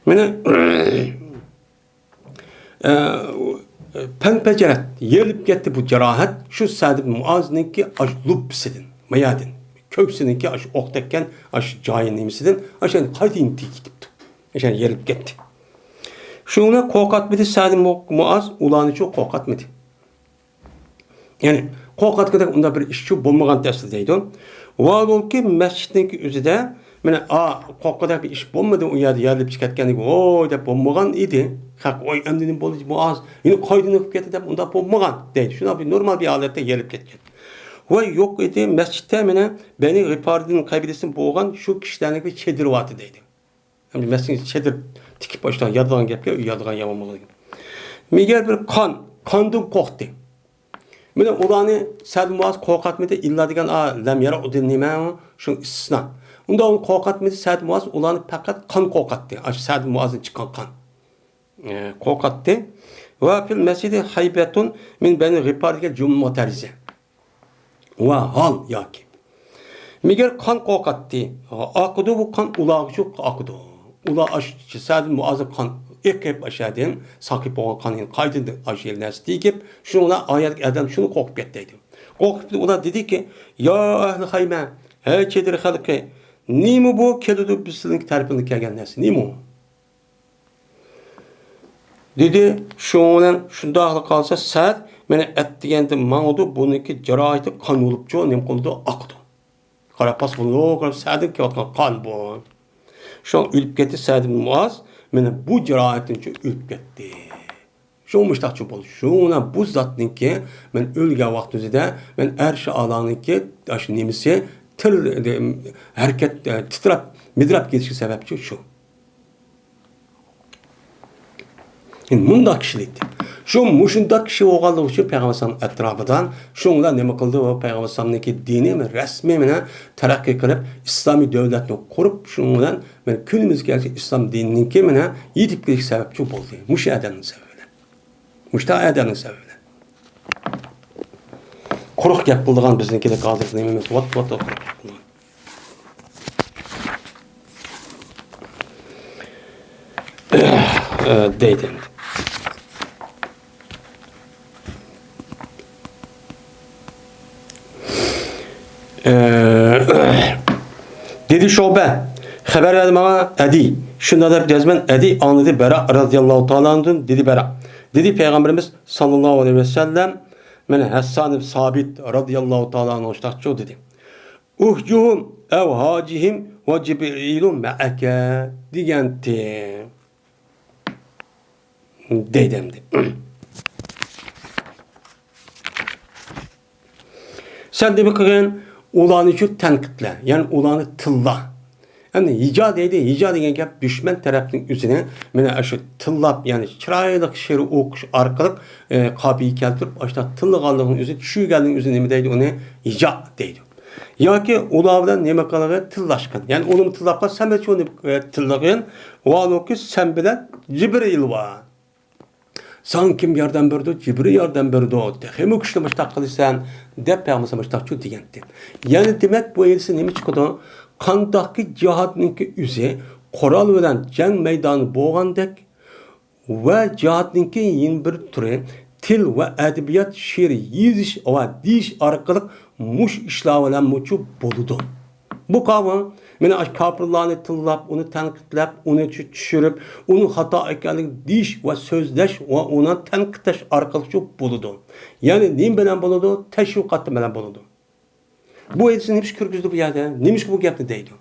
مانا، ئە، پەنپەجەرەت، يېرىلىپ كەتتى بۇ جاراھەت، شۇ سەئد ئىبن مۇئازنىڭكى ئاش لۇببىسىدىن، مايادىن، كۆكسىنىڭكى ئاش ئوق تەگكەن ئاش جايى نېمىسىدىن، ئاشۇ قايتا يېنىپ كېتىپتۇ. ئاشۇ يېرىلىپ كەتتى. شۇنىڭ بىلەن قورقاتمىدى سەئد ئىبن مۇئاز، ئۇلارنىچۇ قورقاتمىدى. يەنى قورقاتقۇدەك ئۇنداق بىر ئىشچۇ بولمىغانتى ئەسلى دەيدۇ. ۋاھالبۇلكى مەسچىتنىڭكى ئۆزىدە مانا، ئا، قورققۇدەك بىر ئىش بولمىدى، ئۇ يەردە يېرىلىپ كەتكەندىكى، ۋوي دەپ بولمىغان ئىدى. خەق، ۋوي ئەمدى نېمە بولدى، مۇئاز يەنە قايتىدىن قىلىپ كەتتى دەپ ئۇنداق بولمىغان دەيدۇ. شۇنداق بىر نورمال بىر ھالەتتە يېرىلىپ كەتكەن. ۋە يوق ئىدى مەسچىتتە مانا بەنى غىپاردىن قەبىلىسىدىن بولغان شۇ كىشىلەرنىڭ بىر چېدىرى بارتى دەيدۇ. ئەمدى مەسىلەن، چېدىر تىكىپ باشلىغان ياتىدىغان گەپكە، ياتىدىغان يامان بولىدۇ. مېگەر بىر قان، قاندىن قورقتى. مانا ئۇلارنى سەئد مۇئاز قورقاتمىدى، ئىللا دېگەن، ئا، لەم يەرۇدىن نېمە، شۇ ئىستىسنا. ئۇندا ئۇنى قورقاتمىدى، سەئد مۇئاز ئۇلارنى پەقەت قان قورقاتتى. ئاشۇ سەئد مۇئازدىن چىققان قان. ئە، قورقاتتى. ۋە فىل مەسچىدى ھەيبەتۇن مىن بەنى غىپار دېگەن جۈملە مۇتەررىزە. ۋە ھال ياكى. مېگەر قان قورقاتتى. ئاقىدۇ بۇ قان ئۇلارغىچۇ ئاقىدۇ. ئۇلار ئاشۇ سەئد مۇئازغا قان ئېقىپ، ئاشۇ يەردىن ساقىيىپ بولغان قان قايتىدىن ئاشۇ يەر نەرسە تېگىپ، شۇنىڭ بىلەن ئايەتلىك ئادەم شۇنى قورقۇپ كەتتى دەيدۇ. قورقۇپ كېتىپ ئۇلار دېدىكى، يا ئەھلى خەيمە، ھەي چېدىر خەلقى، نېمە بۇ كېلىدۇ بىز سىلىڭ تەرىپىڭدىن كەلگەن نەرسە؟ نېمە ئۇ؟ دېدى. شۇنىڭ بىلەن شۇنداقلا قالسا سەئد مانا ئەتىگەندە ماڭىدۇ، بۇنىڭكى جاراھىتى قان بولۇپچۇ، نېمە قىلىدۇ، ئاقىدۇ. قاراپ باس بولىدۇ، قاراپ سەئدىن كېلىۋاتقان قان بۇ. شۇڭا ئۆلۈپ كەتتى سەئد ئىبن مۇئاز، مانا بۇ جاراھەتتىنچۇ ئۆلۈپ كەتتى. شۇ مۇشتاقچۇ بولدى. شۇڭا بۇ زاتنىڭكى مەن ئۆلگەن ۋاقتىمىزدا مەن ئەرش ئالانىڭكى ئاشۇ نېمىسى تىر، ھەرىكەت، تىتراپ، مىدىراپ كېتىشكە سەۋەبچى شۇ. مۇنداق كىشىلىك. شۇ مۇشۇنداق كىشى بولغانلىقى ئۈچۈن پەيغەمبەر ئەلەيھىسسالام ئەتراپىدا شۇنىڭ بىلەن نېمە قىلدى؟ ۋە پەيغەمبەر ئەلەيھىسسالامنىڭكى دىنى رەسمىي مانا تەرەققىي قىلىپ، ئىسلامىي دۆلەتنى قۇرۇپ، شۇنىڭ بىلەن مانا كۈنىمىزگە كەلگەن ئىسلام دىنىنىڭكى مانا يېتىپ كېلىش سەۋەبچى بولدى. مۇشۇ ئادەمنىڭ سەۋەبى بىلەن. مۇشۇ ئادەمنىڭ سەۋەبى بىلەن. قۇرۇق گەپ قىلىدىغان بىزنىڭكىدەك ھازىرقى نېمىمىز، ۋات، ۋات، ۋات، قۇرۇق گەپ قىلىدىغان. ئە، دەيدۇ. ئە، دېدى شۇبە، خەۋەر بەردى ماڭا ئەدى. شۇنداق دەپ يازىمەن، ئەدى ئاڭلىدى بەرا رەزىياللاھۇ تائالا ئاندىن، دېدى بەرا. دېدى پەيغەمبىرىمىز ساللاللاھۇ ئەلەيھى ۋەسەللەم، مانا ھەسسان ئىبن سابىت رەزىياللاھۇ تائالا ئانھۇ شۇنداقچۇ دېدى. ئۇھجۇھۇم ئەۋ ھاجىھىم ۋە جىبرىلۇ مەئەكە دېگەنتى. دەيدۇ ئەمدى. سەن نېمە قىلغىن؟ ئۇلارنى شۇ تەنقىدلە، يەنى ئۇلارنى تىللا. ئەمدى ھىجا دەيدۇ، ھىجا دېگەن گەپ دۈشمەن تەرەپنىڭ ئۆزىنى مانا شۇ تىللاپ، يەنى چىرايلىق شېئىر ئوقۇش ئارقىلىق، ئە، قاپىيە كەلتۈرۈپ، ئاشۇنداق تىللىغانلىقىنىڭ ئۆزى، چۈشۈرگەنلىكىنىڭ ئۆزى نېمە دەيدۇ؟ ئۇنى ھىجا دەيدۇ. ياكى ئۇلار بىلەن نېمە قىلغىن؟ تىللاشقىن. يەنى ئۇنىمۇ تىللاپ قال، سەن بىلەن شۇنى، ئە، تىللىغىن. ۋاھالۇكى، سەن بىلەن جىبرىئىل بار. ساڭا كىم ياردەم بېرىدۇ؟ جىبرىئىل ياردەم بېرىدۇ. تېخىمۇ كۈچلۈك مۇشتاق قىلىسەن، دەپ پەيغەمبەر مۇشتاقچۇ دېگەنتى. يەنى دېمەك، بۇ ھەدىستىن نېمە چىقىدۇ؟ قانداقكى جىھادنىڭكى ئۆزى قورال بىلەن جەڭ مەيدانى بولغاندەك، ۋە جىھادنىڭكى يەنە بىر تۈرى تىل ۋە ئەدەبىيات، شېئىر يېزىش ۋە دېيىش ئارقىلىق مۇشۇ ئىشلار بىلەنمۇچۇ بولىدۇ. بۇ قاۋۇ، مانا ئاشۇ كاپىرلارنى تىللاپ، ئۇنى تەنقىدلەپ، ئۇنى چۈ-، چۈشۈرۈپ، ئۇنىڭ خاتا ئىكەنلىكىنى دېيىش ۋە سۆزلەش ۋە ئۇنى تەنقىدلەش ئارقىلىقچۇ بولىدۇ. يەنى نېمە بىلەن بولىدۇ؟ تەشۋىقات بىلەن بولىدۇ. بۇ ھەدىس نېمىشقا كىرگۈزدى بۇ يەردە؟ نېمىشقا بۇ گەپنى دەيدۇ؟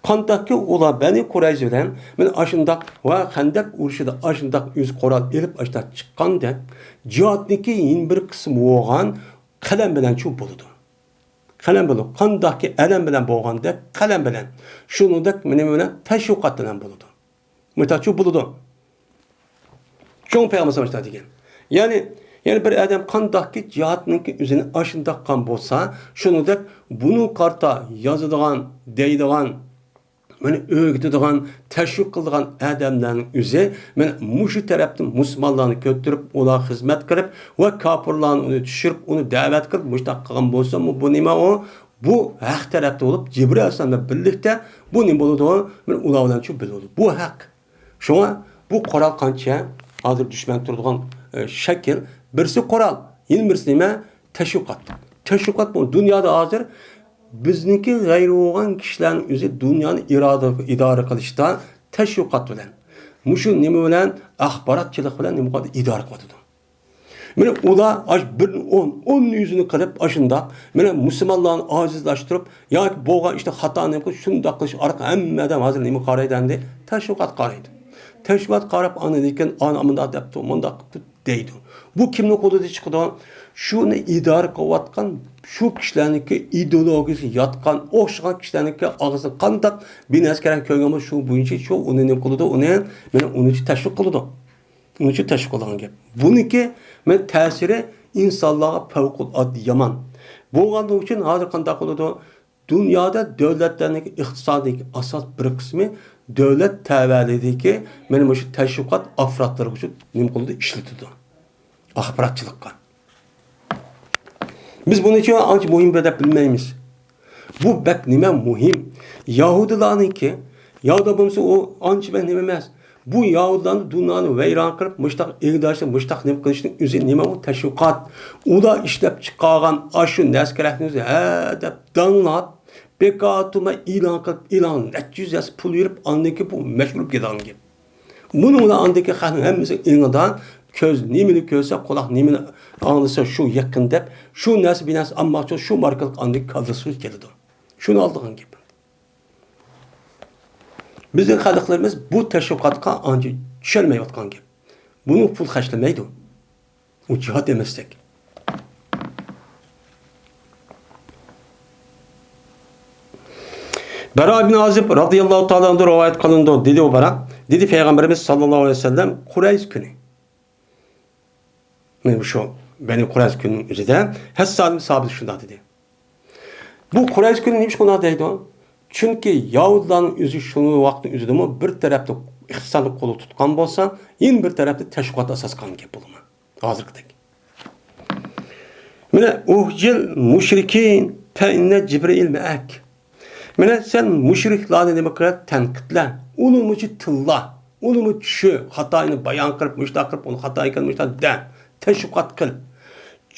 قانداقكى ئۇلار بەنى قۇرەيزە بىلەن مانا ئاشۇنداق ۋە خەندەق ئۇرۇشىدا ئاشۇنداق ئۆز قورال ئېلىپ ئاشۇنداق چىققاندەك، جىھادنىڭكى يەنە بىر قىسمى بولغان قەلەم بىلەنچۇ بولىدۇ. قەلەم بىلەن، قانداقكى ئەلەم بىلەن بولغاندەك، قەلەم بىلەن، شۇنىڭدەك نېمە بىلەن؟ تەشۋىقات بىلەن بولىدۇ. مۇشتاقچۇ بولىدۇ. چوڭ پەيغەمبەر مۇشتاق دېگەن. يەنى، يەنى بىر ئادەم قانداقكى جىھادنىڭكى ئۆزىنى ئاشۇنداق قىلغان بولسا، شۇنىڭدەك بۇنىڭغا قارىتا يازىدىغان، دەيدىغان، مانا ئۆگىتىدىغان، تەشۋىق قىلىدىغان ئادەملەرنىڭ ئۆزى، مانا مۇشۇ تەرەپتىن مۇسۇلمانلارنى كۆتۈرۈپ، ئۇلارغا خىزمەت قىلىپ ۋە كاپىرلارنى ئۇنى چۈشۈرۈپ، ئۇنى دەۋەت قىلىپ، مۇشۇنداق قىلغان بولسىمۇ، بۇ نېمە ئۇ؟ بۇ ھەق تەرەپتە بولۇپ، جىبرىئىل ئەلەيھىسسالام بىلەن بىرلىكتە بۇ نېمە بولىدۇ؟ مانا ئۇلار بىلەن شۇ بىللە بولىدۇ. بۇ ھەق. شۇڭا بۇ قورال قانچە ھازىر دۈشمەن تۇرىدىغان، ئە، شەكىل، بىرسى قورال، يەنە بىرسى نېمە؟ تەشۋىقات. تەشۋىقات بۇ دۇنيادا ھازىر بىزنىڭكى غەيرىي بولغان كىشىلەرنىڭ ئۆزى دۇنيانى ئىرادە، ئىدارە قىلىشتا تەشۋىقات بىلەن، مۇشۇ نېمە بىلەن؟ ئاخباراتچىلىق بىلەن نېمە قىلىدۇ؟ ئىدارە قىلىدۇ. مانا ئۇلار ئاش بىر ئون، ئون يۈزىنى قىلىپ ئاشۇنداق، مانا مۇسۇلمانلارنى ئاجىزلاشتۇرۇپ ياكى بولغان ئىشتا خاتا نېمە قىلىپ شۇنداق قىلىش ئارقىلىق ھەممە ئادەم ھازىر نېمە قارايدۇ ئەمدى؟ تەشۋىقات قارايدۇ. تەشۋىقات قاراپ ئاندىن كېيىن ئانا مۇنداق دەپتۇ، مۇنداق قىپتۇ دەيدۇ. بۇ كىمنىڭ قولىدا چىقىدۇ؟ شۇنى ئىدارە قىلىۋاتقان، شۇ كىشىلەرنىڭكى ئىدېئولوگىيىسى ياتقان، ئوخشىغان كىشىلەرنىڭكى ئاغزىدىن قانداق بىر نەرسە كەلگەن كۆرگەن بولسا شۇ بويىچە شۇ ئۇنى نېمە قىلىدۇ؟ ئۇنى، مانا ئۇنى تەشۋىق قىلىدۇ. ئۇنىڭ ئۈچۈن تەشۋىق قىلغان گەپ. بۇنىڭكى مەن تەسىرى ئىنسانلارغا پەۋقۇلئاددە يامان. بولغانلىقى ئۈچۈن ھازىر قانداق قىلىدۇ؟ دۇنيادا دۆلەتلەرنىڭ ئىقتىسادىدىكى ئاساس بىر قىسمى دۆلەت تەۋەلىكىدىكى مانا مۇشۇ تەشۋىقات ئاپپاراتلىرى ئۈچۈن نېمە قىلىدۇ؟ ئىشلىتىدۇ. ئاخباراتچىلىققا. بىز بۇنى ئانچە مۇھىم دەپ بىلمەيمىز. بۇ بەك نېمە مۇھىم. يەھۇدىيلارنىڭكى، يا بولمىسا ئۇ ئانچە بەك نېمە ئەمەس. بۇ يەھۇدىيلارنى دۇنيانى ۋەيران قىلىپ، مۇشتاق ئېگىداشنى مۇشتاق نېمە قىلىشنىڭ ئۆزى نېمە ئۇ تەشۋىقات. ئۇلار ئىشلەپ چىقارغان ئاشۇ نەسكىرەكنى ئۆزى ھە دەپ داڭلاپ، بىكار تۇرماي ئېلان قىلىپ، ئېلان نەچچە يۈز ياز پۇل بېرىپ، ئاندىن كېيىن بۇ مەشھۇر بولۇپ كېتىدىغان گەپ. بۇنىڭ بىلەن ئاندىكى خەقنىڭ ھەممىسى ئېڭىدا كۆز نېمىنى كۆرسە، قۇلاق نېمىنى ئاڭلىسا، شۇ يېقىن دەپ، شۇ نەرسە بىر نەرسە ئالماقچى، شۇ ماركىلىق ئاندىن كاللىسى كېلىدۇ. شۇنى ئالىدىغان گەپ. بىزنىڭ خەلقلىرىمىز بۇ تەشۋىقاتقا ئانچە چۈشەنمەيۋاتقان گەپ. بۇنى پۇل خەجلىمەيدۇ. ئۇ جىھاد ئەمەستەك. بەرا ئىبن ئازىب رازىياللاھۇ تائالا ئەنھۇ رىۋايەت قىلىنىدۇ، دېدى ئۇ بەرا، دېدى پەيغەمبىرىمىز ساللاللاھۇ ئەلەيھى ۋەسەللەم، قۇرەيش كۈنى. مانا شۇ بەنى قۇرەيش كۈنىنىڭ ئۆزىدە ھەسسان سابىت شۇنداق دېدى. بۇ قۇرەيش كۈنى نېمىشقا ئۇنداق دەيدۇ؟ چۈنكى يەھۇدىيلارنىڭ ئۆزى شۇ ۋاقىتنىڭ ئۆزىدىمۇ بىر تەرەپتە ئىقتىسادنى قولىغا تۇتقان بولسا، يەنە بىر تەرەپتە تەشۋىقات ئاساس قىلغان گەپ بولىدۇ. ھازىرقىدەك. مانا، ئۇھجىل مۇشرىكىن فەئىننە جىبرىئىل مەئەك. مانا، سەن مۇشرىكلارنى نېمە قىل؟ تەنقىدلە. ئۇنىمۇ تىللا. ئۇنىمۇ چۈشۈر. خاتايىنى بايان قىلىپ، مۇشتاق قىلىپ، ئۇنى خاتا ئىكەن، مۇشتاق دە. تەشۋىقات قىل.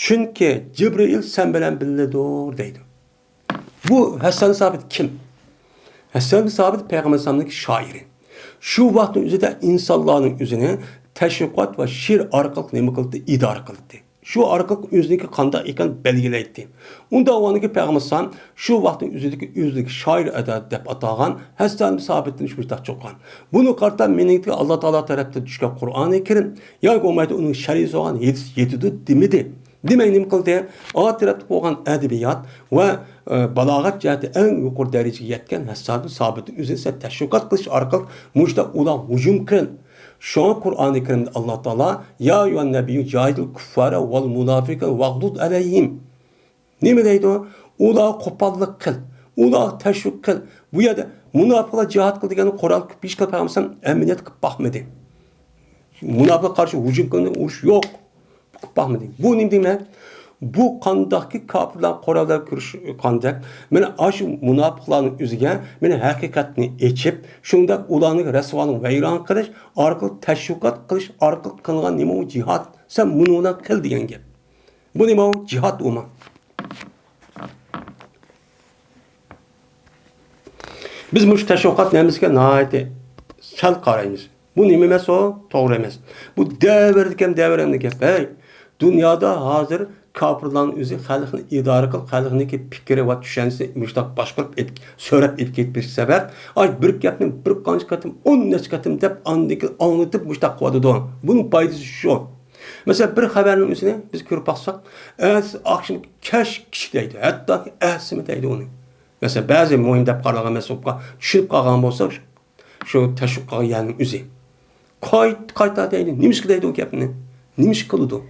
چۈنكى جىبرىئىل سەن بىلەن بىللىدۇر، دەيدۇ. بۇ ھەسسان سابىت كىم؟ ھەسسان سابىت پەيغەمبەر ئەلەيھىسسالامنىڭ شائىرى. شۇ ۋاقىتنىڭ ئۆزىدە ئىنسانلارنىڭ ئۆزىنى تەشۋىقات ۋە شېئىر ئارقىلىق نېمە قىلدى؟ ئىدارە قىلدى. شۇ ئارقىلىق ئۆزىنىڭكى قانداق ئىكەنلىكىنى بەلگىلەيتتى. ئۇنداق بولغاندىكىن پەيغەمبەر ئەلەيھىسسالام شۇ ۋاقىتنىڭ ئۆزىدىكى ئۆزىنى شائىر ئەدەب دەپ ئاتىغان ھەسسان سابىتنى شۇنداق چوققان. بۇنى قارىتا مېنىڭكى ئاللا تائالا تەرەپتىن چۈشكەن قۇرئانى كەرىم ياكى بولمايدۇ ئۇنىڭ شەرھى سولغان ھەدىس يېتىدۇ دېمىدى. دېمەي نېمە قىلدى؟ ئا تەرەپتە بولغان ئەدەبىيات ۋە، ئە، بالاغەت جەھەتتە ئەڭ يۇقىرى دەرىجىگە يەتكەن ھەسسان سابىتنى ئۆزىنى سەن تەشۋىقات قىلىش ئارقىلىق مۇشۇنداق ئۇلارغا ھۇجۇم قىل. شۇڭا قۇرئانى كەرىمدە ئاللا تائالا، يا ئەييۇھەن نەبىييۇ جاھىدىل كۇففارە ۋەل مۇنافىقىنە ۋەغلۇز ئەلەيھىم. نېمە دەيدۇ؟ ئۇلارغا قوپاللىق قىل، ئۇلارغا تەشۋىق قىل. بۇ يەردە مۇناپىقلار جىھاد قىل دېگەن قورال ھېچ قىلىپ بەرمىسەم، ئەمەلىيەتتە قىلىپ باقمىدى. مۇناپىقلار قارشى ھۇجۇم قىلىندى، ئۇرۇش يوق. قىلىپ باقمىدى. بۇ نېمە دېمەك؟ بۇ قانداقكى كاپىرلار قورال بىلەن كۈرىشىدىغاندەك، مانا ئاشۇ مۇناپىقلارنىڭ ئۆزىگە مانا ھەقىقەتنى ئېچىپ، شۇنداق ئۇلارنى رەسۋالىق ۋەيران قىلىش ئارقىلىق، تەشۋىقات قىلىش ئارقىلىق قىلىنغان نېمە ئۇ جىھاد؟ سەن مۇنۇ بىلەن قىل دېگەن گەپ. بۇ نېمە ئۇ؟ جىھاد ئۇمۇ. بىز مۇشۇ تەشۋىقات نېمىسىگە ناھايىتى سەل قارايمىز. بۇ نېمە ئەمەس ئۇ؟ توغرا ئەمەس. بۇ دەۋردىكى ھەم دەۋرەمدىكى گەپ. ھەي، دۇنيادا ھازىر كاپىرلارنىڭ ئۆزى خەلقنى ئىدارە قىلىپ، خەلقنىڭكى پىكرى ۋە چۈشەنچىسىنى مۇشۇنداق باشقۇرۇپ ئېلىپ، سۆرەپ ئېلىپ كېتىپ بېرىش سەۋەب. ئاي، بىر گەپنى بىر قانچە قېتىم، ئون نەچچە قېتىم دەپ، ئاندىن كېيىن ئاڭلىتىپ مۇشۇنداق قىلىۋاتىدۇ. بۇنىڭ پايدىسى شۇ. مەسىلەن، بىر خەۋەرنىڭ ئۆزىنى بىز كۆرۈپ باقساق، ئەتىسى ئاخشىمى كەچ كىچىك دەيدۇ، ھەتتاكى ئەتىسىمۇ دەيدۇ ئۇنى. مەسىلەن، بەزى مۇھىم دەپ قارالغان مەسىلىگە چۈشىنىپ قالغان بولسا، شۇ تەشۋىق قىلغان يەرنىڭ ئۆزى قايتا قايتا دەيدۇ. نېمىشقا دەيدۇ ئۇ گەپنى؟ نېمىشقا قىلىدۇ؟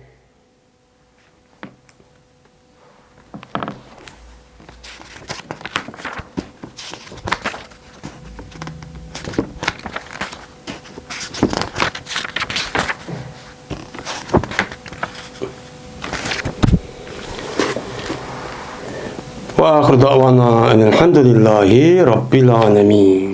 وآخر دعوانا أن الحمد لله رب العالمين.